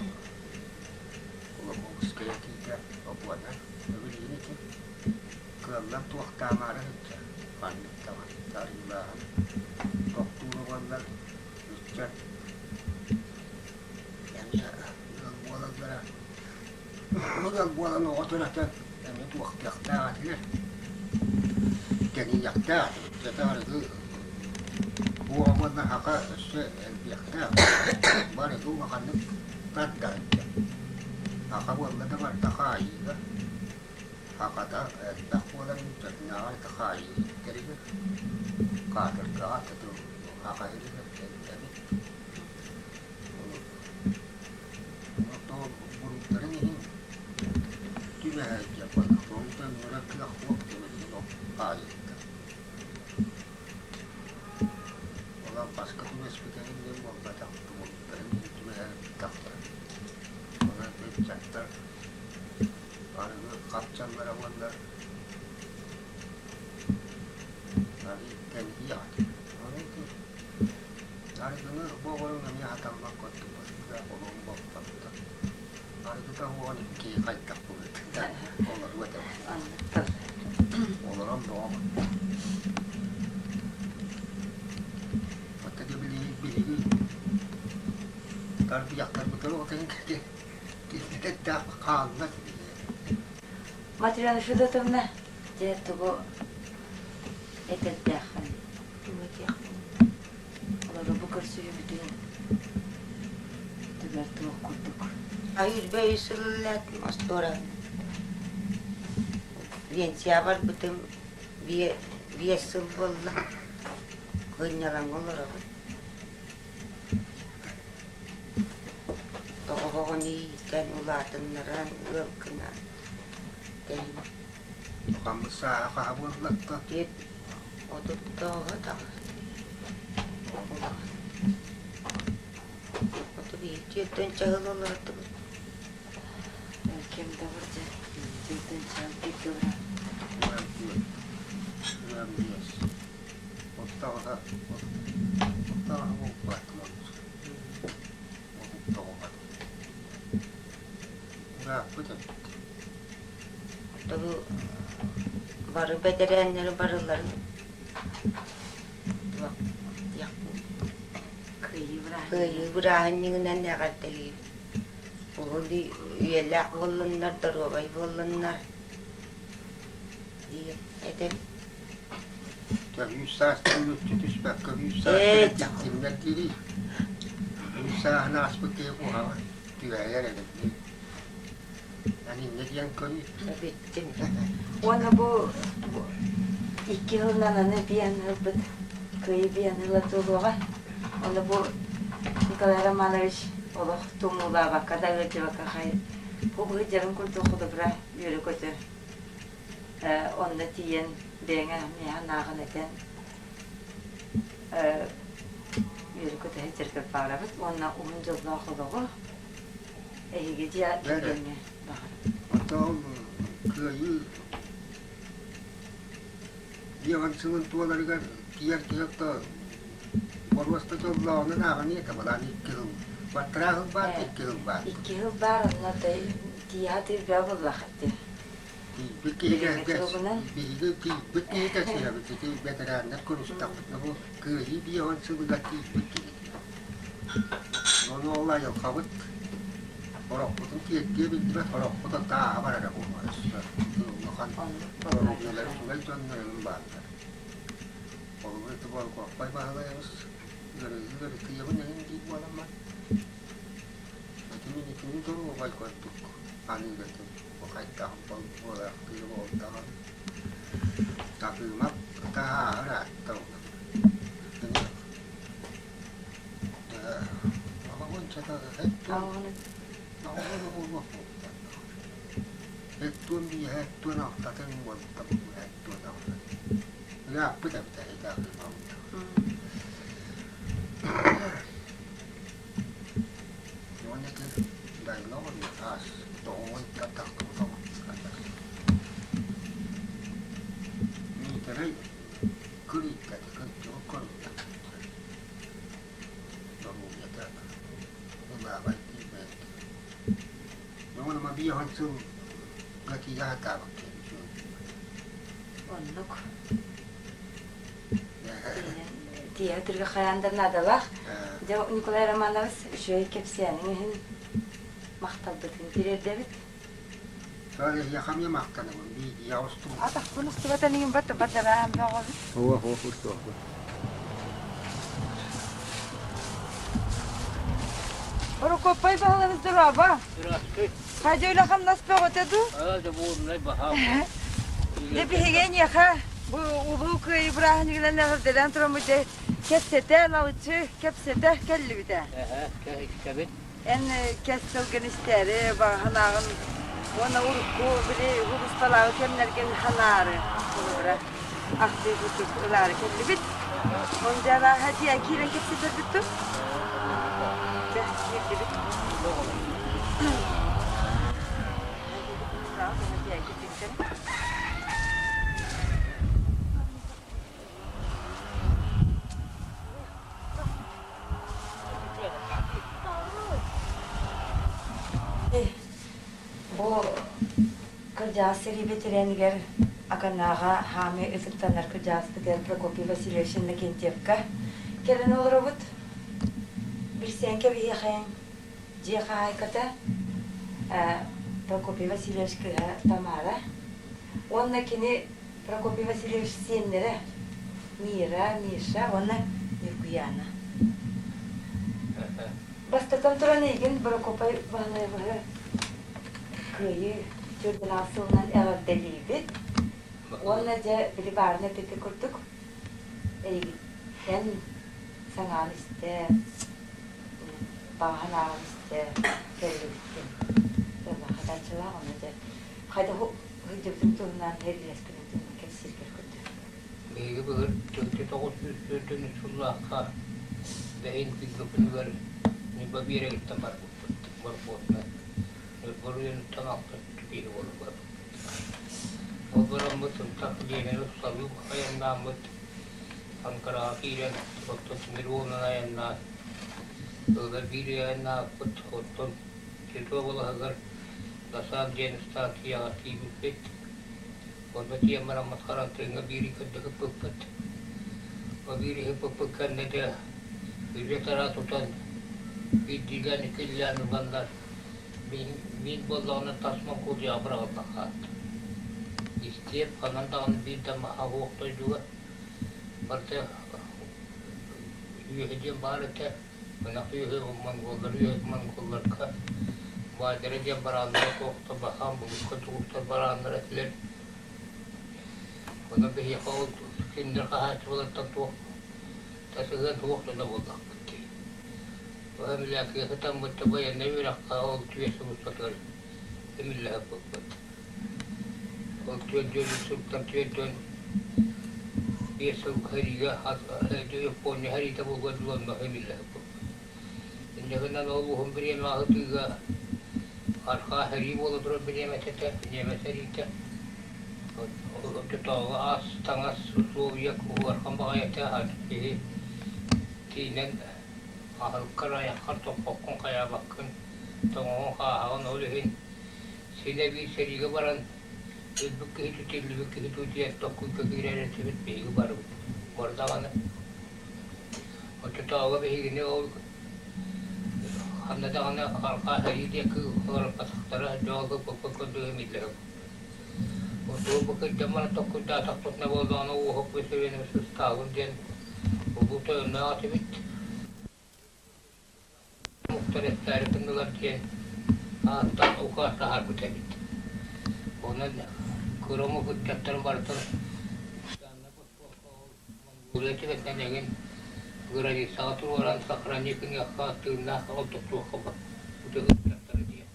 Кулаковскай этиитэ окуона билигин ити кыаллан туохтаамаары сылдьар маннык даҕаны арыылааһын тохтуура буоллар ыччат эмиэ ыал буолаллара Ыал буолан оҕо төрөтөн эмиэ туохтуохтаах этилэр, тэнийиэхтээх этибит. Дьэ арыгы буола уонна саха өссө элбиэхтээх. Барыгы улаханнык тардар этэ. Саха буолла да барыта хаайыыга. Сахата элбэх буолан дьоннооҕор да хаайыы иһиттэригэр, хаатыргаҕа туту саха иһигэр элбэбит. Буруйдарын иһин түбэһэргэ төннөрө кыах суох тимирин хаайыыта. Онон баска түбэспитэрин диэн буолбатах, буруйдарын иһин түбэһэр тахсар. Онон ыччаттар арыгы хапчаллара буоллар арыы тэнийиэх этэ. Ону ити Арыгыны оҕоруҥ эмиэ хатаммат курдук быһыыта олоҕун боппотто. Арыгыта уоҕун киһи хайдах быһыыта олоруо этэ. Олорон бөҕө Оттон билигин биһиги тарбыйахтарбытын отын киллэрдээх хаалла Матрена Федотовна, дьэ тугу этэрдээххин? Тугу этиэхпин? Олору бу көрсүһүүбүтүн түгэр туох курдук. Айыырбай сыллаат остуора пенсия барбытым биэс сыл буолла. Сынньалаҥҥа олоробун. Оҕоҕун иитэн, улаатыннаран, ыал гынан тэйин. Хаммыт сааһа хаһа буоллахха? Отуттооҕо даҕаны. Улахан. 31 түөртэн чаһыл олордубут. Ким да бурдьа түөртэн чаһыл бииргэ олорор. 15. Оттоҕо оттоҕо буолбат Отуттоҕуһа. Ырааппыт эбит. Тобу бары бэтэрээннэри барыларын Кыайыы бырааһынньыгынан эҕэрдэлиибит. Уһун үйэлээх буоллуннар, доруобай буоллуннар диэн этэбит. Үс саастан мүччү түспэккэ үс сааска тимнэр диирий. Үс сааһын ааспыт киһи куһаҕан түбэһэр эбит. Эн инньэ диэн көрүү. Эбиттим. Уонна бу икки сылынан аны биэн ылбыт кыайыы биэн ыла туолуоҕа. Онно бу Николай Романович олох тумуулаабакка да ыалдьыбакка хай бу быһыдьарын курдук холобура үөрэ-көтө онно тиийэн бэйэҥэ миэхэ нааҕын этэн үөрэ-көтө сылдьаргар баҕарабыт уонна уһун дьоллоох олоҕу эһиги дьиэ кэргэҥҥэ баҕарабыт. Оттон кыайыы Биэҕин сылын туоларыгар тиийэр киһи боруоста дьоллооҕунан ааҕыныа этэ былаан икки сыл. Баттараах сыл баар, икки сыл баар. Икки сыл баар, онно тиийэ тыырбаа буоллахат дии. Тиийбит киһигэ биһиги тиийбит киһи кэсиһэбит, ити бэтэрээннэр көрүстэхпитинэ бу кыайыы биэҕин сылыгар тиийбит киһи. Ону ол айылҕабыт орохпутун тиэрдиэ биллибэт, орохпут тааһа барара буолуо өссө улахан доруобуйалара үчүгэй дьоннор эҥин бааллар. Холобур ити Борукуоппай Баһылайабыс ыарыһыы ыарытыйабын эҥин диир буоламмын, ити мин итини доруобай курдук аныыр этим. Бу хайдах буолаахтыыр буолтаҕын Такыымап таһааһар аатта Эттуон биэһэ эттуон алтатын буолта эттуон алтатын. Ырааппыт эбитэ ити Акыымабыт. Уонна ити дайла оҕонньор таас тоҕуон тахтыбыт Миитэрэй кырыйда кырдьыбыт көрүҥнэ доруобуйата ылаабай тиийбэт. Ону биэһэн сылга тиийэ сатаабыт киһи Оннук. Тиийэ түргэ хайаан да наадалаах. Дьэ, Николай Романович, үчүгэй кэпсээниҥ иһин махталбытын тириэрдэбит. Эһиэхэ махтанабын биидийэ устубут. Атахпын устубатан иҥин бат бадараан бөҕөбүт. Ого, ого, устуохпут. Орокуоппай баһылабыз дорообо. Здравствуй. Хадьа үлэ хамнас бөҕөтө дуу? Аа, да буурнай баһаам. Дьэ биһиги эйиэхэ бу Улуу Кыайыы бырааһынньыгынан эҕэрдэлээн тураммыт дьэ кэпсэтэ, налыччы кэпсэтэ кэллибит ээ. Эһэ, кэбит. Эн кэс сылгын истээри баҕаһынааҕын уонна урукку били улуспалааҕы кэмнэргин ханаары холобура ахтыы курдук ылаары кэллибит. Он дьарааһа дьиэ киирэн кэпсэтэрбит ту? Дьэ, киирдибит. Бу кырдьаҕас сэрии бэтэрээнигэр Аканааҕа хаамыы ытыктанар кырдьаҕаспытыгар Прокопий Васильевич Иннокентьевка кэлэн олоробут. Билсээн кэбиһиэхэйиҥ дьиэ хаһаайката Прокопий Васильевич кыыһа Тамара уонна кини Прокопий Васильевич сиэннэрэ Мира, Миша уонна Ньургуйаана. Бастатан туран эйигин Прокопий Баһылайабыһы Кыайыы төрдүнэҕэ сылынан эҕэрдэлиибит уонна дьэ били баарын эппиппит курдук эйигиттэн саҥаан истэ, баҕаһын ааҕан истэ кэллибиттин. Хатааччылаах онно дьэ хайдах сылдьыбытын туһунан эргилэспитин туһунан кэпсииргэр көрдөһөбүн. Биһиги былыр 1904 сыллаахха бэһин күнгэ күнүгэр Ньурба биэрэгиттэн барбыппыт борпуотунан. Ньурба оройуонуттан алта киһи буолан барбыппыт. Ол бараммыт ынтах Ленины салыы айаннааммыт Анкараҕа киирэн, оттон тимир уолунан айаннаан, ыла биир ый айаннаабыппыт, оттон Титов уобалаһыгар Дасан диэн ыстаансыйаҕа тиийбиппит. Онно тиийэн бараммыт харантыыҥҥа биир ый көрдө ыппыппыт. Ол биир ый ыппыппыт кэннэ дьэ үлэ-тараа тутан биирдиилээн иккилээн ыланнар мин, мин буоллаҕына тас Монгуолуйаҕа быраҕыллан хаалта. Истиэп ханан даҕаны биир да маһа суох дойдуга барыта үөһэ диэн баар этэ. Ынах үөһэ монголлар үөһэ монголларга баайдара диэн барааннара суохта баһаам булукка тугуттар барааннара этилэр. Онон биһиэхэ ол кинилэр хаһаайыстыбаларыттан туох да сыһыан суох дьоно буоллахпыт дии. Ол эмилээкигэ сытаммыт да байыаннай үөрэххэ ол түөрт сыл устатыгар эмиллэһэ сыппыппыт. Ол түөрт сылтан 45 сыл сэриигэ Япония сэриитэ буолуо дуу онно эмиллэ сыппыппыт. Инньэ гынан ол уһун бириэмэ аһытыыга арҕаа сэрии буола турар бириэмэтэ этэ, ньиэмэс сэриитэ. Оччотооҕу ас, таҥас, усулуобуйа ыарахан баҕайы этэ, киһи тиинэн аһылыккар, айаххар тохпоккун, хайаабаккын, тоҥоҕун, хааһаҕын, ол иһин син эбии сэриигэ баран өлбүт киһи түтүллүбүт киһи тутуйан токкуйга киирэр этибит биһиги барыбыт бары даҕаны. Оччотооҕу биһигини ол ханна даҕаны арҕаа сэрии диэки ыҥырбатахтара, дьоҕо гыппыппыт курдук имиллэһик. Отуу бу кырдьан баран толкуйдаатахпытына буоллаҕына уоһук Васильевич Ыстаалын диэн улуу тойонноох этибит. Омуктар эттээри гыннылар диэн ааттаан укаас таһаарбыт эбит. Онон кыра омук ыччаттарын барытын Монголия түбэтинэн эҥин границаҕа туруоран сохрани гыныахха, тыыннаах олохтуохха ытыктара диэн.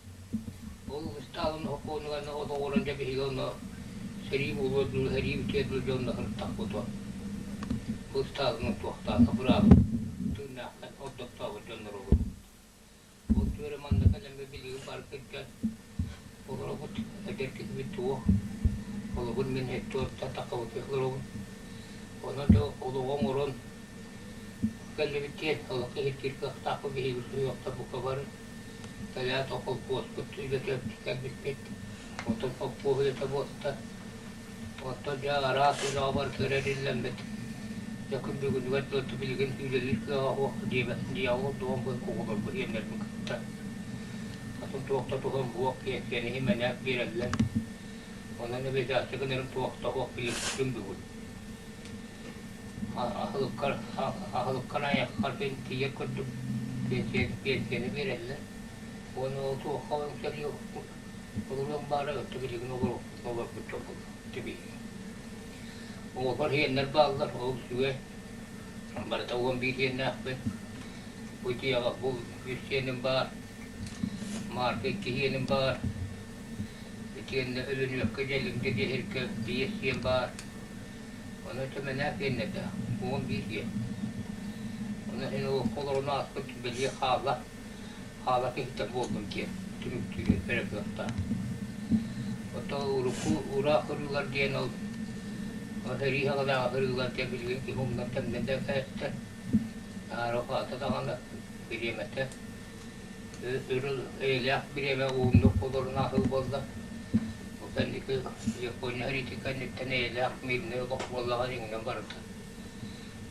Ол Сталин сокуонугар олоҕуран дьэ биһиги онно сэрии буолуо дуу, сэрии бүтүө дуу дьонно сырыттахпыт уо. Бу Сталины туохтаата быраабы тыыннаахтан ордоктообут дьоннор олорбут. Ол түөрэ манна кэлэммэ билигин бары кырдьан олоробут, эдэр киһибит туох, холобур мин һэттуоттан таххабытыах олоробун. Онон да олоҕу оҥорон кэллибит диэн олох иһиттиир кыахтаахпыт биһиги суруйуохта бука бары. Кэлээт холкуоспут үлэтэ кэлбиппит, онтон холкуос үлэтэ буолта. Оттон дьэ араас үлэҕэ барытыгар эриллэммит, дьэ күн бүгүнүгэр дылы билигин үлэлиир кыаҕа суох диэбэт дьиэҕэ олордугум оҕолорбут иэннэрбин кытта. Атын туох да туһам суох, киэһэни мэнээк биэрэллэр. Онон эбэзээччи гынарым туох да суох билигин күн бүгүн. Аһылыккар аһылыккар айаххар тиийэр курдук биэнсийэни биэрэллэр. Уонна ол туохха үҥсэлиэ Олоруох баара өттө билигин олорбут дьон тибиһи. Оҕолор иэннэр бааллар, ол үчүгэй. Барыта 11 иэннээхпин. Бу дьиэҕэ бу үс иэним баар, Маарга икки иэним баар, итиэннэ Өлүнүөккэ Дьэлиҥдэ диэһиргэ биэс иэн баар. Онон Чэмэнээх иэннэрдээх, 11 иэн. Онон син олоххо олорон ааспыт бэлиэ хаала. хаала киһитэ буоллум диэн түмүктүүрү эрэ кыахтаах. Оттон урукку ураах ырыылар диэн ол сэрии саҕалааҕы ырыылар диэн билигин киһи умнан тэмнэн да кээстэ. Аара хаата даҕаны бириэмэтэ өр эйэлээх бириэмэ уһуннук олорон ааһыы буолла. Ол кэнники Япония сэриитин кэнниттэн эйэлээх мирнэй олох буоллаҕа иҥнэн барыта.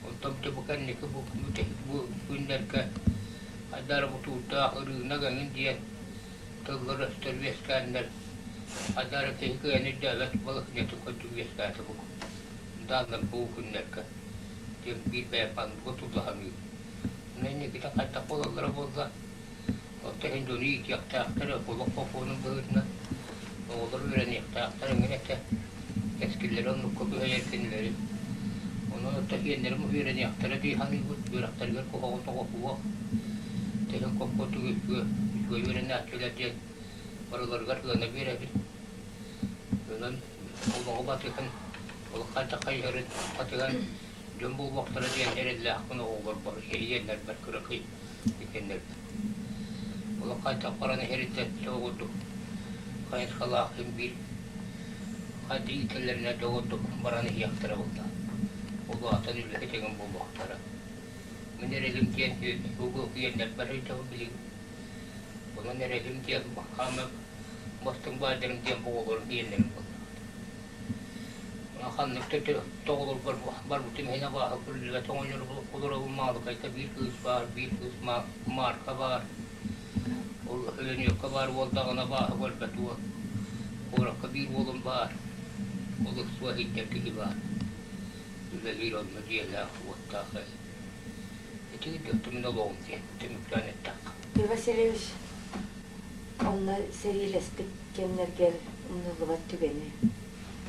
Онтон дьэ бу кэнники бу бу күннэргэ хайдах эрэ бутуурдаах ырыынак эҥин диэн тыллар-өстөр үөскээннэр хайдах эрэ киһи кыайан өйдөөбөт балаһыанньатын курдук үөскээтэ бу дааннар бу күннэргэ диэн биир бэйэм бу туллаһаныы. Онон инникитин хайдах буолаллара буолла Оттон иһин дьону иитиэхтээхтэр, олох бокуонун быһыытынан оҕолор үөрэниэхтээхтэр эҥин этэ. Кэскиллэри оннукка күһэйэр кинилэри. Онон оттон сиэннэрим үөрэниэхтэрэ дии саныыбыт, үөрэхтэригэр куһаҕан тоҕо суох. Тэһин хоппотук үчүгэй, үчүгэй үөрэнээччилэр диэн барыларыгар сыана биэрэбин. Онон олоҕу батыһан, олох хайдах хайыһарын батыһан дьон буолуохтара диэн эрэллээхпин оҕолорбор, иһиэннэрбэр кыракый итиннэрбин. Олох хайдах баран иһэриттэн курдук хайысхалаах син биир хайдах иитэллэринэ да курдук баран иһиэхтэрэ буолла. Улаатан үлэһит эҥин буолуохтара. Мин эрэлим диэн иэннэрбэр сылдьабын билигин. Онон эрэлим диэн хаама бастыҥ баайдарым диэн бу оҕолорум иэннэрим буолла. Ханнык да тоҕолоргор барбытым иһин абааһы көрүллүбэт оҕонньор олоробун Маалыкайга биир кыыс баар, биир кыыс Маарка баар, ол Өлөнүөккэ баар уол даҕаны абааһы көрбөт уол. Куоракка биир уолум баар, ол ыксуо иһиттэр киһи баар. Үлэлиир онно дьиэлээх, уоттаах Ити мин олоҕум диэн түмүктээн эттэххэ. Иван Васильевич, Онно сэриилэспит кэмнэргэр умнуллубат түгэни,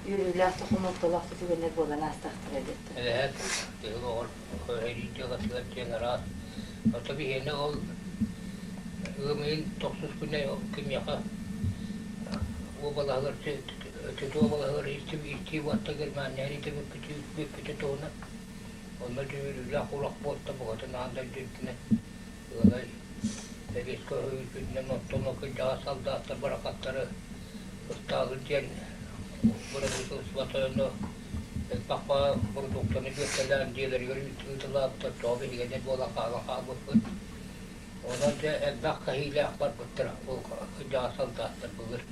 үөрүүлээх да хомолтолоох да түгэннэр буолан аастахтара эбит. Эбэһээт киһи оҕор сэрии дьыалатыгар диэн араас. Ото биһиэнэ ол ыам ыйын тохсус күнэ кимиэхэ уобалаһыгар Тету уобалаһыгар истии уотта Германия эриитэ бүппүтэ туһунан. Онно дьүһүрүүлээх урах буолта букатын аан дойду үрдүнэн ыалай Сэбиэскэй Союз үрдүнэн оттон кырдьаҕас салдааттар барахаттары ыстаалын диэн. Бырабыыталыстыба тойоно элбэх бородууктаны биэртэлээн дьиэлэригэр ыытылаабыттар, тоҕо биһигэнэ буолан хаалан хаалбыппыт. Онон дьэ элбэх кэһиилээх барбыттара ол кырдьаҕас солдааттар былыр.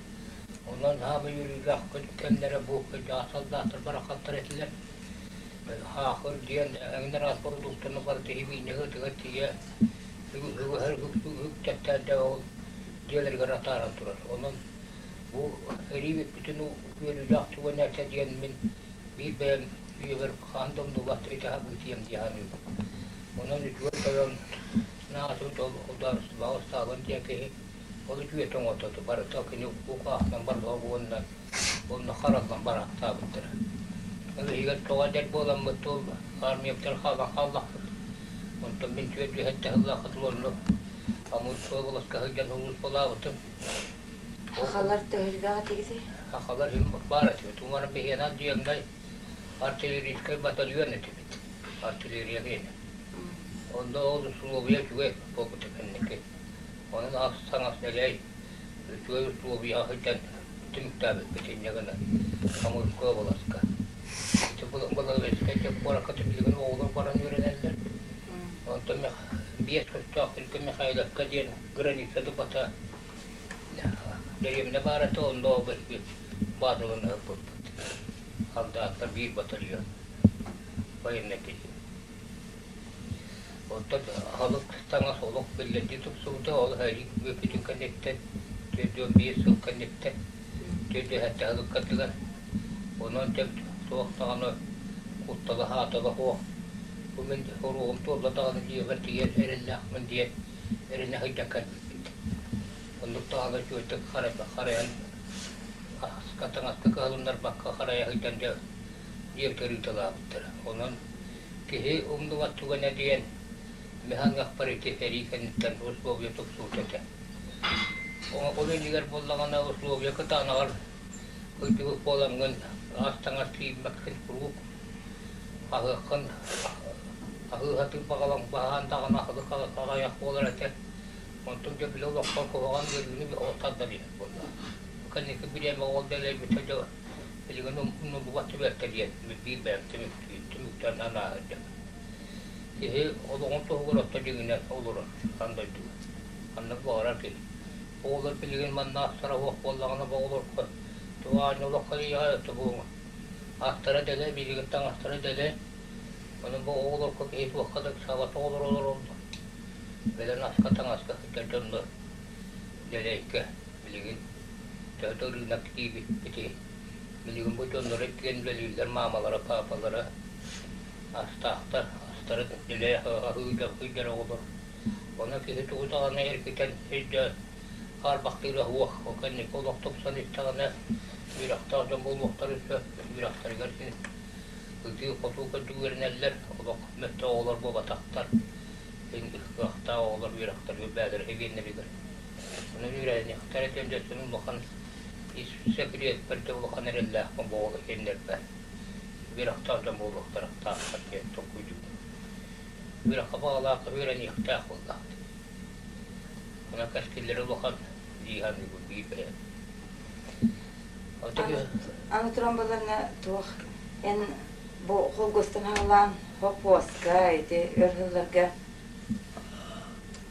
Онон саамай үөрүүлээх кэмнэрэ бу кырдьаҕас солдааттар барахсаттар этилэр. Хаахыр диэн эҥин араас бородууктаны барыта иһибиинньэгэ тиийэ үгүһэр үктэттээн дьэ ол дьиэлэригэр атааран турар. Онон бу сэрии бүппүтүн үөрүүлээх түгэнэ этэ диэн мин биир бэйэм үйэбэр хаһан да умнубат итэҕэ быытыйам дии саныыбын. Онон үчүгэй тойон наасыбыт ол судаарыстыбаҕа ыстаабын диэн киһи ол үчүгэйи оҥортото барыта кини укааһынан барыта уонна онно хараллан бараахтаабыттара. Ол иһигэр тоҕо эдэр буоламмыт ол армиябытыгар хаалан хааллахпыт. Онтон мин түөрт үһэттэ сыллаахха онно Амурскай уобаласка сылдьан сулууспалаабытым. Сахалар төһөлөөх этигитий? Сахалар баар этибит. Уҥар биһиэнэ дьиэҥнэй артиллерийскай батальон этибит. Артиллерия диэн. Онно ол усулуобуйа үчүгэй буолбута кэнники. Онон ас таҥас дэлэй, үчүгэй усулуобуйаҕа сылдьан түмүктээбиппит инньэ гынан Амурскай уобаласка. Ити Благовещенскай куоракка билигин оҕолор баран үөрэнэллэр. Онтон биэс көстөөх сиргэ Михайловка диэн граница бата дэриэбинэ баар этэ, онно биһиги баазалана сыппыппыт. Солдаттар биир батальон военнай киһи. Оттон аһылык таҥас олох биллэрдии тупсубута, ол сэрии бүппүтүн кэнниттэн 45 сыл кэнниттэн 47 аһылыккатыгар. Онон сөп суох даҕаны куттала-хаатала суох. Бу мин уруогум туолла даҕаны дьиэбэр тиийэн эрэллээхпин диэн эрэнэ сылдьан кэлбиппит. Оннук даҕаны үчүгэйдик харайан аска таҥаска кыһалыннарбакка харайа сылдьан дьэ дьиэбитигэр ыыталаабыттара. Онон киһи умнубат түгэнэ диэн мин ити сэрии кэнниттэн условия тупсубут этэ. Ол иннигэр буоллаҕына условия кытаанаҕар кырдьыбыт буолаҥҥын ас-таҥас тиийбэккин куруук аһыаххын аһыы-сатыы баҕалаҥ баһаан даҕаны аһылык аҕыйах буолар этэ. Онтон дьэ били олоххо куһаҕан ыарыыны тардан иһэр буолла. Кэнники бириэмэҕэ ол дэлэйбитэ дьэ билигин умнуллубат түбэлтэ диэн биир бэйэм түмүктээн анааһырдым. Киһи олоҕун туһугар отто дьиҥинэн олорор хан дойдуга. Ханнык баҕарар киһи. Оҕолор билигин манна астара суох буоллаҕына бу оҕолорго туох аанньа олоххо иэҕэ бу астара дэлэй, билигин таҥастара дэлэй. Онон бу оҕолорго киһи туохха да ыксаабат оҕолор олороллор. Бэлэм аска таҥаска сылдьар дьоннор дэлэйгэ билигин төһө да ырыынак тиийбиппитий билигин бу дьоннор иккиэн үлэлииллэр маамалара, паапалара астаахтар, астара дэлэй аһыы сылдьар оҕолор. Ону киһи тугу даҕаны эргитэн өйдөөн хаарбахтыыра суох. Ол кэнники олох тупсан истэҕинэ үөрэхтээх дьон буолуохтарын сөп. Үөрэхтэригэр син ытыы-хотуу курдук үөрэнэллэр. Олох мөлтөх оҕолор буолбатахтар. Син кыахтаах оҕолор үөрэхтэригэр бэйэлэрэ эбиэннэригэр. Онон үөрэниэхтэрэ этэ дьэ улахан ис сэкириэппэр да улахан эрэллээхпин бу оҕолор иһиннэрбэр. Үөрэхтээх дьон буолуохтара таахтар диэн толкуйдуубун. Үөрэххэ баҕалаах үөрэниэхтээх буоллаҕа. Онон кэскиллэрэ улахан дии саныыбын биир бэйэм. Аны туран баларына туох эн бу холгостан хаалаан хоппуоска ити өр сылларга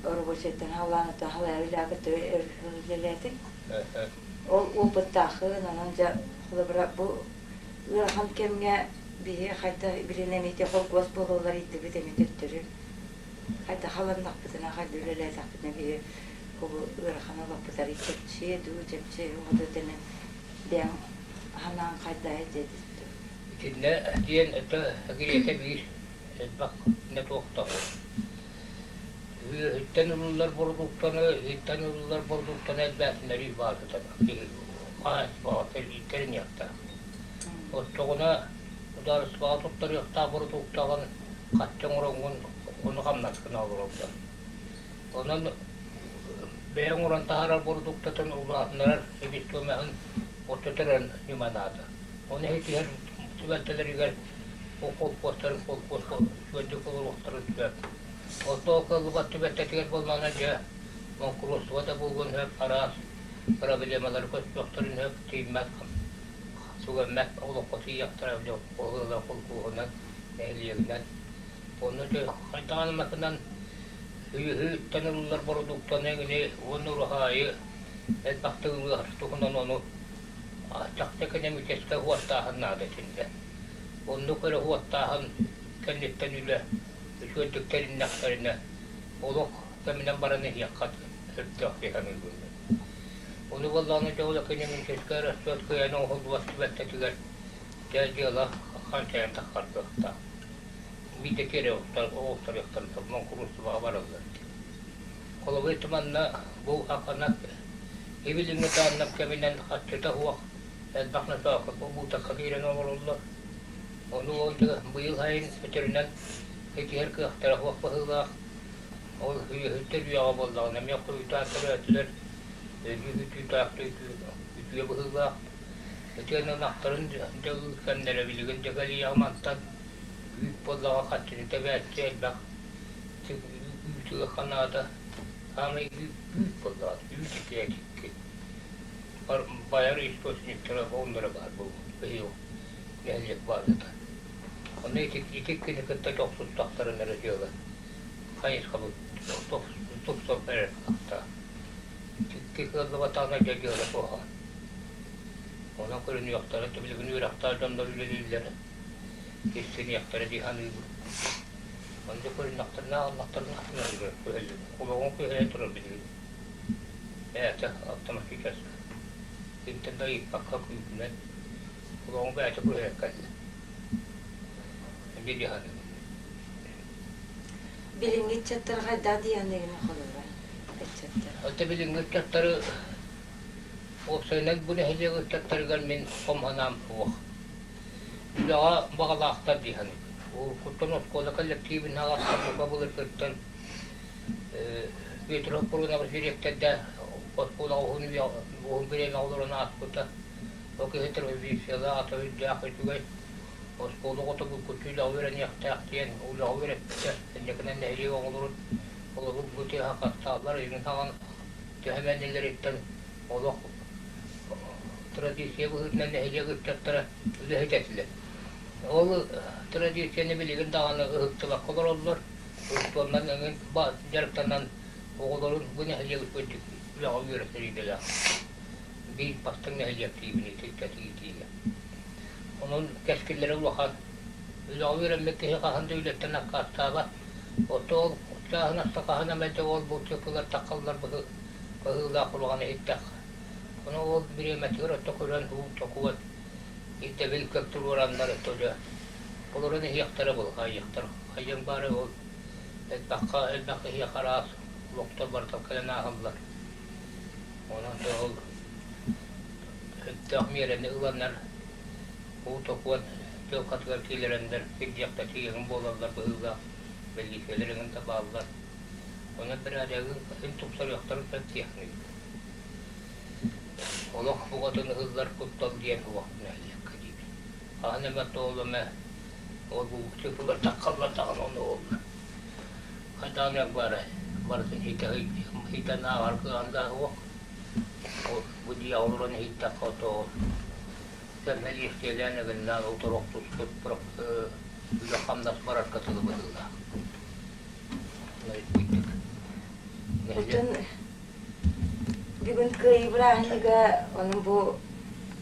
рабочайтан хаалаан ото халайар үлэҕэ өр сыл үлэлээтиҥ. Ол опыттааххын онон дьэ холобура бу ыарахан кэмҥэ биһи хайдах билин эмиэ холкуос буолаллар ииттибит эмиэ төттөрү хайдах халаннахпытына хайдах үлэлээтэхпитинэ биһи бу ыарахан олохпутар чэпчиэ дуу чэпчиэ оҕото тэнэ бэйэҥ санааҥ хайдаһа диэдит Итиннэ диэн это гириэтэ биир элбэх не туохтаах Үөһүттэн ылыллар бородууктаны, иһиттэн ылыллар бородууктаны элбээтиннэрии баар сытар. Хаһаайыстыбаҕа тэриниэхтээх. Оччоҕуна судаарыстыбаҕа туттарыахтаах бородууктаҕын хаччы оҥороҥҥун ону хамнаскын олороллор. Онон бэйэ оҥорон таһаарар бородууктатын улаатыннарар эбиэстиэмэһин оччотор ньыма наада. Ону иһитиһэр түбэлтэлэригэр бу холкуостарын холкуоска үчүгэйдик олоруохтарын сөп. Оттоо кыаллыбат түбэлтэтигэр буоллаҕына дьэ, моҥкуруостуба да буолуон сөп, араас проблемалары көрсүөхтэрин сөп, тиийиммэт. Сугэммэт олоххо тиийиэхтэрэ ыала холкуоһунан, нэһилиэгинэн. Онно хайдаҕын масынан үөһүттэн ылыллар бородууктаны эҥини уонна ураһаайы элбэхтик ылыар туһунан ону чахчы экономическай уоттааһын наада итиннэ. Оннук эрэ уоттааһын кэнниттэн үлэ үчүгэйдик тэриннэхтэринэ олох кэминэн баран иһиэххэ сөптөөх дии саныыбын. Ону буоллаҕына дьэ ол экономическай расчет кыайан оҥоһуллубат түбэлтэтигэр дьэ дьыала хантайан таххар кыахтаах. Биирдэ киэрэ оҕустарыахтарын сөп, моҥкуруустубаҕа бараллар дии. Холобур, ити манна бу аканак ибилиҥҥи тааннап кэминэн харчыта суох элбэх ночоокко буутакка киирэн олороллор. Ону ол быйыл сайын өтөрүнэн ситиһэр кыахтара суох быһыылаах. Ол үөһүттэр үөҕэ буоллаҕына эмиэ хойутаан төрөөтүлэр, өлүү бүтүүтээх үтүө быһыылаах. Итиэннэ ынахтарын дьэ кэмнэрэ билигин дьэ кэлиэҕэ мантан үүт буоллаҕа харчыны тэбээччи элбэх. Үүтүгэр наада саамай үүт буоллаҕа үүт итиэтикки байар источниктара оннура баар буолуо биһиги нэһилиэк баазата. Онно ити иккини кытта тохсустахтарына эрэ дьыала хайысхабыт тупсар эрэр кыахтаах. Икки кыаллыбатаҕына дьэ дьыала суоҕа. Онон көрүнүөхтэрэ, билигин үөрэхтээх дьоннор үлэлииллэр, истиниэхтэрэ дии саныыбын. Онно көрүннэхтэринэ, аҕаллахтарына күһэллэр. Олоҕун күһэйэн турар билигин. Бэйэтэ автоматически. Кимтэн да ыйыппакка күүһүнэн олоҕун бэйэтэ күһэйэн кэллэ. Эмиэ дии саныыбын. Билиҥҥи ыччаттар хайдах дии саныыгын холобура ыччаттар? Ата билиҥҥи ыччаттары уопсайынан бу нэһилиэк ыччаттарыгар мин хом санаам суох. Үлэҕэ баҕалаахтар дии саныыбын. Уруккуттан оскуола коллективин аҕаттан бука былыргыттан Петр Хоппуруунабыс дириэктэрдээх оскуолаҕа уһун үйэ уһун бириэмэ олорон ааспыта. Ол киһи традициялаах, ата үрдээх үчүгэй оскуола оҕото булгуччу үлэҕэ үөрэниэхтээх диэн үлэҕэ үөрэппитэ. Инникинэн нэһилиэк оҕолорун олору бу тыаһа хастааллар ыйын саҕан төһө мэннилэриттэн олох традиция быһыытынан нэһилиэк ыччаттара үлэһит этилэр. Ол традицияны билигин даҕаны ыһыктыбакка олороллор. Устуоннан эҥин дьарыктанан оҕолорун бу нэһилиэк үлэҕэ үөрэтэр идэлээх. Биир бастыҥ нэһилиэк диибин ити итиигэ. Онон кэскиллэрэ улахан. Үлэҕэ үөрэммит киһи хаһан да үлэттэн аккаастаабат. Оттон ол чааһынasta хаһан эмэ дьэ ол бу цифрлар таххаллар быһыылаах улахан иһиттэххэ. Ону ол бириэмэтигэр өттө көрөн уу сокуон ирдэбил көп туруораннар өттө дьэ олорон иһиэхтэрэ былҕайыахтар. Хайыаҥ баара ол элбэххэ элбэх киһиэхэ араас олохтор барыта кэлэн ааһаллар. Онон да ол сөптөөх миэрэни ыланнар уу сокуон дьылҕатыгар киирэннэр кирдиэхтэтии эҥин буолаллар быһыылаах, бэлиитикэлэр эҥин да бааллар. Онон бэрээдэгин син тупсарыахтарын сөп диэххиний. Олох букатын ыһыллар куттал диэн суох нэһилиэккэ диибин. Хаһан эмэ тоол эмэ ол цифрлар таххаллар даҕаны ону уоллар. Хайдаҕын эр баарай, барытын хитэ хитэн ааҕар кыаҕын да суох. Ол бу дьиэҕэ олорон иһиттэххэ тоол кэмэлиэхтиэлээн эҥиннээн утары охсуспут үлэ-хамнас барарга дылы быһыылаах. Оттон бүгүн Кыайыы бырааһынньыга онон бу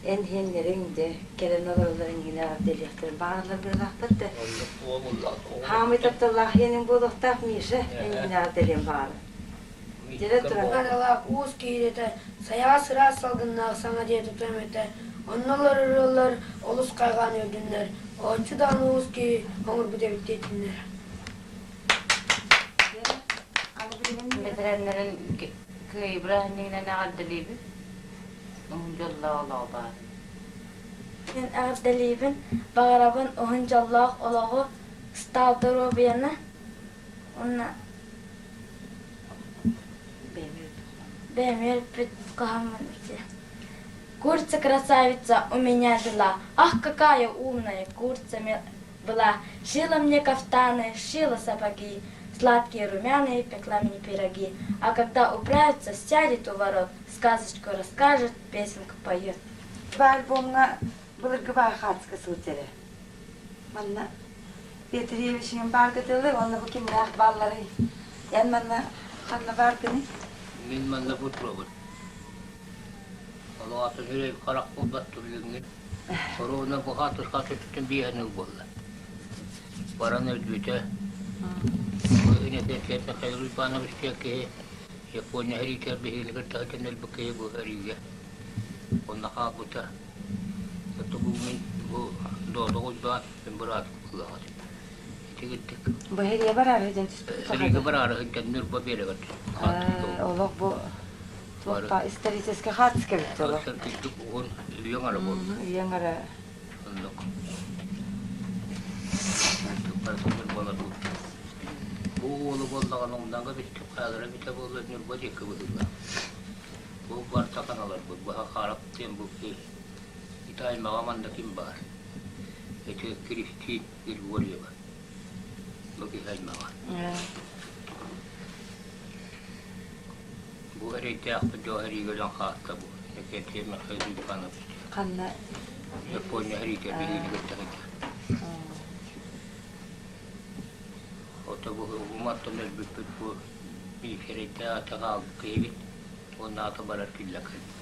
эн иһэннэриҥ дьэ кэлэн олороллор эйигин эҕэрдэлиэхтэрин баҕараллар быһыылаахтар да. Хаамый тапталлаах иэниҥ буолуохтаах Миша эйигин эҕэрдэлиэн баҕарар. Дьэрэ туран. Аралаах уус киһитэ сайаҕас ыраас салгыннаах саҥа дьиэ тутуом этэ. Онно олорор ыаллар олус хайҕаан үөрдүннэр, оһоччу даҕаны уус киһи оҥорбут эбит диэтиннэр. Бэтэрээннэрин Кыайыы бырааһынньыгынан эҕэрдэлиибин. Уһун дьоллоох олоҕу баҕарабын. Мин эҕэрдэлиибин, баҕарабын уһун дьоллоох олоҕу, ыстаал доруобуйаны уонна бэйэм үөрпүт хаһаммын Курица красавица у меня жила, ах, какая умная курица была, шила мне кафтаны, шила сапоги, сладкие румяные пекла мне пироги, а когда управится, сядет у ворот, сказочку расскажет, песенку поет. Бу альбомҥа Былыргы баар хаацка сылдьара. Манна Петр Ильичиҥ баарга дылы, уонна бу кимнээх баалларый? Эн манна ханна бааргыный? Мин манна бу турабын. Олоҕо үчүгэй харах буолбат билиҥҥи. Хоруона бухаатыска түстүн биэһэн ыл буолла. Баран өлбүтэ. Инэтэ Михаил Иванович диэн киһи Япония сэриитигэр биһигини кытта сылдьан өлбүт киһи бу сэриигэ. Онно хаалбыта. Бу мин бу Доодоҕо Уйбаан мин быраатым кыылаҕа Итигирдик. Бу сэриигэ бараары сылдьан түспүт Сэриигэ бараары сылдьан Ньурба биэрэгэр Олох бу туохха историческай хаартыска эбит олох. Кырдьык уһун үйэҥ ара буолла. Үйэҥ ара. Оннук. Бу уолу буоллаҕына умнаҥа бүттүк хаалара бүтэ буолла Ньурба диэки быһыылаах. Бу барыта ханаларбыт быһа хаарап диэн бу ити аймаҕа манна ким баар? Ити Кристин Григорьева. Бу киһи аймаҕа. Бу эрэйдээхпит дьон сэриигэ өлөн хаалта бу. Экиэтиэ Михаил Иванович. Ханна? Япония сэриитэ биһигини кытта сылдьар. Ото бу уматтан өлбүппүт бу биир эрэйдээх ата хаалбыт киһибит уонна ата барар киллэ кэлбит.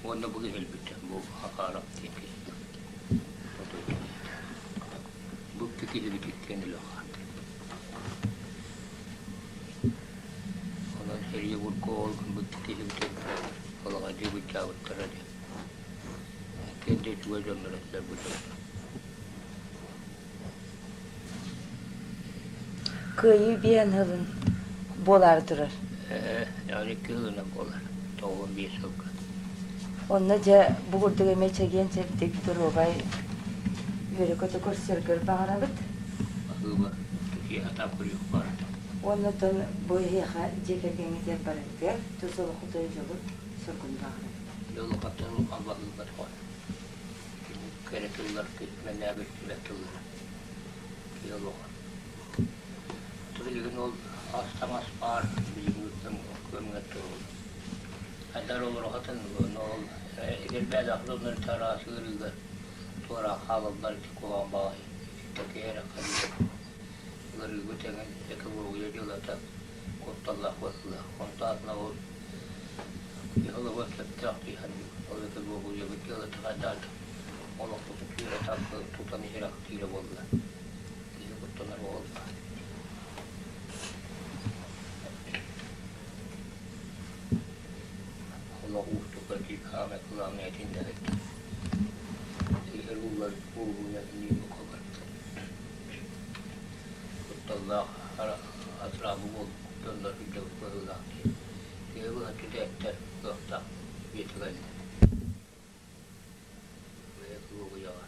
Уонна бу киһи өлбүтэ бу Хахаров диэн киһи. Бу киһибит иккиэн өлө хаалта. Онон сэрии урукку ол гыммыт киһибитин балаҕадыы былдьаабыттара диэн. Иккиэн да үчүгэй дьоннор этилэр бу дьоннор. Кыайыы биэн сылын буолаары турар. Ээ, 12 сылынан буолар. 95 сылга. Онно дьэ бу курдук эмиэ чэгиэн-чэбдик доруобай үөрэ-көтө көрсөргөр баҕарабыт. Баһыыба, киһи атаан көрүөх баарда. Уонна оттон бу эһиэхэ дьиэ кэргэҥҥитигэр барытыгар тус олоххутугар дьолу, соргуну баҕарабыт. Дьолу хаттан улахан баһыыба тоҕо. Кэрэ тыллар мэнээбит түбэт тыллара. Киһи олоҕо. Билигин ол ас-таҥас баар, билигин көмҥө турабыт. Хайдар олоро сатанныбын, ол эдэрбээлээх дьоннор араас ыарыыга туора хаалаллар ити куһаҕан баҕайы. Итинтэ киһи эрэ ханнык ыарыыга тэҥин экология дьыалата кутталлаах быһыылаах. Онтон атына ол киһи олоҕо сөптөөх дии саныыбын. Ол экологиябыт дьыалата хайдаан олохпутун түүрэ тарпы тутан иһэр актыыра буолла. Киһи куттанар буолла. Олох уустук этии хаамай кылаамай этиннэр этэ. Иһэр уулар уулуна иниин букаларда. Кутталлаах атыраабы буолбут дьоннор сылдьабыт быһыылаах дии. Киһи быһа түтээттэр кыахтаах биэтэ кэллэ. Бэйэ кылыгыйаҕа.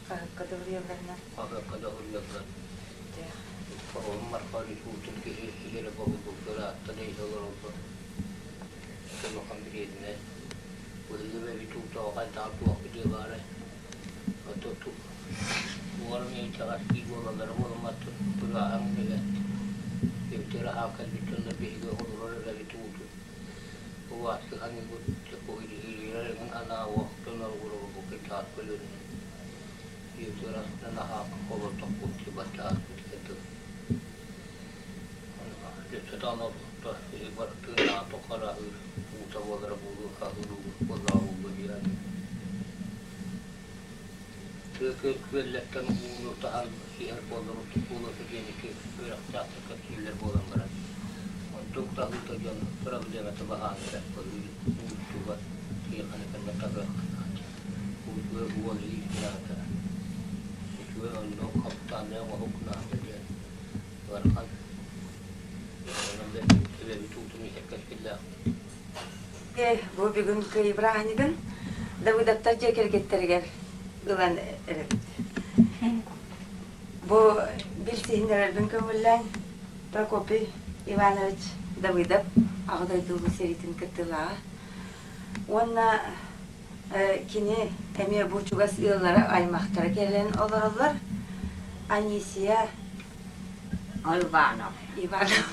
Хаһыкка да уруйалларына. Хаһыкка да уруйаллар. Хоһоон мархари суутун киһи иһэрэ боһуллугар ааттан иһэ олороллор. Улахан бириэдинэ. Быһыгы бэби туутаҕа хайдаҕар туох видео баарай. Ото ту уорун итэҕэс дии буолаллара буоламматтын бырааһаҥ үлэбэт. Эбитэр аһаан кэлбит дьоннор биһиги олорор эбэбит уутун Убаастыһан ылбыт анаа уохтун оргуругу чаас көлүөнэ Ютерасынан аһаак олордохпут баччааспыт кэтил Дьөссөтөөн олохто киһи бартыын тухараһыыр уута буолара буолуо хаһыыр буоллаҕа буолуо диэн Тыа күөллэртэн ууну таһан иһэр буоллубут буолуо диэн ити үөрэхтээхтэр кэпсииллэр буолан баран, онтуҥ таһыыта дьон проблемата баһаан эрэ уустуга тиэхиньикэ кэннэ таһыахха наада. Уутугар уол илии наада. Үчүгэй оннук хапытааннай оҥоһук наада диэн ыарахан. Онон эбэбит уутун иһэр кэскиллээхпит. Бу бүгүн Кыайыы бырааһынньыгын Давыдовтар дьиэ кэргэттэригэр ылан эрэбит. Бу билсиһиннэрэрбин көҥүллээн Прокопий Иванович Давыдов Аҕа дойду Улуу сэриитин кыттыылааҕа уонна кини эмиэ бу чугас ыаллара аймахтара кэлэн олороллор. Анисия Иванов. Иванов.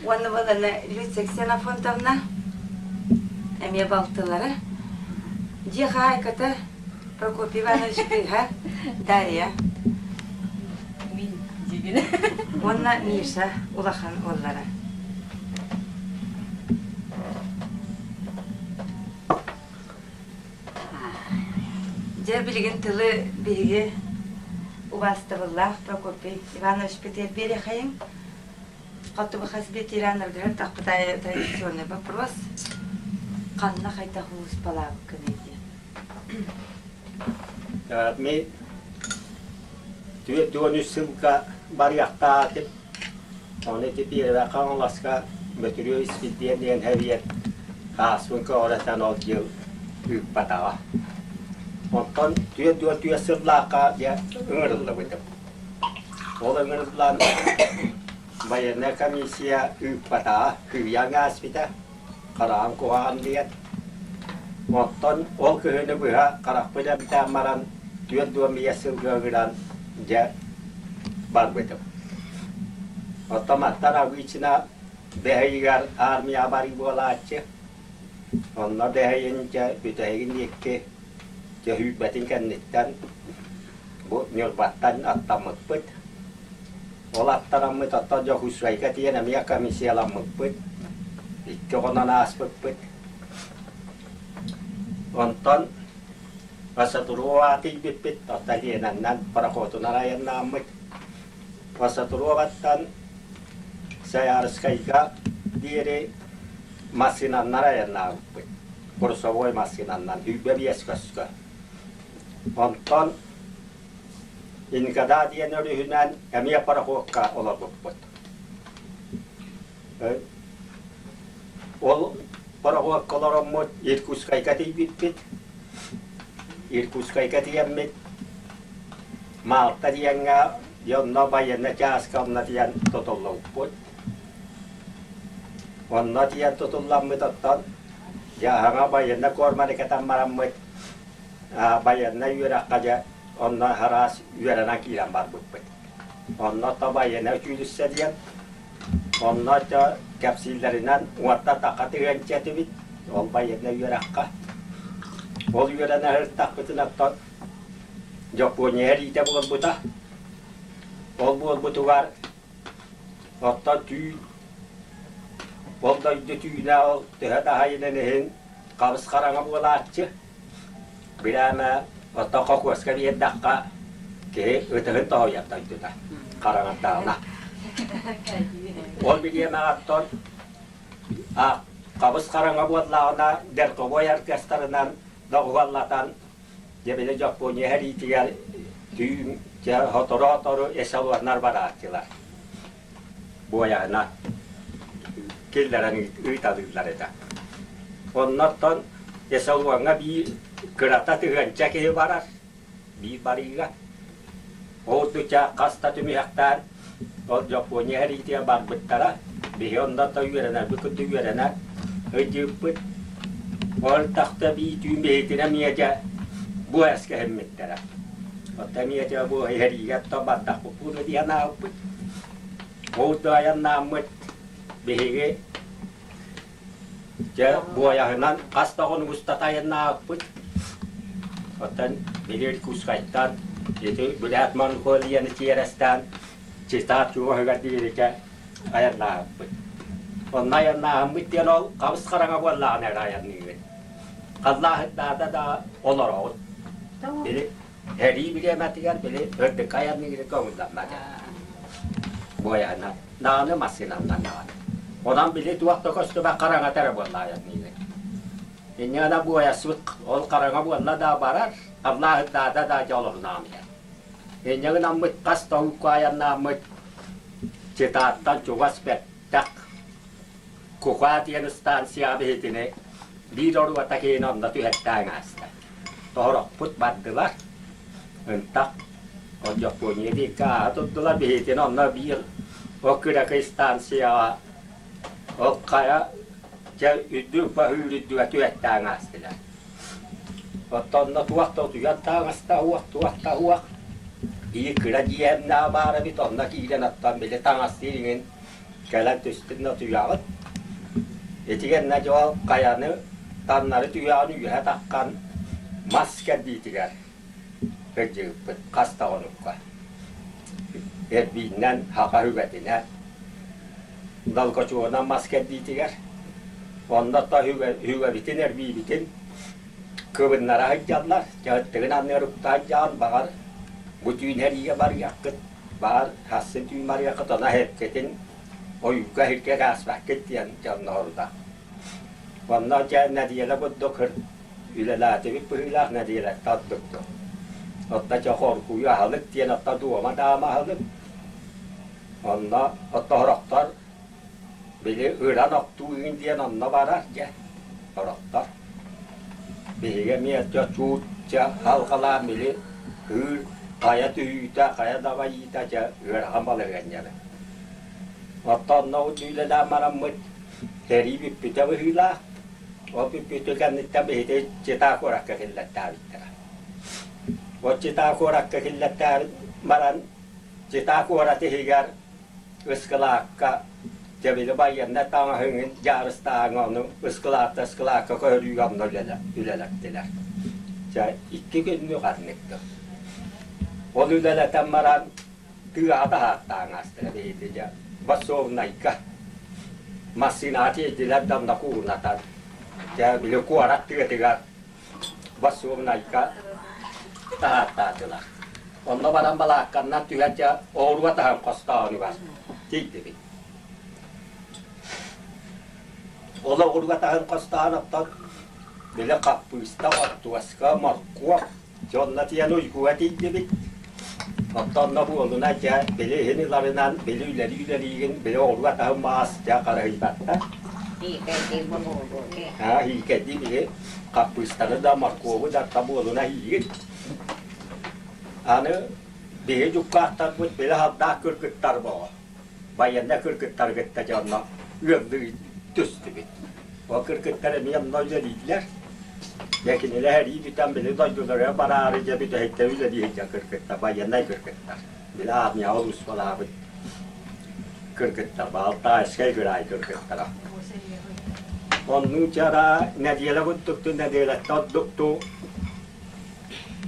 Уонна буолана Люция Ксенофонтовна. эмиэ балтылара. Дьиэ хаһаайката Прокопий Иванович кыыһа Дарья. Мин дьигин. Уонна Миша улахан уоллара. Дьэ билигин тылы биһиги убаастабыллаах Прокопий Иванович биэриэхэйиҥ. Хоту хас ветераннаргар тахпытай традиционный вопрос. Ханна хайдах улууспалаабыккыный диэн. Ми 43 сылга барыахтаатым. Ону ити Первый Хаҥаласка Бөтүрүө Испирдиэн диэн хэбиэр хааспын көҕүрэтэн ол дьыл ыыппатаҕа. Онтон 44 сыллаахха дьэ ыҥырыллыбытым. Ол ыҥырыллан байыаннай комиссия ыыппатаҕа, кыыйан ааспыта, хараҕым куһаҕан диэн. Оттон ол кыһыны быһа харахпын эмтээн баран 45 сылга ыҥыран дьэ барбытым. Оттон мантан обычно бэһ ыйыгар армияҕа барыы буолааччы. Онно бэһ ыйын дьэ бүтэһигин диэки дьөһүйбэтин кэнниттэн Бу Ньурбаттан аттаммыппыт. Ол аттараммыт оттон Дьокуускайга тиийэн эмиэ комиссияламмыппыт. Икки хонон ааспыппыт. Онтон Васатурова тиийбиппит, оттон Ленаннан пароходунан айаннааммыт. Васатуроваттан Саярскайга диэри массыынаннар айаннаабыппыт. Курсовой массыынаннан, 25 көскө. Онтон Ингада диэн өрүһүнэн эмиэ пароходка олорбуппут. Ол пароходка олороммут Иркутскайга тиийбиппит. Иркутскайга тиийэммит Малта диэҥҥэ онно байыаннай чааска онно тиийэн тутуллубуппут. Онно тиийэн тутулламмыт оттон дьааһаҥа байыаннай куорманы кэтэн бараммыт байыаннай үөрэххэ дьэ онно араас үөрэнэн киирэн барбыппыт. Онно то байыаннай училище диэн, онно то кэпсииллэринэн уонта таха тыһыынча этибит ол байыаннай үөрэххэ. Ол үөрэнэ сырыттахпытына оттон Дьоппуоньуйа эриитэ буолбута. Ол буолбутугар оттон түүн ол дойду түүнэ ол төһө да аһайынан иһин хабыс хараҥа буолааччы. Бирээмэ оттон хокуоска биэрдэххэ киһи ытыһын тоһуйар дойдута хараҥардаҕына. Ол бириэмэҕэ оттон хабыс хараҥа буоллаҕына дерковой оркестрынан доҕуһуоллатан дьэ били Дьоппуоньуйа сэриитигэр түүн дьэ сотору-сотору эшелоннар барааччылар. Буойаһына киллэрэн ыыталыыллар этэ. Оннортон эшелоҥҥа биир кырата тыһыынча киһи барар, биир барыыга. Ол дуча хас да түмүһэхтээн ол Дьоппуоньуйа сэриитигэр барбыттара. Биһи онно да үөрэнэрбит курдук үөрэнэн ыйдыыппыт. Ол тахта бии түүн биһитинэ эмиэ дьэ бу эскэһиммиттэрэ. Оттон эмиэ дьэ бу иһэриигэ оттон бардахпыт буолуо диэн аалбыт. Ол да айаннааммыт биһиги Дьэ, буойаһынан хас да хонук устата айаннаабыппыт. Оттон били Иркутскайтан ити Бүрээт Монголияны тиэрэстээн Читаа чугаһыгар диирикэ айаннаабыппыт. Онно айаннааһыммыт диэн ол хабыс хараҥа буоллаҕына эрэ айанныыбыт. Халлааһыттаата да олороҕут. Били Сэрии бириэмэтигэр били үрдүккэ айанныыры көҥүллэммэтэ. Буойаһынан, даҕаны массыынаннан даҕаны. Онон били туох да көстүбэт хараҥата эрэ буолла айанныыры. Инньэ гына буойаспыт ол хараҥа буолла да барар, аллааһыттаата да дьэ олоһунаан иһэр. Инньэ гынаммыт хас да уукка айаннааммыт Читааттан чугас бэттэх Куха диэн станцияҕа биһитини биир оруота киһини онно түһэртээн ааста. Тоһорохпут бардылар. Ынтах ол Дьоппуоньуйа диэки ааһа турдулар. Биһигини онно биир ол кыракый станцияҕа ол хайа дьэ үрдүк баһыыр үрдүгэ түһэттээн аастылар. Оттон онно туох да утуйар таҥаста уох, туох да уох. Биир кыра дьиэмнээх баар эбит, онно киирэн оттон били таҥастыыр иҥин кэлэн түстүн да утуйаҕыт. Итигэннэ дьол хайаны Таннары түгэҕин үөһэ таххан мас кэрдиитигэр сылдьыбыппыт хас да хонукка. Эрбииннэн хаха үгэтинэн, долгочуонан мас кэрдиитигэр, онно то үгэбитин эрбиибитин кыбыннара сылдьаллар, дьаһыттыгын анныгар укта сылдьаҕын, баҕар бу түүн эриигэ барыаххыт, баҕар хассын түүн барыаххыт, онно эһэккитин ойууга иһиргэ ааспаккыт диэн дьоннорута. Онно дьэ нэдиэлэ курдук үлэлээтибит быһыылаах нэдиэлэттэн ордуктук. Отто дьэ хоргуйу аһылык диэн отто дуома даама аһылык. Онно отто сорохтор били ыран охтуу диэн онно барар дьэ сорохтор. Биһиги эмиэ дьэ чуут дьэ халҕалаан били ыыр хайа түһүүтэ, хайа дабайыыта дьэ ыарахан балаһыанньа Оттон онно үлэлээн бараммыт сэрии бүппүтэ быһыылаах. Ол бүппүтүн кэнниттэн биһиги Чита куоракка киллэртээбиттэрэ. Ол Чита куоракка киллэртээбит баран Чита куорат иһигэр ыскылаакка дьэ били байыаннай таҥаһыҥын дьаарыстааҥҥа ону ыскылаатта ыскылаакка көһөрүүгэ онно үлэлэттилэр. Дьэ икки күннүк ханныктыр. Ол үлэлэтэн баран тыаҕа таһааттаан аастара биһиги дьэ бассовнайга массыынаҕа тиэйдилэр да онно куурунатан дьэ били куорат тыатыгар бассовнайга таһааттаатылар. Онно баран балаакканнан түһэн дьэ оҕуруо таһан хостоонугар тиийдибит. Ол оҕуруо таһын хостоон оттон били хаппыыста, хортуоска, моркуоп Дьонно тиийэн уйгуга тиийдибит. Оттон онно буолуна дьэ били иһин ыларынан, били үлэлии-үлэлиигин, били оҕуруо таһым маас дьэ харыһыйбаттар. Аа, иикэйдии били хаппыыстаны да, моркуобу да та буолуна иигин. Аны биһи дьуккаахтарбыт били халдаах кыргыттар боҕо. Байыаннай кыргыттары кытта дьэ онно ыаллыы түстүбүт. Ол кыргыттар эмиэ онно үлэлииллэр. Дьэ кинилэр эрии бүтэн били дойдуларыгар бараары дьэ бүтэһиктэр үлэлии сылдьар кыргыттар, байыаннай кыргыттар. Били армияҕа улууспалаабыт кыргыттар, Балтаайскай кыраай кыргыттара. Оннук дьара нэдиэлэ курдукту нэдиэлэттэн ордукту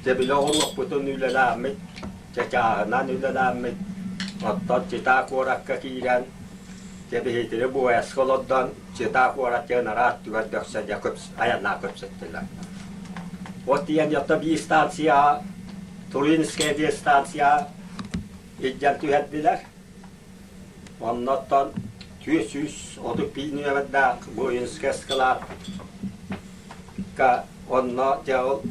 дьэ били оҕуруоппутун үлэлээммит, чачааһынан үлэлээммит, оттон Чита куоракка киирэн дьэ биһитини буойаска олордон Чита куорат диэн араас түгэн дөксө дьэ айаннаа көпсөттүлэр. Ол тиийэн дьэ биир станция Туринская диэн станция илдьэн түһэрдилэр. Оннуттан 431 нүөмэрдээх воинскай ыскылаакка онно дьэ ол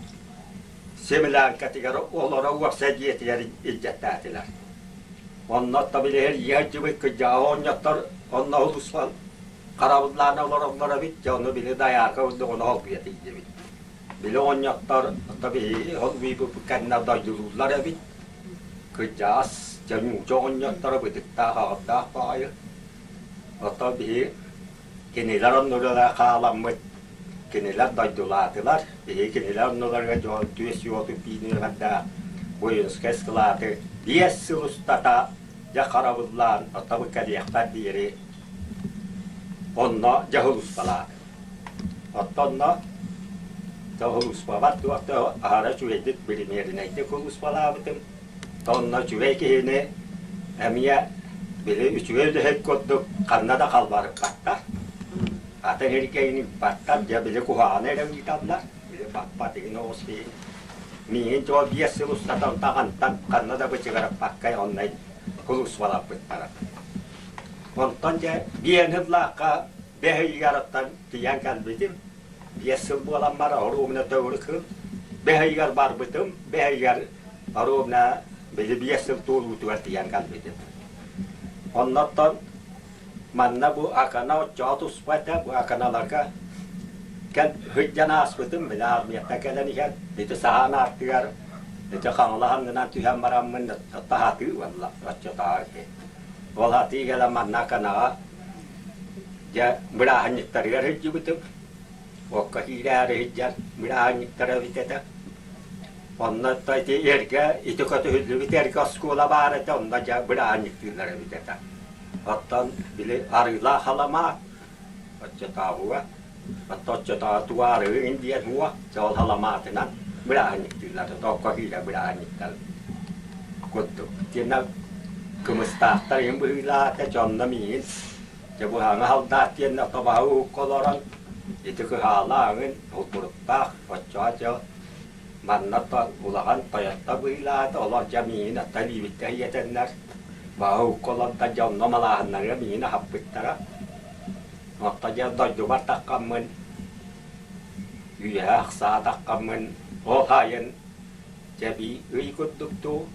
землянкатыгар олоро уопсай дьиэтигэр илдьэттээтилэр. Онно билиһэр ийэ сылдьыбыт кырдьаҕас оҕонньоттор онно улуспан харабыллаан олороллор эбит, дьэ ону били дайаарка курдук ону холбуйа тиийдибит. Били оҕонньоттор ото биһиги холбуйбуппут кэннэ дойдулууллар эбит. Кырдьаҕас дьэ нуучча оҕонньотторо бытыктаах аҕырдаах баҕайы. Ото биһи кинилэр оннулара хааламмыт, кинилэр дойдулаатылар. Биһиги кинилэр оннуларыгар дьон түөс уоту пиинүөҕэрдээх воинскай ыскылааты 5 сыл устата дьэ харабыллаан отобу кэлиэхпэр диэри онно дьаһылыспалаатым. Оттонно сулууспабар туох да аһара үчүгэйдик билимиэринэйдик сулууспалаабытым. Онно үчүгэй киһини эмиэ били үчүгэй үлэһит курдук ханна да халбарыппаттар. Атын эргэйин ыыппаттар, дьэ били куһаҕаны эрэ ыыталлар. Били баппат игин оҕус киһи. Миигин дьол 5 сыл устата онтон ханна да бычыгыраппакка онно сулууспалаппыттара. Онтон дьэ биэни ыллаахха Бэс ыйыгар тиийэн кэлбитим. 5 сыл буолан баран оруобуна төгүрүк сыл. Бэс ыйыгар барбытым. Бэс ыйыгар оруобуна били 5 сыл туолуутугар тиийэн кэлбитим. Оннуттан манна бу Акана оччоҕо туспа этэ. Бу Аканаларга кэл сылдьан ааспытым. Били армияттан кэлэн иһэн ити саһаан аартыгар ити Хаҥалас аннынан түһэн бараммын таһатыы буолла оччотооҕу ити. Ол атыы кэлэн манна Аканаҕа Дьэ, бырааһынньыктарыгар сылдьыбытым. Окко киирээри сылдьар бырааһынньыктара эбит этэ. Онно ити эргэ, ити көтүһүллүбүт эргэ оскуола баар этэ, онно дьэ бырааһынньыктыыллар эбит этэ. Оттон били арыылаах аламаат оччотооҕуга. Оттон оччотооҕу тугаарыгын диэн уо, ол халамаатынан бырааһынньыктыыллар, тоокко киирэр бырааһынньыктар курдук. Итиэннэ кымыстаахтар иһин быһыылаата, дьонно миигин дьэ бу саҥа халдаат диэннэ тобаһы уһукка олорон ити кыһаалааҥын холбуруктаах оччоҕо дьэ манна улахан тойотто быһыылаата, олор дьэ миигин атта илиибиттэ ийэтэннэр баһы уһукка олордо дьэ онно малааһыннарыгар миигин аһаппыттара. Оттон дьэ дойдубар таххаммын, үөһэ ахсаатаххаммын, ол аайын дьэ бии ый курдук дуу,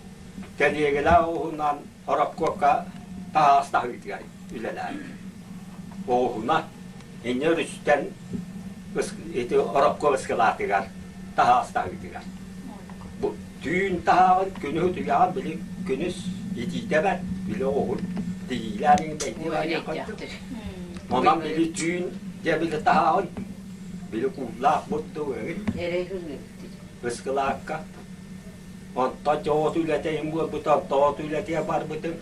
тэлиэгэлээх уһунан Ороккуокка таһаҕас таһыытыгар үлэлээбит. Оҕуһуна инньэ өрүстэн ити Ороккуо ыскылаатыгар таһаҕас таһыытыгар. Бу түүн таһааҕын күнүһү утуйаҕын били күнүс итиитэ бэрт, били оҕуһун тигиилээн иҥин бэйдиэ барыаххын. Онон били түүн дьэ били таһааҕын били кууллаах бурдук эҥин ыскылаакка. Онтон дьэ от үлэтэ иһин буолбута, онтон от үлэтигэр барбытым.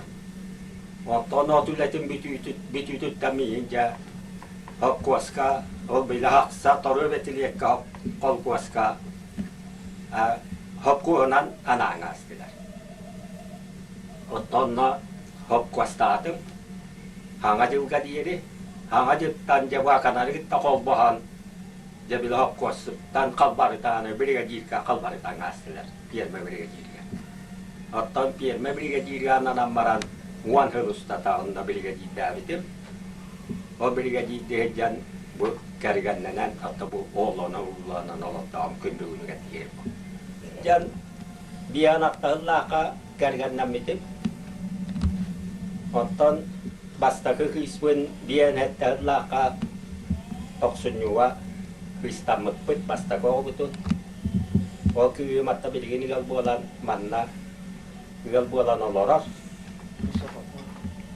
Онтон от үлэтин бүтүүтүттэн миигин дьэ холкуоска, ол били ахса торуо бэтилиэккэ холкуоска холкуоһунан анаан аастылар. Оттон онно холкуостаатым. Хаҥа дьылга диэри. Хаҥа дьылтан дьэ бааканары кытта холбоһон дьэ били холкуоссуттан халбарытааны биригэдьииргэ халбарытан аастылар пиэрмэ биригэдьииргэ. Оттон пиэрмэ биригэдьииргэ ананан баран 10 сыл устата онно биригэдьиирдээбитим. Ол биригэдьиирдии сылдьан бу кэргэннэнэн, оттон бу оҕолоно-урууланан олордоҕум күн бүгүнүгэр диэри. Дьон биээн аттаһыллаахха кэргэннэммитим. Оттон бастакы кыыспын биээн эттэһыллаахха тохсунньуга кыыстаммыппыт бастакы оҕобутун. Ол кыыһым атта билигин ыал буолан манна ыал буолан олорор.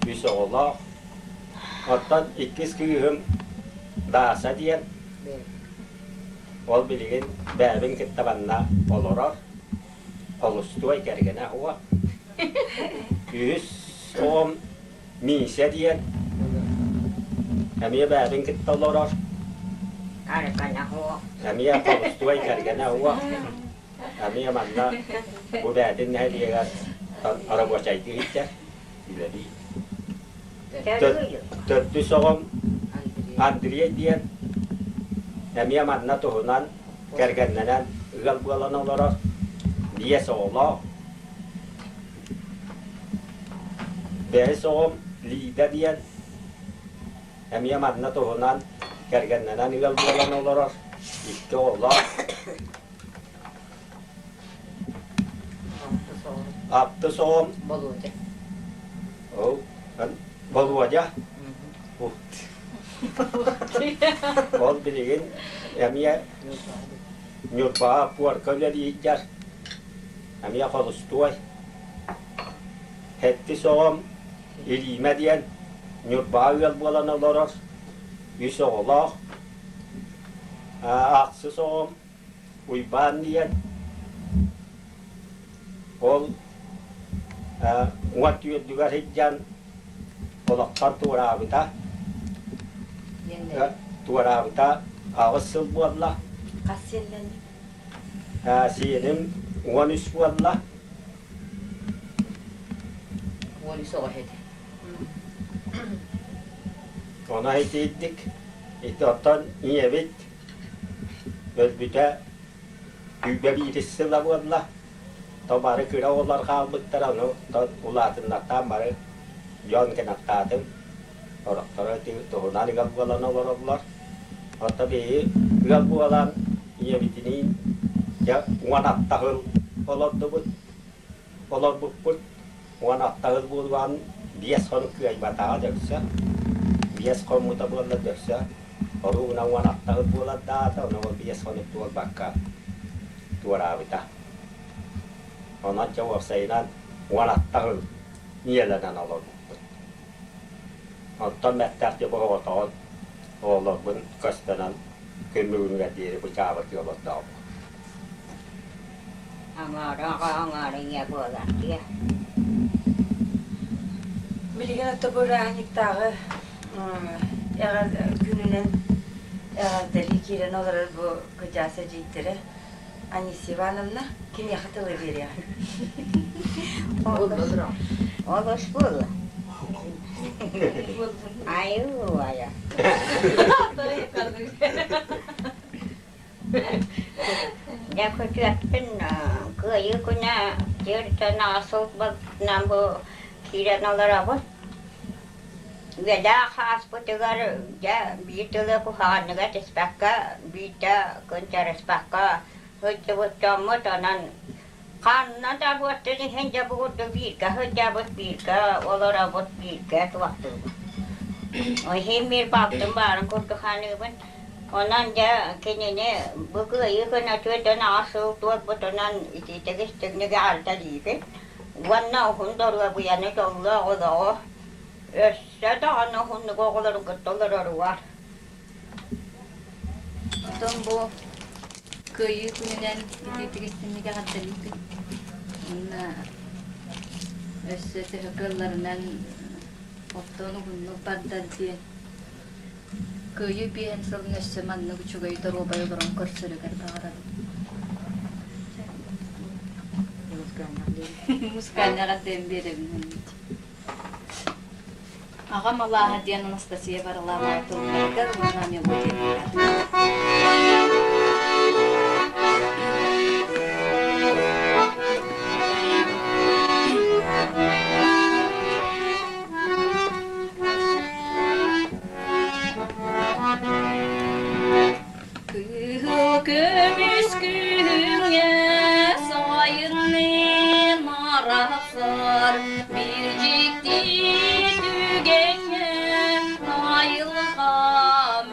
Үс оҕолоох. Оттон иккис кыыһым Дааса диэн. Ол билигин бэйэбин кытта манна олорор. Холустуой кэргэнэ уо. Үһүс оҕом Миисэ диэн. Эмиэ бэйэбин кытта олорор. Эмиэ холустуой кэргэнэ уо. Эмиэ манна бу бэйэтин нэһилиэгэр рабочайдыы иһиттэр, үлэлиир. Төрдүс оҕом Андрей диэн эмиэ манна туһунан кэргэннэнэн ыал буолан олорор, биэс оҕолоох. Бэһис оҕом Лида диэн эмиэ манна туһунан кэргэннэнэн ыал буолан олорор, икки оҕолоох. Алтыс оҕом Болуодьа. Ол Болуодьа. Ол билигин эмиэ Ньурбаҕа пуорка үлэлиир эмиэ холустуой. Сэттис оҕом Илиимэ диэн Ньурбаҕа ыал буолан олорор, үс оҕолоох. Ахсыс оҕом Уйбаан диэн ол уҥа түөрдүгэр сылдьан олохтон туораабыта. Туораабыта аҕыс сыл буолла. Хас сиэннэнниҥ? Сиэним 13 буолла. 13 оҕо этэ. Ону итиирдик. Ити оттон ийэбит Өлбүтэ күүбэ биирис сыла буолла. То бары кыра оҕолор хаалбыттара, ону улаатыннартаан бары дьон кынаттаатым. Сорохторо ити туһунан ыал буолан олороллор. Оттон биһиги ыал буолан ийэбитиниин дьэ 16 сыл олордубут. Олорбуппут 16 сыл буолуон биэс хонук кыайбатаҕа дөксө. Биэс хоммута буолла дөксө. Оруобуна 16 сыл буолар даата, ону ол биэс хонук туолбакка туораабыта. Онон дьэ уопсайынан 16 сыл ийэлэнэн олорбуппут. Онтон бэртээх дьэ оҕотоҕун оҕолорбун көстөнөн күн бүгүнүгэр диэри бу чаабытыы олордоҕум. Аҥаара аҥаара ийэ буолар дии. Билигин ото бырааһынньыктааҕы эҕэр күнүнэн Эҕэрдэлии киирэн олорор бу кыдьаас эдьиийдэрэ Анисия Ивановна кимиэхэ тылы биэриэҕин? Олус буолла. Айуу айа. Дьэ күтүөппүн кыайыы күнэ түөртэн аҕыс бу киирэн олоробут. Үөдээх ааспытыгар дьэ биир тылы куһаҕанныга түспэккэ, биирдэ кынчарыспакка сылдьыбыт дьоммут онон ханна да буортун иһин дьэ бу курдук бииргэ сылдьабыт, бииргэ олоробут, бииргэ туохтуубут. Иһин биир балтым баарын курдук саныыбын. Онон дьэ кинини бу кыайыы күнэ 48 сыл туолбутунан итиитик истиҥник эҕэрдэлиибин уонна уһун доруобуйаны дьоллоох олоҕу өссө даҕаны уһуннук оҕолорун кытта олороругар. Оттон бу Кыайыы күнүнэн итиитик истиҥник эҕэрдэлиибин. Уонна өссө төһө кыалларынан оттон уһуннук бардар диэн Кыайыы биэһин сылын өссө маннык үчүгэй доруобай олорон көрсөрүгэр баҕарабын. Музыкальный эҕэрдэм биэрэбин. Аҕам алааһа диэн Анастасия Варламова тылларыгар уонна мелодиятыгар. Кыһыл көмүс күһүҥҥэ сайыннын арахсар биир дьикти түгэҥҥэ айылҕа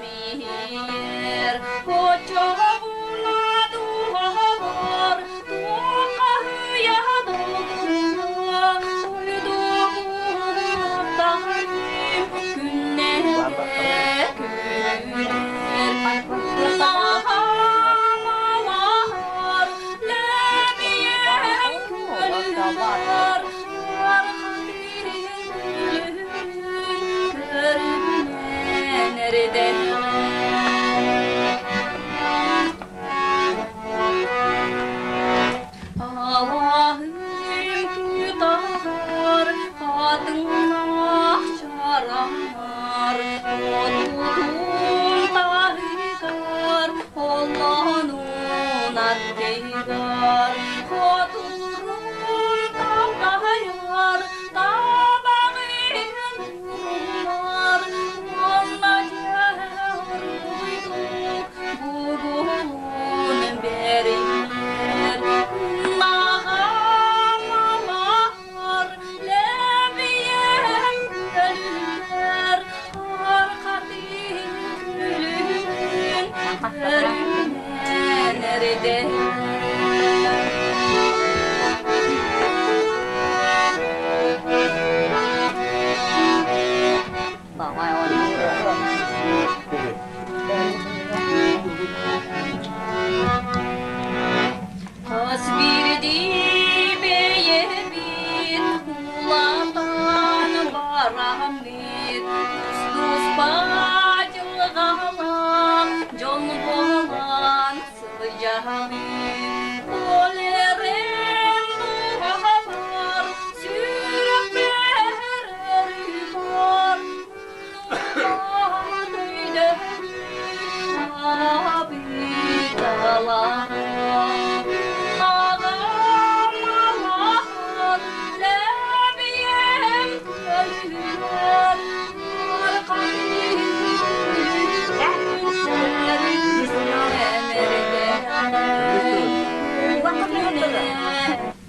миһийэр оччоҕуна дууһабар туоххаһыйа долгуйа уйдугуттаҕым күннэргэ Алаһым хатыҥнаах чараҥар Отутун таһыгар оллоонун аттыгар Хотурун таптайар табаҕын урумар Уонна дьэ бугулун бэринэр Наҕамалар лэбийэн көлүлэр архатын күлүгүн көрүнэн эрдэ. Хас биирдии бэйэбит улаатан бараммыт тус-туспа дьылҕалаах дьон буолан сылдьаһабыт. Ол эрэн дууһабар сүрэхпэр өрүү баар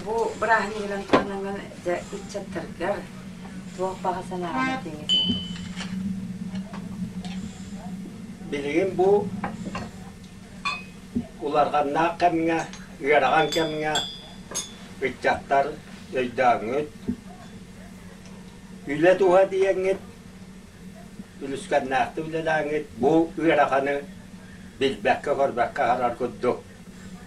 Бу бырааһынньыгынан туһанаҥҥын дьэ ыччаттаргар Туох баҕа санааҕын этиэҥ этэй? Билигин бу уларҕаннаах кэмҥэ, ыарахан кэмҥэ ыччаттар өйдөөҥҥүт, үлэ туһа диэҥҥит, үлүскэннээхтик үлэлээҥҥит бу ыараханы билбэккэ-көрбөккө аһарар курдук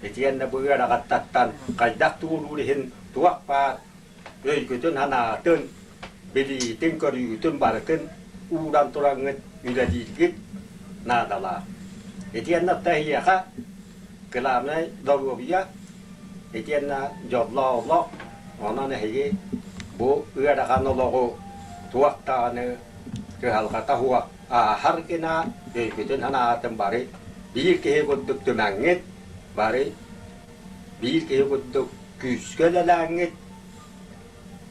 итиэннэ бу ыарахаттартан хайдах туоруур иһин туох баар өйгүтүн-санаатын, билиитин-көрүүгүтүн барытын ууран тураҥҥыт үлэлииргит наадалаах. Итиэннэ эһиэхэ кылаабынай доруобуйа, итиэннэ дьоллоох олох, онон эһиги бу ыарахан олоҕу туох даҕаны кыһалҕата суох ааһар гына өйгүтүн-санаатын бары биир киһи курдук түмэҥҥит, бары биир киһи курдук күүскэ үлэлээҥҥит,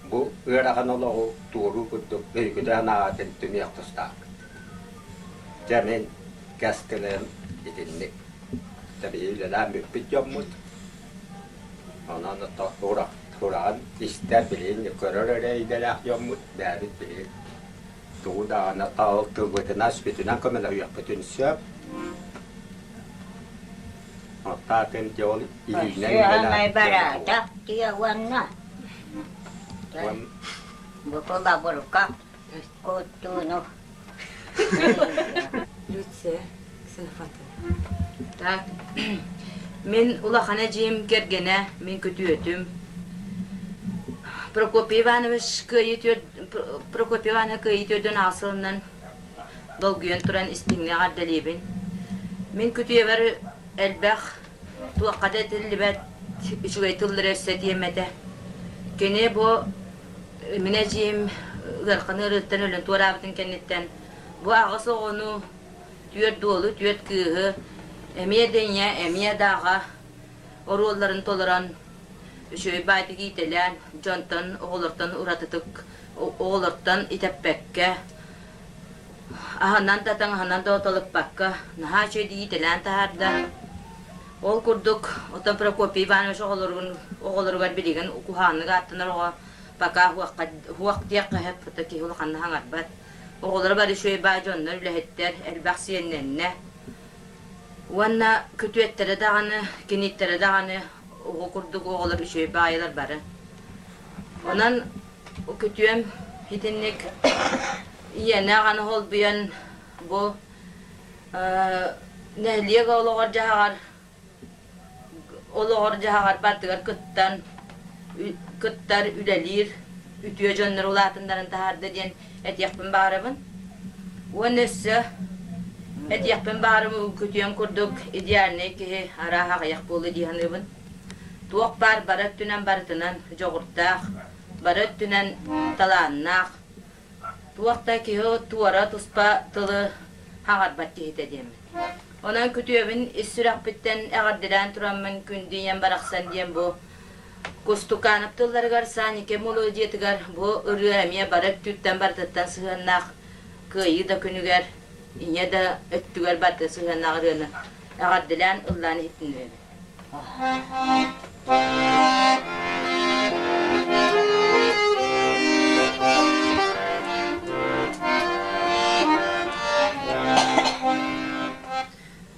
бу ыарахан олоҕу туоруу курдук өйгүтүн-санаатын түмүөх тустаахпыт. Дьэ мин кэс тылым итинник. Тэбиһи үлэлээн бүппүт дьоммут. Онон тураҕын истэр, билигин көрөр эрэ идэлээх дьоммут, бэйэбит билигин тугу даҕаны тылбытынан, өспүтүнэн көмөлөһүөхпүтүн сөп. Оттаатын дьэ ол илиинэн Сыһамай бараата тиэ уонна букулабурка куттууну Люция Ксенофонтовна. Так, мин улахан эдьиийим кэргэнэ, мин күтүөтүм. Прокопий Иванович кыайыы түөрт Прокопий Иванович кыайыы түөрдүн аҕыс сылынан долгуйан туран истиҥҥэ эҕэрдэлиибин. Мин күтүөбэр элбэх туохха да этиллибэт үчүгэй тыллары өссө этиэм этэ. Кини бу мин эдьиийим ыарахан ыарыыттан өлөн туораабытын кэнниттэн бу аҕыс оҕону, түөрт уолу, түөрт кыыһы эмиэ да ийэ, эмиэ да аҕа оруолларын толорон үчүгэй баайдык иитэлээн, дьонтон, оҕолортон уратытык оҕолортон итэппэккэ, аһынан да таҥаһынан да уталыппакка наһаа үчүгэйдик иитэлээн таһаарда. Ол курдук, оттон Прокопий Иванович оҕолорун оҕолоругар билигин куһаҕаннык ааттанар оҕо пока хуох диэххэ сөп, ото киһи улаханнык хаҥарбат. Оҕолоро бары үчүгэй баай дьоннор, үлэһиттэр, элбэх сиэннэннэ. Уонна күтүөттэрэ даҕаны, кинииттэрэ даҕаны оҕо курдук оҕолор үчүгэй баайылар бары. Онон күтүөм итинник ийэни аҕаны холбуйан бу нэһилиэк олоҕор-дьаһаҕар олоҕор-дьаһаҕар барытыгар кыттан кыттар, үлэлиир үтүө дьоннор улаатыннаран таһаарда диэн этиэхпин баҕарабын. Уонна өссө этиэхпин баҕарабын күтүөм курдук идеальнай киһи арааһа аҕыйах буолуо дии саныыбын. Туох баар бары өттүнэн барытынан дьоҕурдаах, бары өттүнэн талааннаах, туох да киһи туора туспа тылы хаҥарбат киһитэ диэммин. Онон күтүөбүн ис сүрэхпиттэн эҕэрдэлээн тураммын күндү ийэм барахсан диэн бу Кустукаанап тылларыгар Санике мелодиятыгар бу ырыа эмиэ бары өттүттэн барытыттан сыһыаннаах Кыайыы да күнүгэр, ийэ да өттүгэр барыта сыһыаннаах ырыаны эҕэрдэлээн ыллаан иһитиннэрэбин.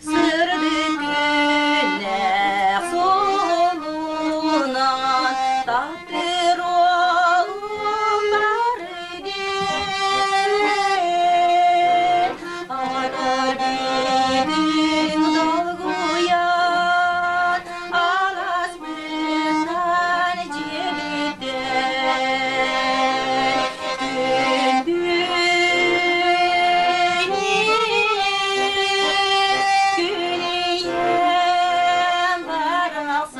Сырдык күннээх суолунан таптыыр уолум бары диэн Ата-биитин долгуйан алаас быыстан дьиэбиттэн Күн ийэм барахсан.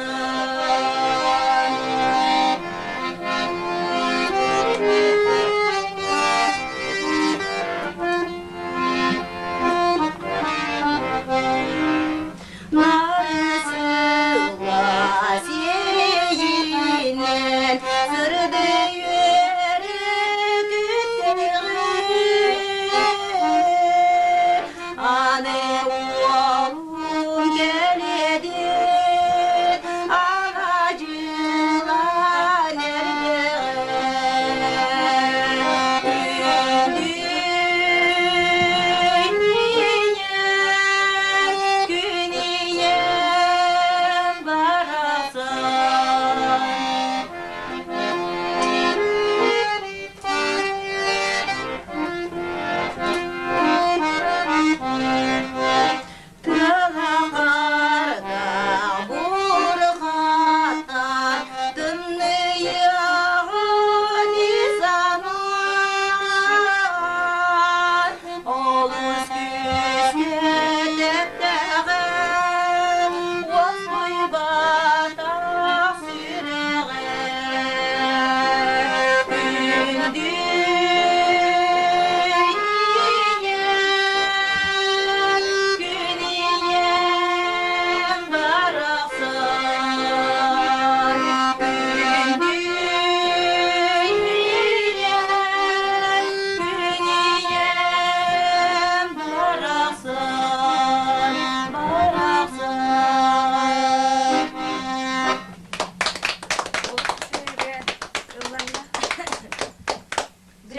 Нарысыла сиэйинэн сырдыы үөрү Аны уолум кэлиэдин аҕа-дьылан Күн ийэм барахсан.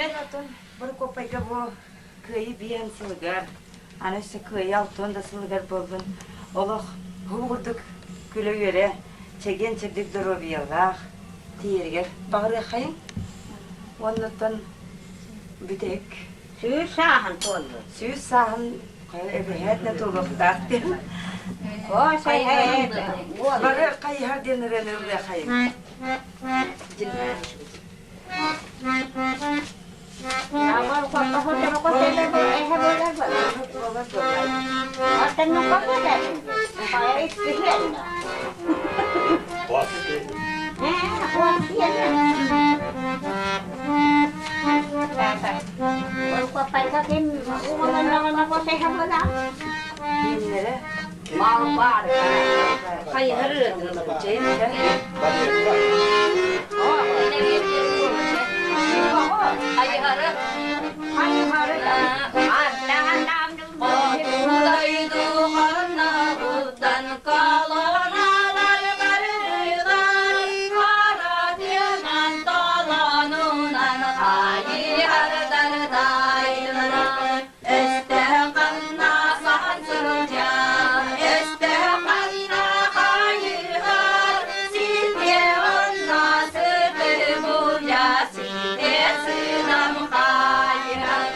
Атын Борокуоппайга бу Кыайыы биэн сылыгар, аны өссө Кыайыы алтыан да сылыгар буоллун, олох бу курдук күлэ-үөрэ, чэгиэн-чэбдик доруобуйалаах тиийэригэр баҕарыаххайыҥ. Уоннаттан бүтэһик Сүүс сааһын туоллун. Сүүс сааһын эбэһээт да туолуохтаах диэн. Бары хайыһар диэн ырыаны ыллыаххайыҥ. Хайыһар ырыатын Хайыһары Хоту дойду колонналар барылар Харатынан толонунан хайыһардар тайдылар Өстөөх-ханна саһан сылдьар, өстөөх-ханна хайыһар, сиргэ онно сытымуйа, сиргэ сынам хайыһар.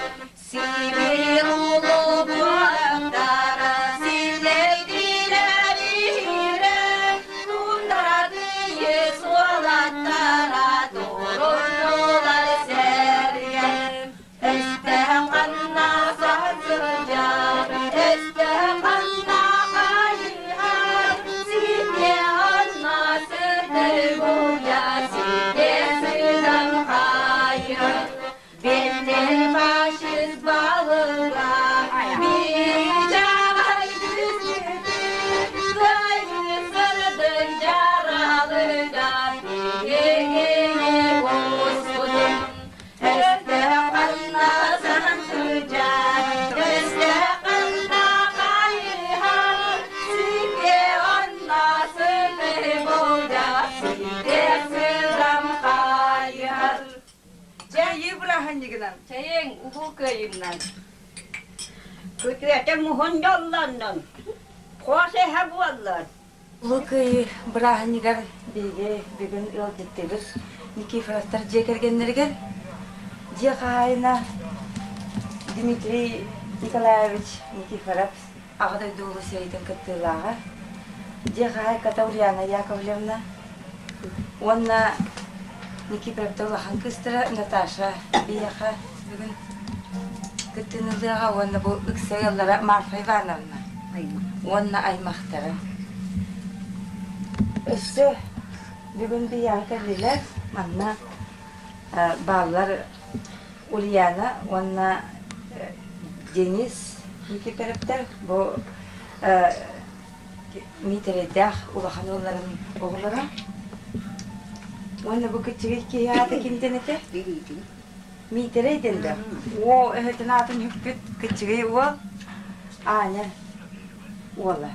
Сибиир улуу куораттара силлэйдилэр иһирэн, тундратыйы суолаттара туруннулар сэргэн. Өстөөх ханна саһан сылдьар, өстөөх ханна хайыһар, сиргэ онно сырдыгуйа, сиргэ сыдан хайыһар. Беттен фашист балыга, мичаҕай күстүтүн, кыайыы сырдык дьаралыга, биһигини кууспутун. Өстөөх-ханна саһан сылдьар, өстөөх-ханна хайыһар, сиргэ онно сытыы булдьа, сиргэ сырам хайыһар. Чэйи бырааһынньыгынан, Чэйиҥ, улуу кыайыынан. Күтүөтэ муһун дьоллоннун, хос эһэ буоллун. Улуу Кыайыы бырааһынньыгар биһиги бүгүн ыалдьыттыыбыт Никифоровтар дьиэ кэргэннэригэр дьиэ хаһаайына Дмитрий Николаевич Никифоров Аҕа дойду Улуу сэриитин кыттыылааҕа, дьиэ хаһаайката Ульяна Яковлевна уонна Никифоровтар улахан кыыстара Наташа биһиэхэ бүгүн кыттыыны ылыаҕа уонна бу ыкса ыаллара Марфа Ивановна уонна аймахтара. Өссө бүгүн биһиэхэ кэллилэр. Манна бааллар Ульяна уонна Денис Никифоровтар бу Миитэрэйдээх улахан уолларын оҕолоро. Уонна бу кыччыгый киһи аата кимтэн этэ? Миитэрэй диэн да уол өһөтүн аатын үкпүт кыччыгый уол Аня уола.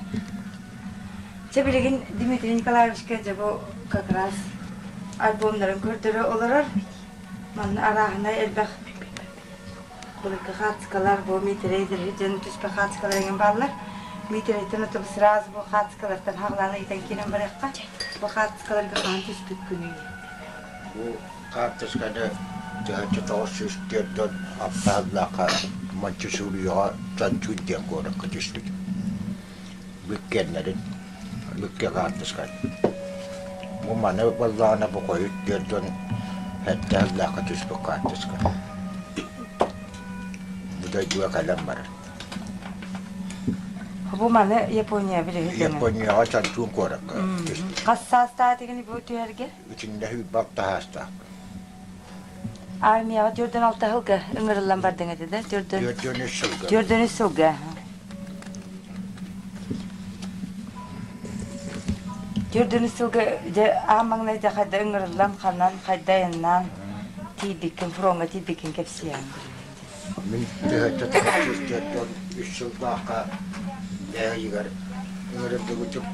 Чэ билигин Дмитрий Николаевичка дьэ бу как раз альбомнарын көрдөрө олорор. Манна арааһынай элбэх былыргы хаацкалар бу Миитэрэй диэн түспэ хаацкалар эҥин бааллар. Миитэрэйтэн оту сразу бу хаацкалартан хаҕлаан ыйтан киирэн барыахха. Бу хаацкаларга хаһан түспүт күнүй? Бу хаартысканы 1904 аптаһыллаахха Манчысуруйаҕа Чанчуун диэн куоракка түспүт. Бүккэннэрин бүккэ хаартыска. Бу маны буоллаҕына бу хойут түөрт сэттэ түспүт хаартыска. Бу дойдуга кэлэн барар. Бу маны Япония билиһи Японияҕа Чанчуун куоракка түспүт. Хас саастаатыгын бу түһэргэ? Итиннэ сүүрбэ таһаастаахпын. Армияҕа төрдөн алта сылга ыҥырыллан бардыҥ этэ да? Төрдөн Төрдөн үс сылга. Төрдөн үс сылга. Төрдөн үс сылга дьэ аан маҥнай да хайда ыҥырыллан ханан хайда айаннаан тиийбиккин фроҥҥа тиийбиккин кэпсиэҕиҥ. Мин төһөттө төрдөн үс сыллаахха ыйыгар ыҥырыллыбытым.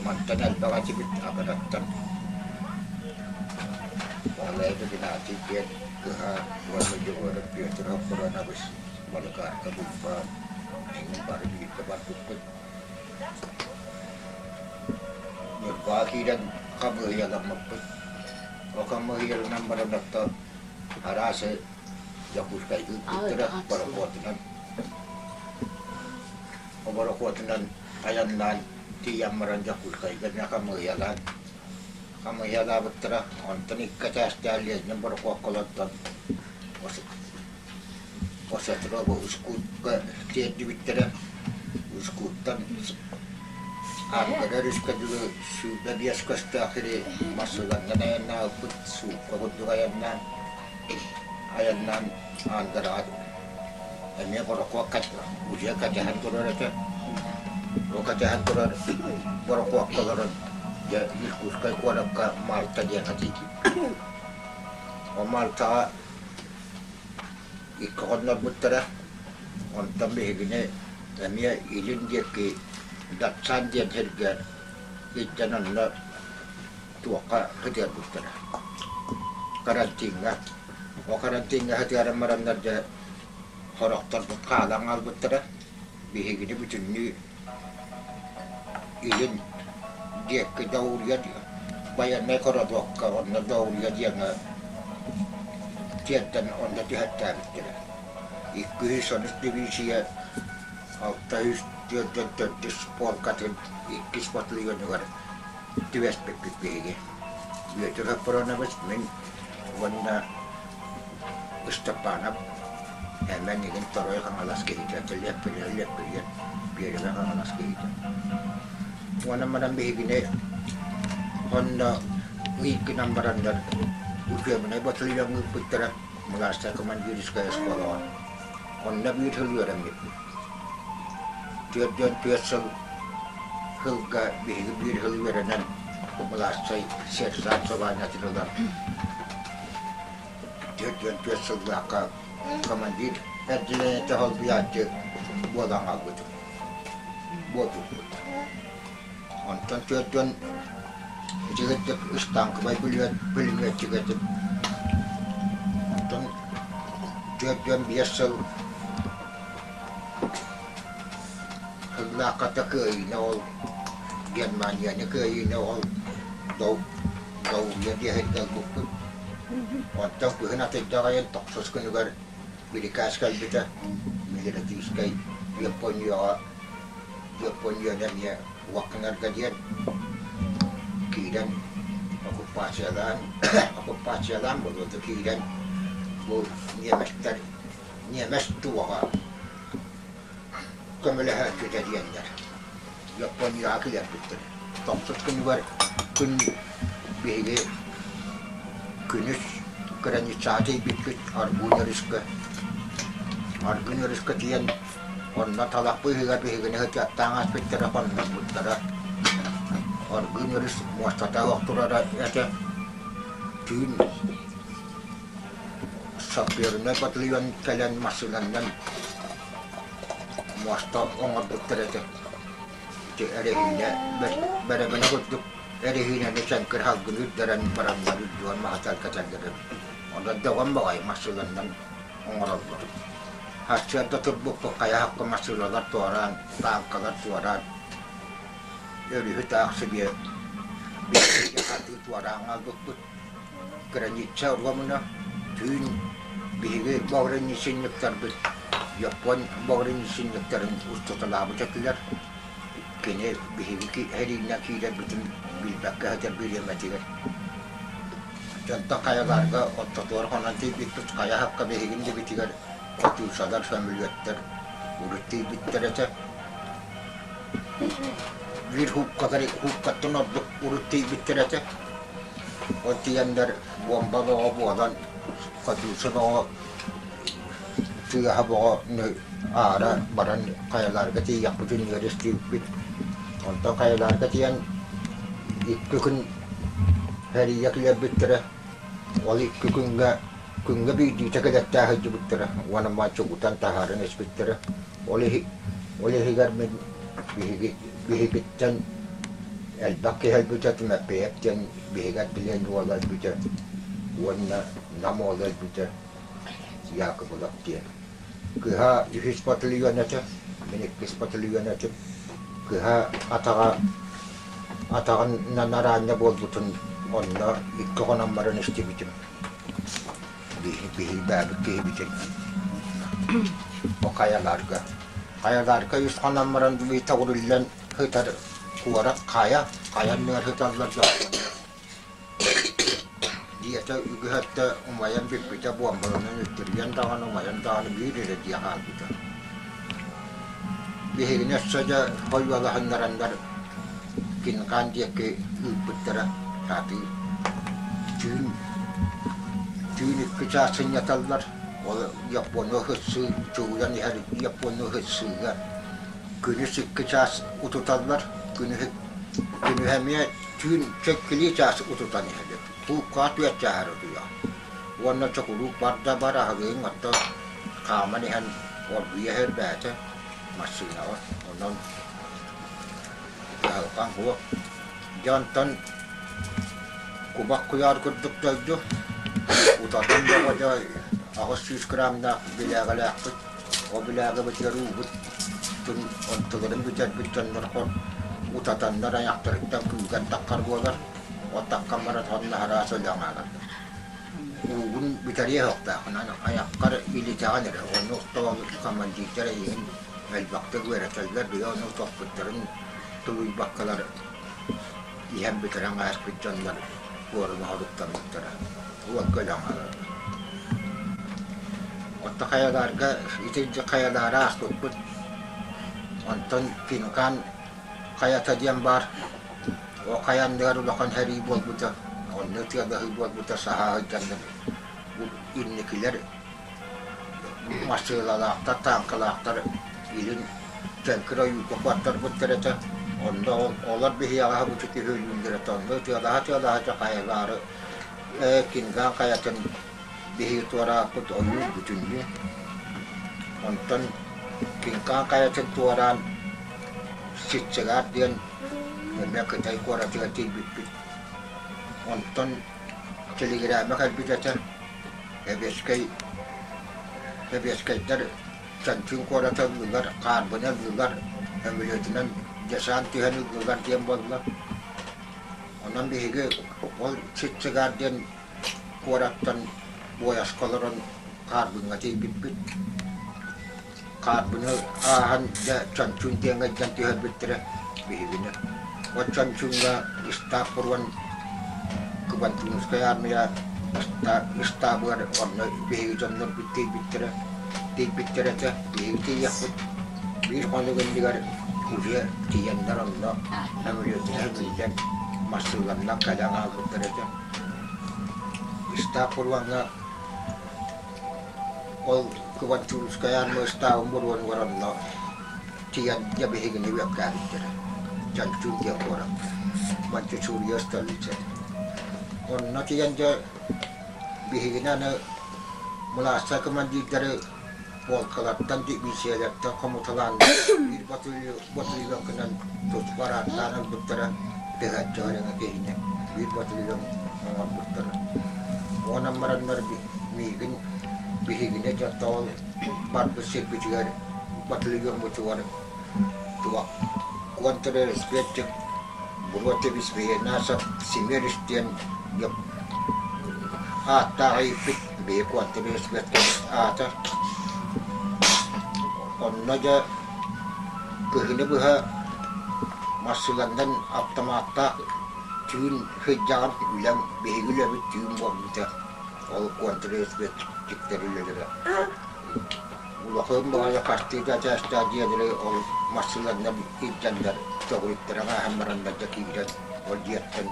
Мантан элбэх этибит Акадаттан. Николаев Игнатий диэн кыһа уонна Егоров Петр Хоппуруонабыс Малыкаарка Уйбаан эҥин бары бииргэ барбыппыт. Ньурбаҕа киирэн хамыыһыйаламмыппыт. Ол хамыыһыйаланан баран оттон араас Дьокуускайга ыыппыттара борохуотунан. Борохуотунан айаннаан тиийэн баран Дьокуускайга эмиэ хамыыһыйалаан хамыыһыйалаабыттара. Онтон икки этээстээх Ленин борохуокка олордон Осетрово Ускутка тиэрдибиттэрэ. Ускуттан Ангара өрүскэ дылы 25 көстөөх сири массыынанан айаннаабыппыт, суукка курдук айаннаан айаннаан Ангараҕа эмиэ борохуот уже кэтэһэн турар этэ. Ол кэтэһэн турар борохуокка олорон дьэ Иркутскай куоракка Мальта диэн этии. Ол Мальтаҕа икки хоннорбуттара. Онтон биһигини эмиэ илин диэки Дацан диэн сиргэ илдьэн онно туохха сытыарбыттара. Карантиҥҥа. Ол карантиҥҥа сытыаран бараннар дьэ сорохторбут хаалан хаалбыттара. Биһигини бүтүннүү илин диэки Даурия байыаннай городокка онно Даурия диэҥҥэ тиэрдэн онно түһэртээбиттэрэ. Иккиһи сонус дивизия 644 полкатын иккис батальонугар түбэспиппит биһиги. Бүөтүр Хаппыронович, мин уонна Ыстапаанап Эмэн игин Торуой Хаҥалас киһитэ, Лэппилиэн Лэппилиэн Биэрэбэ Хаҥалас киһитэ. Уонна манан биһигини онно ый гынан бараннар учебнай батальоҥҥа ыыппыттара младшая командирская школаҕа. Онно биир сыл үөрэммиппит. 44 сыл сылга биһиги биир сыл үөрэнэн младшай сержант званиетын ылан 44 сыллаахха командир отделениета солбуйааччы буолан хаалбытым. Буолбуппут. Онтон 40 итигирдик ыстааҥкыбай пулеметчик этим. Онтон 45 сыл сыллаахха кыайыыны ол Германияны кыайыыны ол Даурия диэһиргэ ылбыппыт. Онтон күһүн атырдьах айан тохсус күнүгэр бирикээс кэлбитэ Милитаристскай Японияҕа Японияны эмиэ уокканарга диэн киирэн оккупациялаан оккупациялаан болуоту киирэн бу немецтэр немец туоҕа көмөлөһөөччүтэ диэннэр Японияҕа киллэрбиттэр. Тохсус күнүгэр күн биһиги күнүс границаҕа тиийбиппит Аргун өрүскэ. Аргун өрүскэ тиийэн онно талах быыһыгар биһигини сытыаттаан ааспыттара, хоннорбуттара. Аргун өрүс муостата суох турара этэ. Түүн сапернай батальон кэлэн массыынанан муоста оҥорбуттар этэ. Ити эрэһиинэ бэрэбинэ курдук эрэһиинэни чэҥкир салгын үрдэрэн бараннар үрдүгэр маһы тэлгэтэллэр эбит. Онон дөҕөн баҕайы массыынанан оҥороллор. Сарсыарда турбуппут хайа-хапка массыыналар туораан, тааҥкалар туораан, өрүһү таах сибиэ биэтэккэ хатыы туораан хаалбыппыт. Граница уромуна түүн биһиги пограничниктарбыт Япон пограничниктарын устуталаабыт этилэр. Кини биһиги сэрииннэн киирэрбитин билбэккэ сытар бириэмэтигэр. Дьонтон хайаларга ортотугар хонон тиийбиппит, хайа хакка биһигин дибитигэр катюшалар, сөмөлүөттэр урут тиийбиттэр этэ. Биир хууккаттан ордук урут тиийбиттэр этэ. Ол тиийэннэр буомба бөҕө буолан, катюша бөҕө тыаһа бөҕө аара баран хайаларга тиийиэхпитин үөрэ истибиппит. Онтон хайаларга тиийэн икки күн сэрийэ килэрбиттэрэ. Ол икки күҥҥэ күҥҥэ биирдиитэ кэлэттээх сылдьыбыттара уонна маччугутан таһааран испиттэрэ. Ол ол иһигэр мин биһиги биһигиттэн элбэх киһи өлбүтэ, Тимофеев диэн биһиги отделение уола өлбүтэ. Уонна Нам уола өлбүтэ Якобылов диэн. Кыһа үһүс батальон этэ, мин иккис батальон этим. Кыһа атаҕа атаҕынан араанньа буолбутун онно икки хонон баран истибитим. Биһирбээбит киһибитин. Бу хайаларга. Хайаларга үс хонон баран тоҕуруллан сытар куорат хайа, хайа анныгар сыталлар дьон. Дьиэтэ үгүс өттө умайан бүппүтэ, буомбаланан үттүрүйэн даҕаны, умайан даҕаны биир эрэ дьиэ хаалбыта. Биһигини өссө да хойуолаһыннараннар Кингаан диэки ыыппыттара саатыы. Түүн түүн икки чаас сынньаталлар, ол Япону ыһытсыы, чугуйан иһэр Япону ыһытсыыга күнүс икки чаас утуталлар, күнүһү күнүһэ эмиэ Түүн чэккилии чаас утутан иһэбит, кууккаҕа түөрт чааһар утуйар. Уонна чокуруук бар да бар аһылыгыҥ оттон хааман иһэн оргуйа иһэр бэйэтэ массыынаҕа. Онон кыһалҕаҥ суох. Дьэ онтон кубах куйаар курдук дойду. Утатан бөҕө дьэ 800 граммнаах билээгэлээхпит. Ол билээгэбитигэр уубут онтуларын бүтэрбит дьоннор хор утатаннар айахтарыттан күүгэн таххар буолар. Ол таххан баран сонно араас өлө аҥаарар. Уугун бүтэриэ суохтааххын, айаххар илитэҕин эрэ. Ону тоҕо командирдар эйигин элбэхтик үөрэтэллэр, быйыл ону тохпуттарын тулуйбаккалар иһэн бүтэрэн ааспыт дьоннор куорума хоруктаммыттара. Уолга өлө аҥаарар. Отто хайаларга ити хайалаары ааспыппыт. Онтон Кинкан хайата диэн баар. Ол хайа анныгар улахан сэрии буолбута. Онно тыалаһыы буолбута саһаа сылдьаннар инникилэр массыыналаахтар, тааҥкалаахтар илин Чэҥкир ойуурга куоттарбыттар этэ. Онно олор биһиэхэ бу түһүүлүүллэр этэ. Онно ытыалаһа-ытыалаһа хайалаары Кинган хайатын биһиги туорааппыт ойуур бүтүннүү. Онтон Кинган хайатын туораан Ситсигар диэн эмиэ Кытай куоратыгар тиийбиппит. Онтон телеграмма кэлбит этэ. Сэбиэскэй сэбиэскэйдэр Чанчун куораты ыллылар, Хаарбыны ыллылар, сөмөлүөтүнэн десант түһэн ыллылар диэн буолла. Онон биһиги ол Ситсигар диэн куораттан буойаска олорон Хаарбыҥҥа тиийбиппит. Хаарбыны ааһан дьэ Чанчун диэҥҥэ илдьэн түһэрбиттэрэ биһигини. Ол Чанчуҥҥа ыстаап буруон Кубантинскай аармыйа ыстаабыгар онно биһиги дьоннорбут тиийбиттэрэ. Тиийбиттэрэ этэ, биһиги тиийиэхпит биир хонук иннигэр уже тиийэннэр онно сөмөлүөтүнэн биллэн массыыларынан кэлэн хаалбыттар этэ. Ыстаап буруоҥҥа ол Кубанчурскай аармыйа ыстаабын буруонугар онно тиийэн дьэ биһигини үөккээбиттэрэ. Чанчун диэн куоракка. Манчжурия столица. Онно тиийэн дьэ биһигини аны мылааска командирдары полкалартан, дивизиялартан хомуталаан биир батальонканан туспа арааттаан ылбыттара тыһааччы эрэ киһини биир батальон оҥорбуттара. Онон бараннар миигин биһигини дьоттоҕол барбыт сирбитигэр батальоммутугар туох контрразведчик Буруота Висвиенасов Семенович диэн ааттаах ыйыппыт биһи контрразведкабыт аата. Онно дьэ кыһыны быһа массыынанан автоматтаах түүн сылдьаҕын үлэҥ биһиги үлэбит түүн буолбута. Ол контрразведчиктэр үлэлэрэ. Улахан баҕайы хастыы да чаастаах дьиэлэри ол массыынанан илдьэннэр төгүрүктэрин ааһан бараннар дьэ киирэн ол дьиэттэн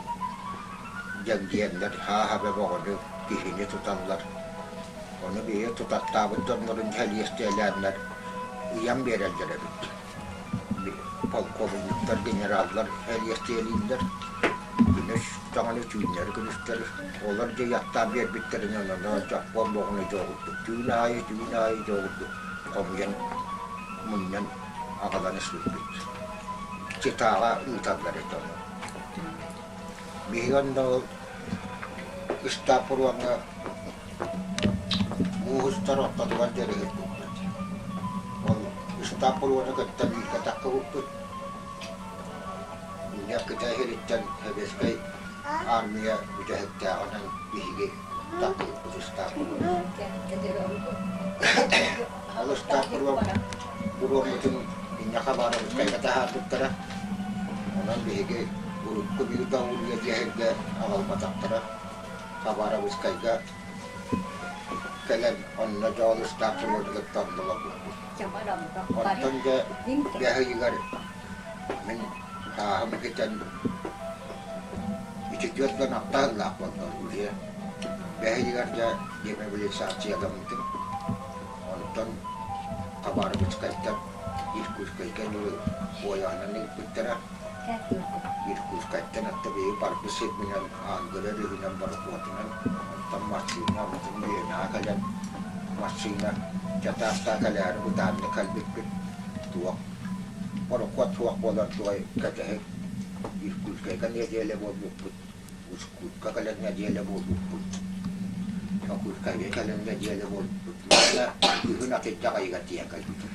дьэҥдьийэннэр һаа-һабэ бөҕөнү киһини туталлар. Ону биһиги тутаттаабыт дьоннорун сэлиэстийэлээннэр ыйан биэрэллэр эбит. Полковниктар, генераллар сэлиэстийэлииллэр. Күнүс даҕаны түүннэри күнүстэри олор дьэ ыйаттаан биэрбиттэринэн онон дьоппуон боҕуну дьоҕурдук түүн аайы түүн аайы дьоҕурдук хомуйан мунньан аҕалан испиппит. Читаҕа ыыталлар этэ ону. Биһиги онно ол ыстааппыруоҥҥа муус устар ортотугар диэри сылдьыбыппыт. Ол ыстааппыруону кытта бииргэ тахсыбыппыт. Инньэ Кытай сириттэн Сэбиэскэй Аармыйа бүтэһиктээҕинэн биһиги тахсыбыппыт ыстааппыруону. Ол ыстааппыруон буруоммутун инньэ Хабаровскайга таһаарбыттара. Онон биһиги урукку биир да уулуйа диэһиргэ аҕалбатахтара. Хабаровскайга кэлэн онно дьоҕулустаах буруону кытта онно олорбуппут. Онтон дьэ бэс ыйыгар мин сааһым ситэн ити 46 сыллаах буолла уже. Бэс ыйыгар дьэ демобилизацияламмытым. Онтон Хабаровскайтан Иркутскайга дылы буойаҕынан ыыппыттара. Иркутскайтан атта биһиги барбыт сирбинэн Ангара өрүһүнэн борохуотунан, онтон массыына онтон Үөмэҕэ кэлэн массыына чатаастаах кэлээри бытааннык кэлбиппит. Туох борохуот суох буолан туой кэтэһик Иркутскайга нэдиэлэ буолбуппут. Ускутка кэлэн нэдиэлэ буолбуппут. Дьокуускайга кэлэн нэдиэлэ буолбуппут. Манна күһүн атырдьах ыйыгар тиийэн кэлбитим.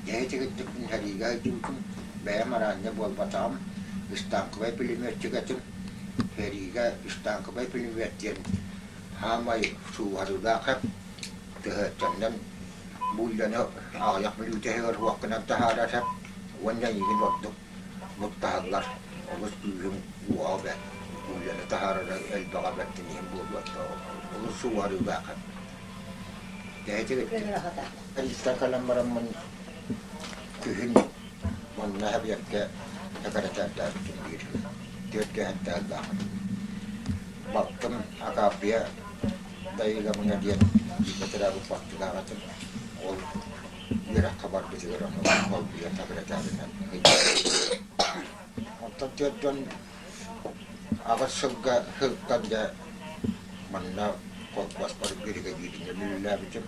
Дьэ итигирдикпин сэриигэ сылдьыбытым, бэйэм араанньа буолбатаҕым, ыстааҥкыбай пулеметчик этим. Сэриигэ ыстааҥкыбай пулемет диэн саамай сууһарыылаах эп, тыһыынчаннан буулдьаны аҕыйах мүнүүтэ иһигэр уоккунан таһаарар эп уонна эйигин ордук муттаһаллар, олус күүһүм уоҕа бэрт, буулдьаны таһаарара элбэҕэ бэртин иһин буолуо олус сууһарыылаах эп. Риска кэлэн бараммын күһүн манна эбиэккэ сэкирэтээрдээбитим биир түөрт элбэхпин. Балтым Агапия Дайыламына диэн бииргэ төрөөбүт балтылаах этим. Ол үөрэххэ барбытыгар ону холбуйан сэкирэтээринэн сылдьыбытым. Онтон 48 сылга сылтан дьэ манна холкуоспар биригэдьииринэн үлэлээбитим.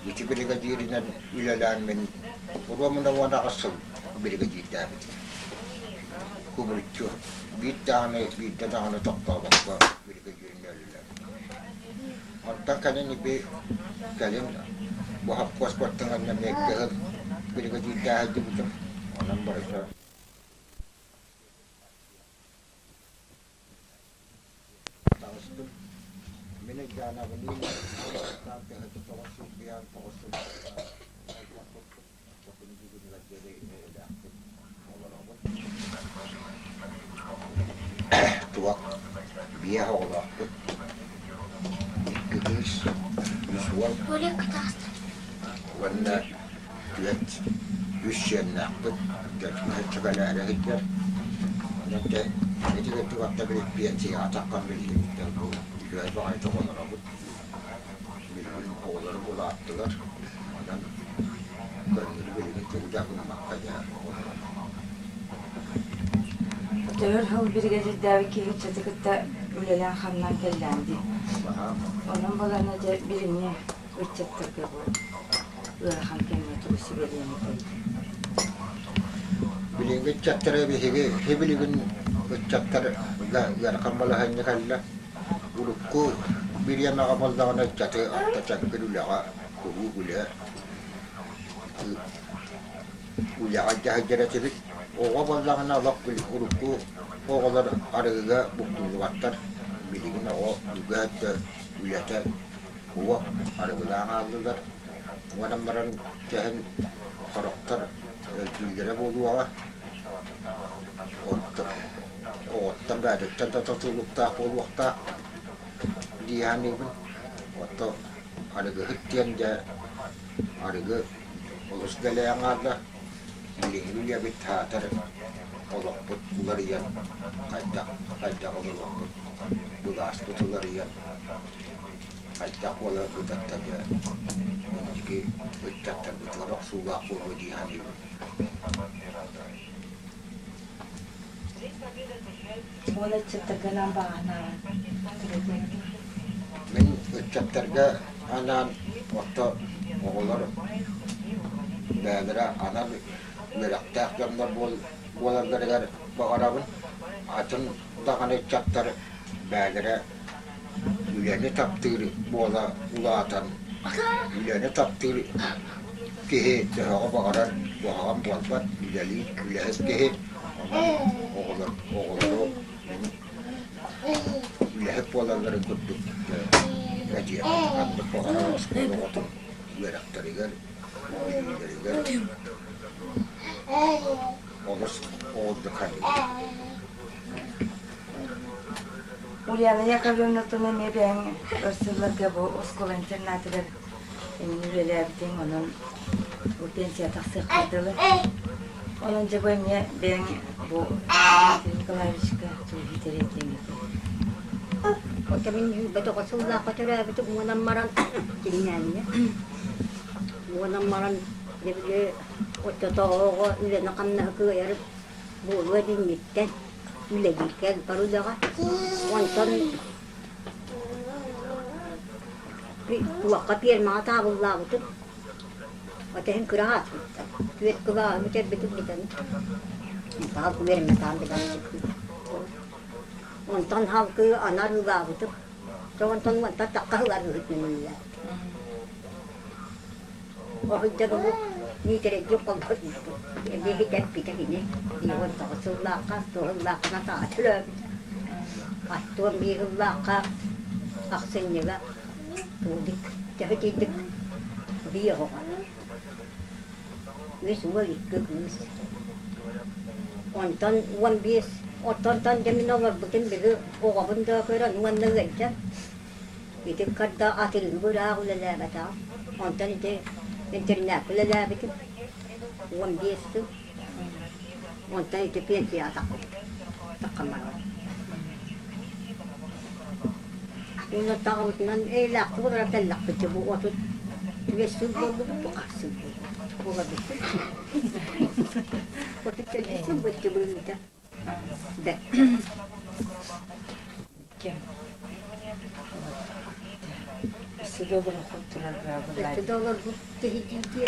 Ити биригэдьииринэн үлэлээн мин уруомуна 18 сыл биригэдьиирдээбитим. Кубулуччу биир даҕаны биирдэ даҕаны тохтообокко биригэдьииринэн үлэлээбитим. Онтон кэлин ити кэлин бу хопкуоспуттан эмиэ кыһыл биригэдьиирдээһи сылдьыбытым. Онон барыта Таҕыстым. Мин Айдаанабыныын бастаан төһөтө 905 906 күн бүгүнүгэр диэри эйэлээхтик олоробут. Туох биэс оҕолоохпут. Икки кыыс, үс уол уонна түөрт үс сиэннээхпит, чөкөлөөрө сылдьар. Онон дьэ ити курдук орто пенсияҕа таххан билигин бу үчүгэй баҕайытык олоробут. Билигин оҕолорум улааттылар. Онон көннөрү билигин тугу да гыммакка дьэ олоробут. Төһөр сыл биригэдьирдээбит киһи ыччаты кытта үлэлээн-хамнаан кэллээн дии. Онон балана дьэ билиҥҥи ыччаттарга бу ыарахан кэмҥэ тугу сүбэлиэҥ этэй? Билиҥҥи ыччаттары биһиги сибилигин ыччаттарга ыарахан балаһыанньа кэллэ. Урукку бириэмэҕэ буоллаҕына ыччаты алта чэҥкир үлэҕэ куруук үлэ үлэҕэ дьаһайдар этибит. Оҕо буоллаҕына олох урукку оҕолор арыгыга буккуллубаттар. Билигин оҕо үгэһэ үлэтэ Уо, арыгылаан хааллылар. Уонан баран кэһин сорохтор өлдүүллэрэ буолуоҕа. Оттон оҕоттон бэйэтиттэн да тутулуктаах буолуохтаах дии саныыбын. Оттон арыгыһыт диэн дьэ арыгы олус дэлэйэн хаалла. Билиҥҥи үйэбит саатар олохпут уларыйан хайдах хайдах олоруохпут, былааспыт уларыйан хайдах буолар ытаттарга инники ыччаттарбытыгар охсуулаах буолуо дии саныыбын. Уон ыччаттарга анаан баҕаһынаҕын Мин ыччаттарга анаан орто оҕолор бэйэлэрэ анал үөрэхтээх дьоннор буолалларыгар баҕарабын. Атын даҕаны ыччаттар Бэйэлэрэ үлэни таптыыр буола улаатан, үлэни таптыыр киһи төһөҕө баҕарар куһаҕан буолбат, үлэлиир үлэһит киһи, онон оҕолор оҕолору үлэһит буолалларын курдук этиэххэ ханнык баҕарар оскуола оҕотун үөрэхтэригэр, билиилэригэр олус оҕурдук хайыыр. Ульяна Яковлевна эмиэ бэйэҥ өр сылларга бу оскуола интернатыгар эҥин үлэлээбитиҥ, онон бу пенсия тахсыахха дылы. Онон дьэ бу эмиэ бэйэҥ бу Дмитрий Николаевичка тугу итэриэтиэҥ этэй? Оттон мин бөтөҕө сыллаахха төрөөбүтүм уонан баран кининээннэ уонан баран дьэ били оччотооҕу үлэни-хамнаһы кыайар буолуо диҥҥиттэн үлэлииргэ бар үлэҕэ. Онтон туохха пиэрмэҕэ таабыллаабытым. Отоһун кыра ааспыттар. Түөрт кылааһы бүтэрбитим бүтэн. Халкы үөрэммэтэҕим билээччиппин. Онтон халкы анар ыылаабытым. Онтон уонтан тахха ылар ыһытынан үлэлээбитим. Оһуйда бу Миитэрэйдиин холбоспуппут. Эмиэ итэппитэ кини. 19 сыллаахха, сыллаахха саҥа төрөөбүтэ. Аттуон биир сыллаахха ахсынньыга туулик төһө тиийдик биир оҕо. Үс уол, икки кыыс. Онтон 15 оттонтон дьэ мин олорбутум биһи оҕобун да көрөн уонна ыалдьан Ити карда атырыгы ыраах үлэлээбэтэҕим. Онтон ити интернакка үлэлээбитим 15 сыл. Онтон ити пенсияҕа таххыбытым. Таххамматым. Уонна таҕабытынан эйлээхтик олорор кэллэхпит бу 35 сыл буоллубут, бу хас сыл буоллубут. Олорбуппут. 34 сыл быччы быһыыта. Да. Ким? Өссө да олороххут турар Өссө да олорбут киһи дии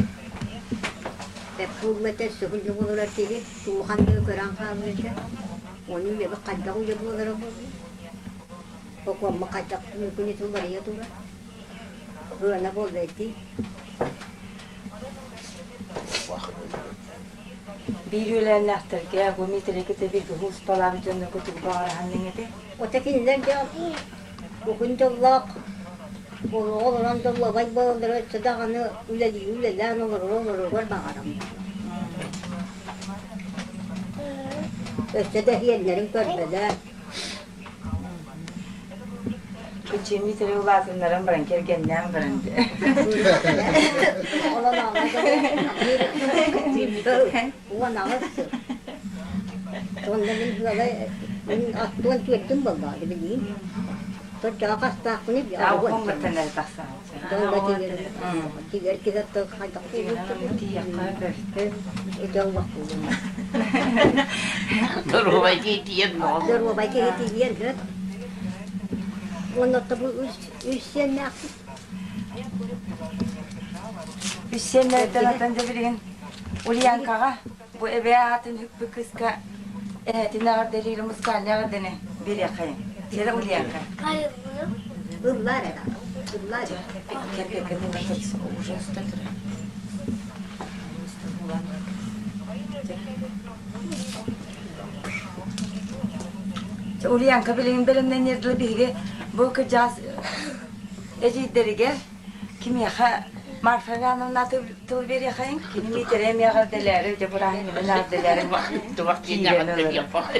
Бэп буолла сөһүллү буолар киһи улахан да көрөн хаалбыта. Ону үлэбит хайдах үлэ буолара буолуо. Окуомма хайдах күнү тулларыйа турар. Быана буолла ити. Биир үөлээннээхтэргэ бу Миитэрэй бииргэ ууспалаабыт дьоннорго тугу баҕараһан этэй? Ота кинилэр дьэ уһун дьоллоох олоҕу олорон доруобай буолаллара өссө даҕаны үлэлии үлэлээн олорор олоругар баҕарам. Өссө да иһиэннэрин көрбөлөөн. Кыччыы Миитэрэй улаатыннаран баран кэргэннээн баран Уон аҕыс сыл. Уонна мин ыала мин аттуон түөртүн буоллаҕа билигин. Соччоҕо хастаахпыный Тигэр киһи хайдах Доруобай киһи тиийэн Доруобай киһи тиийэн сөп. Уонна бу үс сиэннээхпит. Үс сиэннээхтэн атын да билигин Ульянкаҕа бу эбээ аатын хүппүт кыыска эһэтин эҕэрдэлиир музыкальнай эҕэрдэни биэриэххэйин. Сиэрэ Ульянка. Ыллаар эрэ. Ыллаар. Уже Ульянка билигин бэлэмнэниэр дылы биһиги бу кыдьаас эдьиийдэригэр кимиэхэ Марфа Ивановна тыл биэриэхэйин кини Миитэрэй эмиэ эҕэрдэлээри дьэ бырааһынньыгын эҕэрдэлээри киирэн ылар.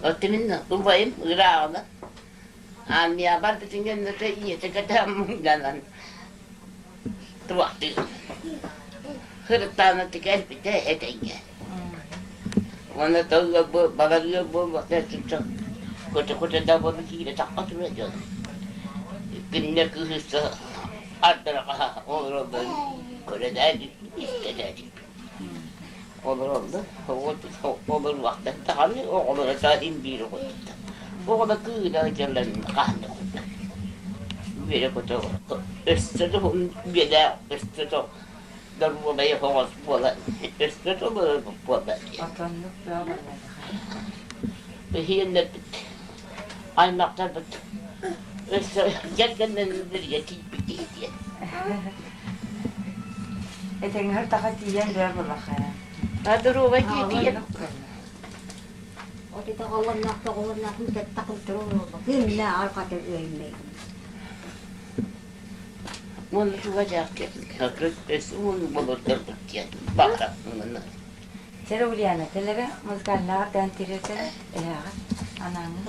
Оттон убайым ырааҕына армия барбытын кэннэ ийэтэ кэтээн муҥнанан туохтуу сырыттаҕына кэлбитэ этэҥҥэ. Уонна тылла баларыа буолбата көтө-көтө да буолан киирэ тахха турар дьон. Кинилэр кыыһырса ардара олороллор көрө истэ Олороллор, олоруохтар даҕаны оҕолоро да иһин биир оҕотуттан. Оҕолор кыыһыра дьаллан хаһан да курдук. Үөрэ-көтө өссө да үйэлээх өссө да доруобай оҕос буолан өссө толорбут буолла диэн. Отоннук бөҕө буолла. Биһиэннэрбит, аймахтарбыт өссө кэргэннэнэллэригэр тиийбит киһи диэн. Этэҥҥэр таха тиийэн бөҕө буоллаххайа. А доруобай киһи тиийэн. От ити оҕолорноох тоҕолорноох мутатта култура олорбут. Кимнэ арҕата өймөй. Уонна туга дьааккет өссө уону болордорбут диэн баҕарабын. Чэрэ Ульяна, кэлэрэ музыкальнаҕа дээн тириэртэрэ эһээҕэ анааны.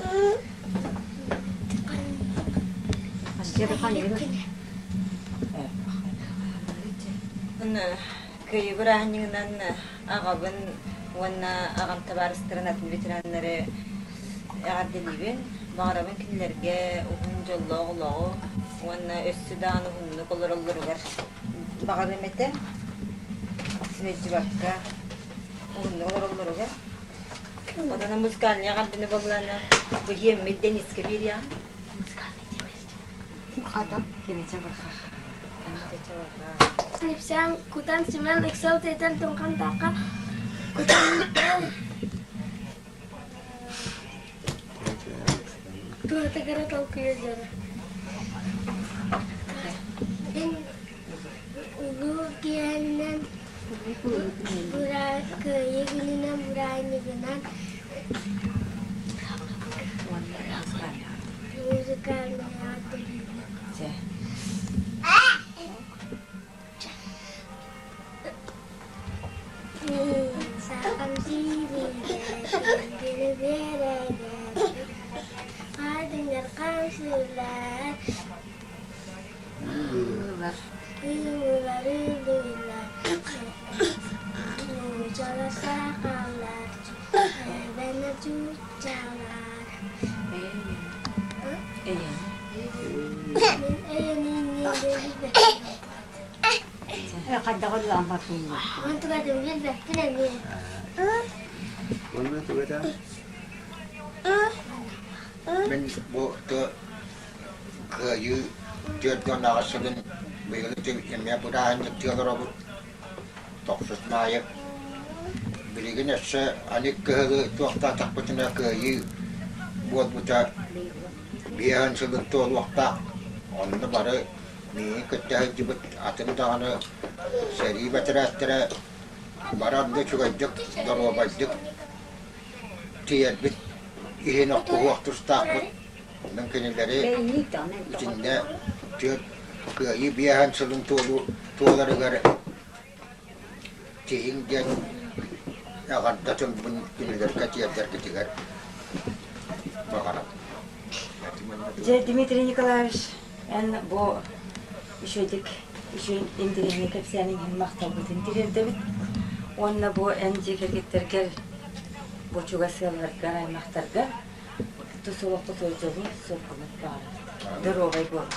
Кыайыы бырааһынньыгынан аҕабын уонна аҕам табаарыстарын атын ветераннары эҕэрдэлиибин. Баҕарабын кинилэргэ уһун дьоллоох олоҕу уонна өссө даҕаны уһуннук олороллоругар баҕарыам этэ. Сыдьыбакка уһуннук олороллоругар. Онон музыкальнай эҕэрдэни буоллаҕына бу иэммит Денискэ биэриэҕим. Хата, киничэ бархах. Ипсээн кутан Семен ыксал тыйтан туҥхан таахха кутан туһатыгара толкуйа дьоно. Мин улуу киһинэн кыайыы күнүнэн бырааһынньыгынан музыкальный Сахам сиригэ биэрэгэр Хардыҥар хамсыылар Ыылар ылыылар Нууччалар сахалар Эбэнэ чуучалар Мин эйэниин Мин бу Кыайыы 48 сылын быйыл эмиэ бырааһынньыктыы олоробут. Тохсус Маайа. Билигин өссө аны кыһылы туохтаатахпытына кыайыы буолбута биэһин сылын туолуохтаах. Онно бары миигин кытта сылдьыбыт атын даҕаны сэрии бэтэрээттэрэ баран да үчүгэйдик, доруобайдык тиийэрбит иһин охтуһуох тустаахпыт. Онон кинилэри итиннэ түөрт кыайыы биэһин сылын туоларыгар тиһиҥ диэн эҕэрдэ тылбын кинилэргэ тиэрдэргитигэр баҕарабын. Дьэ, Дмитрий Николаевич, эн бу үчүгэйдик үчүгэй интэриэһинэй кэпсээниҥ иһин махталбытын тириэрдэбит. Уонна бу эн дьиэ кэргэттэргэр, бу чугас ыалларгар, аймахтаргар тус олоххо сылдьабын, соргунут баҕарабыт. Доруобай буол.